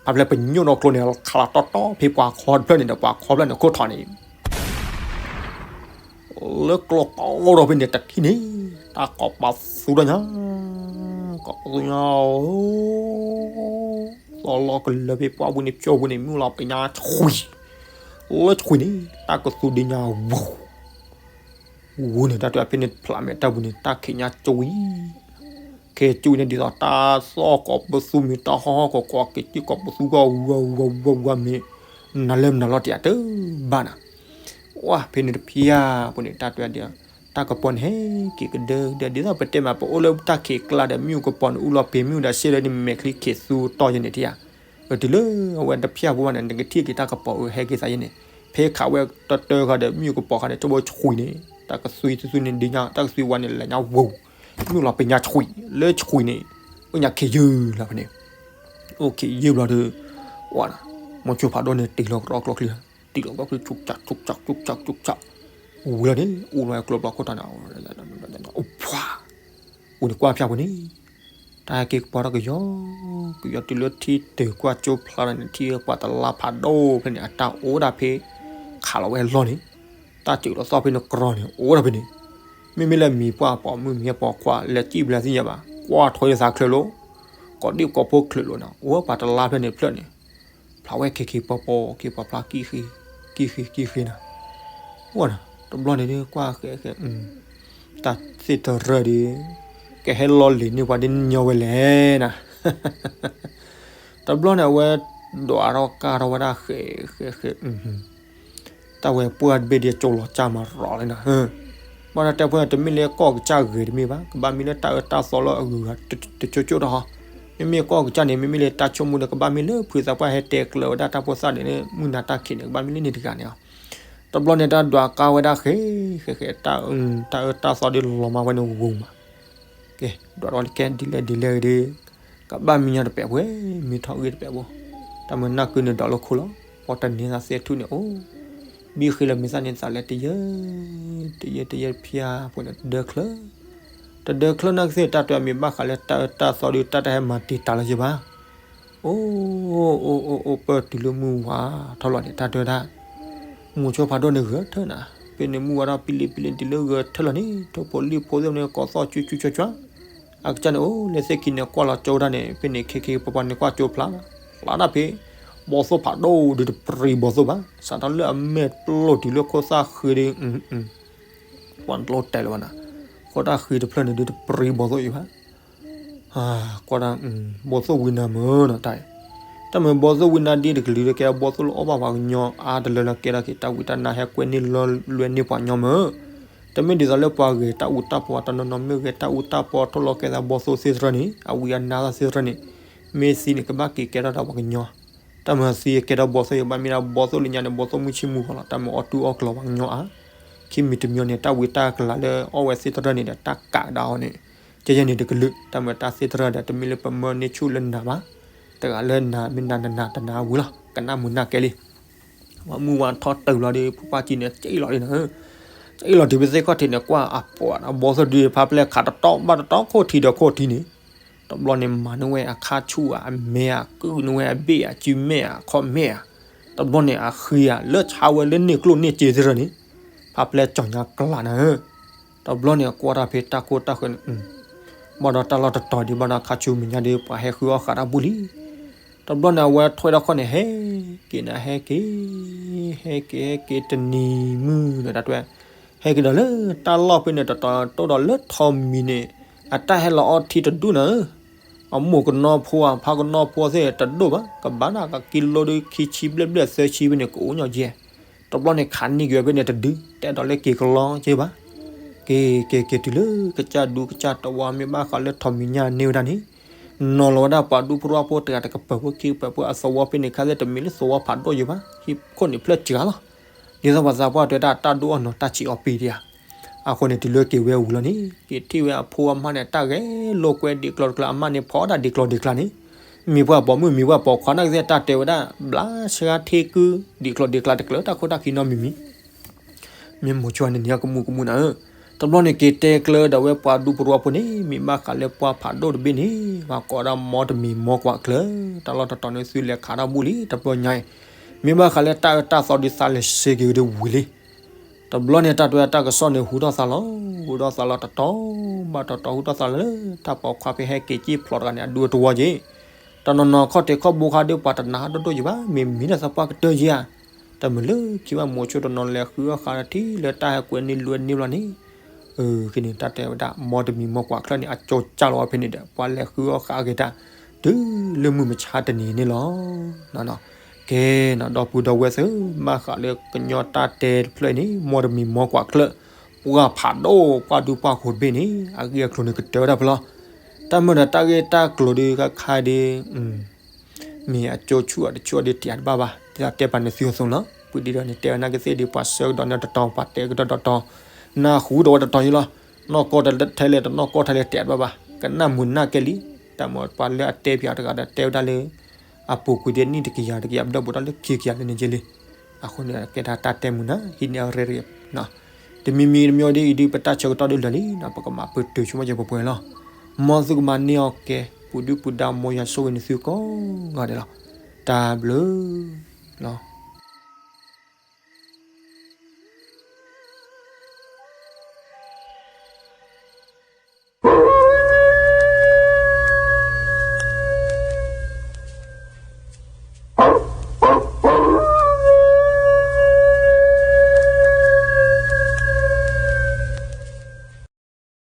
ဖဲပညိၣ်ဒီးကျိန့ၣ် ခးလီၤတီတီဖဲပှၤခီတဖျၢၣ်န့ၣ်ဒီး ပှၤခီဖျၢၣ်န့ၣ်ခိၣ်ထီၣ်န့ၣ် လၢကျိပျီဒီးဖဲန့ၣ်တထံၣ်န့ၣ် တၢ်ကိးပသူထီၣ်ညါ ကိးပသူညါ သီလီၤကလၢာ်ဖဲပှၢ်ပူၤန့ၣ် ဖျိပူၤန့ၣ် မုၢ်လီၤပညါဆှံ, လၢဆှံန့ၣ် တၢ်ကသူဒ့ညါဝူၤ ဝူၤန့ၣ် တၢ်တဲဖဲန့ၣ်ဖျးမဲာ်တၢ်ပူၤန့ၣ် တၢ်ခံးညါကွံာ်, ခံးကွံာ်န့ၣ် ဒ်သိးတၢ်သီၣ်ကိးပသူမ့ၢ်တၢ်ဟီၣ်ဟီၣ်ကီးကီး က့ၤက့ၤကိးပသူကီးဝူၤဝူၤဝူၤဝူၤမ့ၢ် နၤလၢမနုၤလီၤတံၢ်အတဘၣ်နၤ, ဝဲဖဲန့ၣ်တဖျၢၣ်ပူၤန့ၣ် တၢ်တဲဒၣ် တၢ်ကပီၤန့ၣ်ဟဲက့ၤကဒၢကဒၢ ဒ်သိးပတဲမး ပအိၣ်လၢတၢ်ခံးကျါဒီး မ့ၣ်အူကပီၤန့ၣ် အူလီၤပ့ၤမ့ၣ်အူဒီး ရှဲလၢန့ၣ် မဲာ်ချံခံးသူတီၢ်ယဲန့ၣ်တယၤ တုၤလၢအဝဲတဖျၢၣ်ပူၤဘၣ်န့ၣ် နကထံၣ်က့ၤတၢ်ကပီၤအဟဲက့ၤသးယဲန့ၣ် ဖဲခးဝဲတတၢခါဒီး မ့ၣ်အူကပီၤခါန့ၣ် ကၠိဘိဆှံန့ၣ် တၢ်ကသွံသွံသွံန့ၣ် ဒ့ညါ တၢ်ကသွံဝါန့ၣ် လဲၤညါဝူၤ မ့ၣ်အူလီၤပ့ၤညါဆှံ လၢဆှံန့ၣ် အိၣ်ညါခံးယုၢ်လီၤဖဲန့ၣ် အိၣ်ခံးယုၢ်ဘျီဒီး ဝဲ မိၤဆိဖးဒိၣ်န့ၣ် တ့ၢ်လီၤကရီကျိချံ တ့ၢ်လီၤကရီချံ ဆူၣ်ဆူၣ်ဆူၣ်ဆူၣ်ဆူၣ်ဆူၣ် ဝံၤလီၤန့ၣ် အိၣ်လီၤကျိဘျီခိၣ်ထီၣ်န့ၣ် အိၣ်ပှၤ အိၣ်န့ၣ်ကွၢ်ဖၠၣ်ပူၤန့ၣ် တၢ်ဟဲက့ၤကပီၤထီၣ်ကယီ ကယီတုၤလၢထံတၢၤကွၢ်ကၠိဖျါလီၤန့ၣ် ထံပှၤတလါဖးဒိၣ်ဖဲန့ၣ် အတၢ်အိၣ်ဒၣ်ဖဲ ခးလီၤဝဲလီၢ်န့ၣ် တၢ်စၢၤလီၤသီၣ်ဖဲန့ၣ်ကြီန့ၣ် အိၣ်ဒၣ်ဖဲန့ၣ် မ့မ့ၢ်လၢမံၤပှၢ်ပိာ်မုၣ်မံၤပိာ်ခွါ လဲၤစံၣ်ဘျဲသ့ၣ်ညါဘၣ် ကွၢ်ထွဲယသးချၢလိာ် ကိးဒံကိးဖိချၢလိာ်န့ၣ် အိၣ်ပှၤတလါဖဲန့ၣ်ဖျၢၣ်န့ၣ် ဖျါဝဲခံခံပီၤပီၤ ခံပီၤဖျါ ကံၣ်ဃံ ကံၣ်ဃံ ကံၣ်ဃံနၤ ဝဲန့ၣ် တဘျီန့ၣ်ဒ်ကွၢ်ဃဲဃဲ တၢ်သ့ၣ်တရၢၢ်ဒီး ကဟဲလီၤလံၤန့ၢ်ပှၤဒ်ညီဝဲလဲၣ်နၤ တဘျီန့ၣ် အဝဲ ဒွးထီၣ်ကၢ်ထီၣ်ဝဲဒၣ်ဃဲဃဲဃဲ တၢ်ဝဲပှၢ်တဘ့ၣ်ဒ်ကၠိလီၤကၢ်မးရီၤလံနၤ ဘၣ်တၢ်တဲဖိန့ၣ် တမ့ၢ်လၢကိးကစၢ်ဂ့ၤတမ့ၢ်ဘၣ် ကဘၣ်မ့ၢ်လၢတၢ်အၢတၢ်သီလၢအဂုၤအဂၤတကၠိကၠိတဟီ မ့မ့ၢ်ကိးကစၢ်န့ၣ် မ့မ့ၢ်လၢတၢ်ဆိကမိၣ်ဒီး ကဘၣ်မ့ၢ်လၢဖုသးပှၢ်ဟဲတဲကျၢၤဝဲဒၣ်တၢ်ဖိသၣ်န့ၣ် မုၢ်နၤတၢ်ခံးန့ၣ် ကဘၣ်မ့ၢ်လၢန့ၣ်တဂၤန့ၣ်လီၤ တဘျီန့ၣ် တၢ်ဒွးကၢ်ဝဲဒၣ်ဃဲ ဃဲဃဲ တၢ်အၢတၢ်သီဒ်လီၤမၢ်ဝဲန့ၣ်ဂိၤမး ကဲ ဒွးထီၣ်ကဲဒ်လဲၣ်ဒ်လဲၣ်ဂ့ၤဒီး ကဘၣ်မံညီတပဲာ်ပှဲၤ မံထီၣ်ဂ့ၢ်တပဲာ်ဘိ တၢ်မုာ်နၢ်ကုန့ၣ်ဒိးလိာ်ခိၣ်လီၤ ပှၤတန့ၤသးသ့ၣ်ထူၣ်န့ၣ်အိၣ် ဘံၣ်ဃ့လၢမ့ၢ်သၣ်န့ၣ်သးလဲတယၢ တယၢတယၢတဖၠၣ်ပှဲၤန့ၣ်တဒၢချၢ တဒၢချၢနၢ်ကသ့ၣ် တၢ်တဲအမ့ၢ်ဘၣ်ဃးလၢတၢ်အၢတၢ်သီဒီး တၢ်တဟဲမၤတံာ်တာ်လၢၤယဘၣ် အိၣ် အိၣ် အိၣ် အိၣ် ပၢၢ်တုၤလၢမုၢ်ဝါထီၣ်လီၤန့ၣ် တၢ်တဲဝဲဒၣ် မိၤဆိဖးဒိၣ်န့ၣ်ဂဲၤထၢၣ်နၤ ဖဲန့ၣ်မုၢ်ဝါထီၣ်ပံလံပံလံတုၤလၢဂဲၤထၢၣ်လီၤန့ၣ် ထိၣ်ဖိလံၣ်ဖိသ့ၣ်န့ၣ် ကိးသီၣ်ကွၢ်ကွၢ်ကွၢ်ကွၢ် အကစၢ်န့ၣ်အိၣ်လၢသ့ၣ်ခံန့ၣ် ကွၢ်လီၤကၠိတၢ်န့ၣ် ဖဲန့ၣ် ခ့ခ့ပှၤပှၤန့ၣ်ကွၢ်ကၠိဖျါ ဖျါတၢ်ဖဲ ဘီသိၣ်ဖးဒိၣ်ဒုးတပြံဘီသိၣ်ဘၣ် စးထီၣ်လၢအမဲာ်ပျိၢ်တုၤလၢခိၣ်သၣ်ဃ့ဒီး ပှၤကျိတဲလၢၤဘၣ်နၤ ခိၣ်သၣ်ဃ့တဖျၢၣ်န့ၣ်ဒုးတပြံဘီသိၣ်အံၤဘၣ် ကွၢ်တၢ် ဘီသိၣ်ဝံနၤမ့ၢ်နီၤတၢ်အံၤ တၢ်မ့ၢ်ဘီသိၣ်ဝံနၤဒ်တကလုာ်ဒီး ကဲဘီသိၣ်လၢအီၣ်ဘၣ်ပှၤကညီအါတလၢလၢကဲထီၣ်က့ၤ တၢ်ဝံတၢ်နါဟဲကွဲန့ၢ်လၢလွဲန့ၢ်ပှၤကညီမ့ၢ် တမ့ၢ်ဒ်သိးလၢပှၤဂဲၤတၢ်အူတၢ်ပီ တနီၤနီၤမ့ၢ်ဂဲၤတၢ်အူတၢ်ပီ ထိၣ်လီၤကဲသးဘီသိၣ်သ့ၣ်တဖၣ်န့ၣ် အဝံအနါသ့ၣ်တဖၣ်န့ၣ် မ့ၢ်သံန့ၣ် ကဘၣ်က့ၤကဲထီၣ်ဒၣ်ပှၤကညီ တၢ်မ့ၢ်သံကဲထီၣ်ဘီသိၣ်ယဘၣ်မ့ၢ်ဒၣ်ဘီသိၣ်လၢညါန့ၣ် ဘီသိၣ်မုၢ်ဆ့ၣ်မုၢ်ဂီၤလီၤ တၢ်မ့ၢ်အီၣ်တူၢ်အီၣ်ကျီၤပှၤကညီအါ ခံမံၤတမံၤန့ၣ် တၢ်ဝံတၢ်ကလၤလၢအီၣ်ဝဲသ့ၣ်တဖၣ်န့ၣ်ဒီး တၢ်ကးကဒါအီၤန့ၣ် ကဲယဲန့ၣ်တကလုာ် တၢ်မ့ၢ်တၢ်သ့ၣ်တဖၣ်ဒီး တမ့ၢ်လၢပမၢန့ၢ်ဆူၣ်လၢနၤဘၣ် တဂၤလၢနၤမ့ၢ်နၤနနၤတနၤဝံၤလီၤ ကနၣ်မုာ်နၢ်ကဲလံ ဝဲမုၢ်ဝါထီၣ်တုၤလီၤဒီး ဖိပၢ်ကံန့ၣ် ကၠံၣ်လီၤဒ်နၤ ကၠံၣ်လီၤတုၤဖဲသ့ၣ်ခီၣ်ထံးန့ၣ် ကွၢ်အပှၤဒီးဘီသိၣ်ဒုးဖးဖျဲၣ်ခးတတီဘၣ်တတီ ခိၣ်ထံးဒီးခိၣ်ထံးန့ၣ် တဘျီန့ၣ် မၤန့ၢ်ဝဲအခါဆူၣ်ဧါ အမဲဧါ ကုၢ်န့ၢ်ဝဲအဘ့ၣ်ဧါ စုမဲၣ်ဧါ ခီၣ်မဲၣ်ဧါ တဘျီန့ၣ် အဃံဧါ လၢဆါဝဲလၢန့ၢ်ကျိၣ်န့ၢ်စ့သ့ၣ်တဖၣ်န့ၣ် ဖးဖျဲၣ်ကၠီၤညါကျးနၤဧၢ တဘျီန့ၣ် ကွၢ်တၢ်ဖဲတၢ်ခိၣ်တၢ်ဃၢၤန့ၣ် ဘၣ်ဒီးတၢ်လီၢ်တတီၤဒံး ဘၣ်ဒီးခါဆူမဲာ်ညါဒီး ပှၤဟဲဃုအီၣ်ဃာ်တၢ်ဘူၣ်လံ တဘျီန့ၣ် အဝဲထွဲဒီးခီၣ်န့ၣ် ဟဲက့ၤနၤ ဟဲက့ၤ ဟဲက့ၤ ဟဲက့ၤတနံၤမုၢ်ဒီး တၢ်တွဲ ဟဲက့ၤဒီးလၢတၢ်လီၢ်ဖဲန့ၣ် တတီၤတိၢ်ဒီးလၢထိးမံၤန့ၣ် အတၢ်ဟဲလီၤအီထံတဒူၣ်နၤဧၢ အမိၢ်ကနီဖိဧါ ဖးကနီဖိသ့ၣ်တဒိၣ်ဘၣ် ကဘၣ်နၤ ကကံလိဒုးခံဆံဘျဲၣ်ဘျဲၣ်သၢဆံဖဲန့ၣ် ကအိၣ်ညီယဲၢ် တဘျီန့ၣ် ခးန့ၢ်က့ၤဝဲဖဲန့ၣ်တဒု တဲဒီးလၢက့ၤကလီက့ၤဘၣ် က့ၤက့ၤက့ၤတုၤလၢကစၢ်ဒူကစၢ်တဝါ မ့ၢ်ဘၣ်ဃးလၢထိးမံၤညါန့ၢ်ဝဲဒၣ်န့ၣ် နီၤလီၤဝဲဒၣ်ပှၤဒူဖိထဝီဖိတဂၤတကပၤဖိခံကပၤဖိ အသဝီဖဲန့ၣ်ခါသ့ၣ် တမ့ၢ်လၢသဝီဖးဒိၣ်ယိာ်ဘၣ် ဟံၣ်ခိၣ်န့ၣ်ဖျၢၣ်စှၤလီၤ ဒ်သိးပှၤသးပှၢ်တဲတၢ် တၢ်ဒိၣ်အီၣ်နီၤ တၢ်ဆံးအီၣ်ပံတယၤ အဃိန့ၣ် တုၤလၢက့ၤဝဲဝံၤလီၤန့ၣ် က့ၤထံၣ်ဝဲအဖိအမါန့ၣ် တၢ်ဂဲၤလိာ်ကွဲဒံးကျီၤတကျါ အမါန့ၣ် ဖီတၢ်ဒံးကျီၤဒံးကျါန့ၣ် မ့ၢ်ပှၤပိာ်မုၣ်မ့ၢ်ပှၤပိာ်ခွါနာ်ကသ့ၣ်တၢ်တဲဝဲဒၣ် ဘျါဆှါထ့ကု ဒံးကျိၤဒံးကျါတကျၢၤတၢ်ခိၣ်တၢ်ခံနီတမံၤမံၤ မ့ၢ်မိၤဆိန့ၣ်န့ၣ် ကမူကမူနၤဧၢ, တဘျီန့ၣ်က့ၤတဲကျၢၤဒီးဝဲပှၤဒူပရူၤဖိန့ၣ် မ့ၢ်ဘၣ်ဃးလၢပှၤဖးဒိၣ်တဘ့ၣ်န့ၣ် ပှၤကိးဒၣ်မ်တမံၤမ်ကွၢ်ချၢ, တၢ်လီၢ်တတီၤန့ၣ်သုလဲၤခးတၢ်ဘူၣ်လံ တဘျီညါအံၤ, မ့ၢ်ဘၣ်ဃးလၢတၢ်အၢတၢ်သီဒုးသးလဲၤစ့က့ၤဝံၤလံ တဘျီန့ၣ် တၢ်တဲတၢ်ကစီၣ်န့ၣ် ဟူထီၣ်သါလီၤ, ဟူထီၣ်သါလီၤတတီၤဘၣ်တတီၤ ဟူထီၣ်သါလီၤလၢ တၢ်ပိာ်ခွါဖဲဟဲက့ၤက့ၤဖျိးတဂၤန့ၣ် အဒူအတဝီက့ၤ, တနီၤနီၤခီၣ်ထံးခီၣ်ဘိခါဒီး ပှၤတနၢ်ဟးဒိၣ်ဒိၣ်ယံၤဘၣ် မ့ၢ်မံၤဒီးသးပှၢ်ကတၢၢ်ယံၤဧါ, တမုာ်လၢခံဘၣ်မိၤဆိတနီၤလဲၤဃုအီၣ်ဃာ်ထံၣ်လၢတၢ်ဟဲကွဲးန့ၢ်လွဲန့ၢ်ဘျီန့ၣ်, အၢ် ကန့ၣ် တၢ်တဲဝဲဒၣ် မ်တမံၤမ်ကွၢ်ချၢန့ၣ် အကၠိကၢ်လီၤဝဲဖဲန့ၣ်ဒီး ပှၤလဲၤဃုအီၣ်ဃာ်အဂ့ၤတၢ် တုၤလၢမုၢ်မဆါတနံၤန့ၣ်လီၤ. ကဲနီၤ ဒီပုၢ်ဒီဝဲၢ်သ့ၣ်ဧၢ, ဘၣ်ဃးလၢကညီတၢ်တဲတဖျၢၣ်အံၤန့ၣ် မ်တမံၤမ်ကွၢ်ချၢ, ပှၤဖးဒိၣ်ပှၤဒူပှၤယိၤတဘ့ၣ်န့ၣ် အဂ့ၢ်အကျိၤန့ၣ်ကတၢၢ်ဝဲဒၣ်ဖဲလီၤ. တၢ်မုာ်ဒီးတၢ်ဂ့ၢ်တၢ်ကျိၤဒီးခါခါဒီး မ့ၢ်အကၠိဆူၣ်အီၤတဆူၣ်အီၤဒီး တၢ်တဲပာ်န့ၢ်သုအသိးလီၤ. ပှၤဒ်ဒီးန့ၣ် တဲဝဲနာ်ကသ့ၣ်ဒီး ပှၤဆၢကဒီးန့ၣ်တတီၤ ပှၤတဲကဒီးတတီၤ, နၢ်ဟူဒီးဝဲတတီၤယံၤလီၤ. နီၢ်ကီၢ်ထဲလဲၣ်တနီၢ်ကီၢ်ထဲလဲၣ် တဲတဘၣ်ဘၣ်, ကနၣ်မုာ်နၢ်ကဲလံ. တၢ်မ့ၢ်ပှၤလၢအတဲပၠးတဂၤဒီး တဲဝဲဒၣ်လၢ အပူၤကွံာ်ဒီးနံၣ်တကယၤတကယၤ ဘျၢၣ်ဘူးထီၣ်လၢခံကယၤလၢန့ၣ်က့ၤလံ. အဃိန့ၣ် ကဲဒၣ်တၢ်တဲမုာ်နၤ ဟံးန့ၢ်အရ့ရ့ တမံၤမံၤတမံၤဒ်အံၤဒုး ပတၢ်ဆၢကတီၢ်ဒုးလၢာ်လံနီၤ, ပကမၤပတုာ်ဆိကမိၣ်က့ၤပှဲၤပှဲၤလီၤ. မ်သုကမၤန့ၢ်အီၤကဲ ပူၤဒုပူၤဒါ မ်ယွၤဆိၣ်ဂ့ၤန့ၢ်သုကိးဂၤဒဲးလီၤ. တၢ်ဘျုးလီၤ.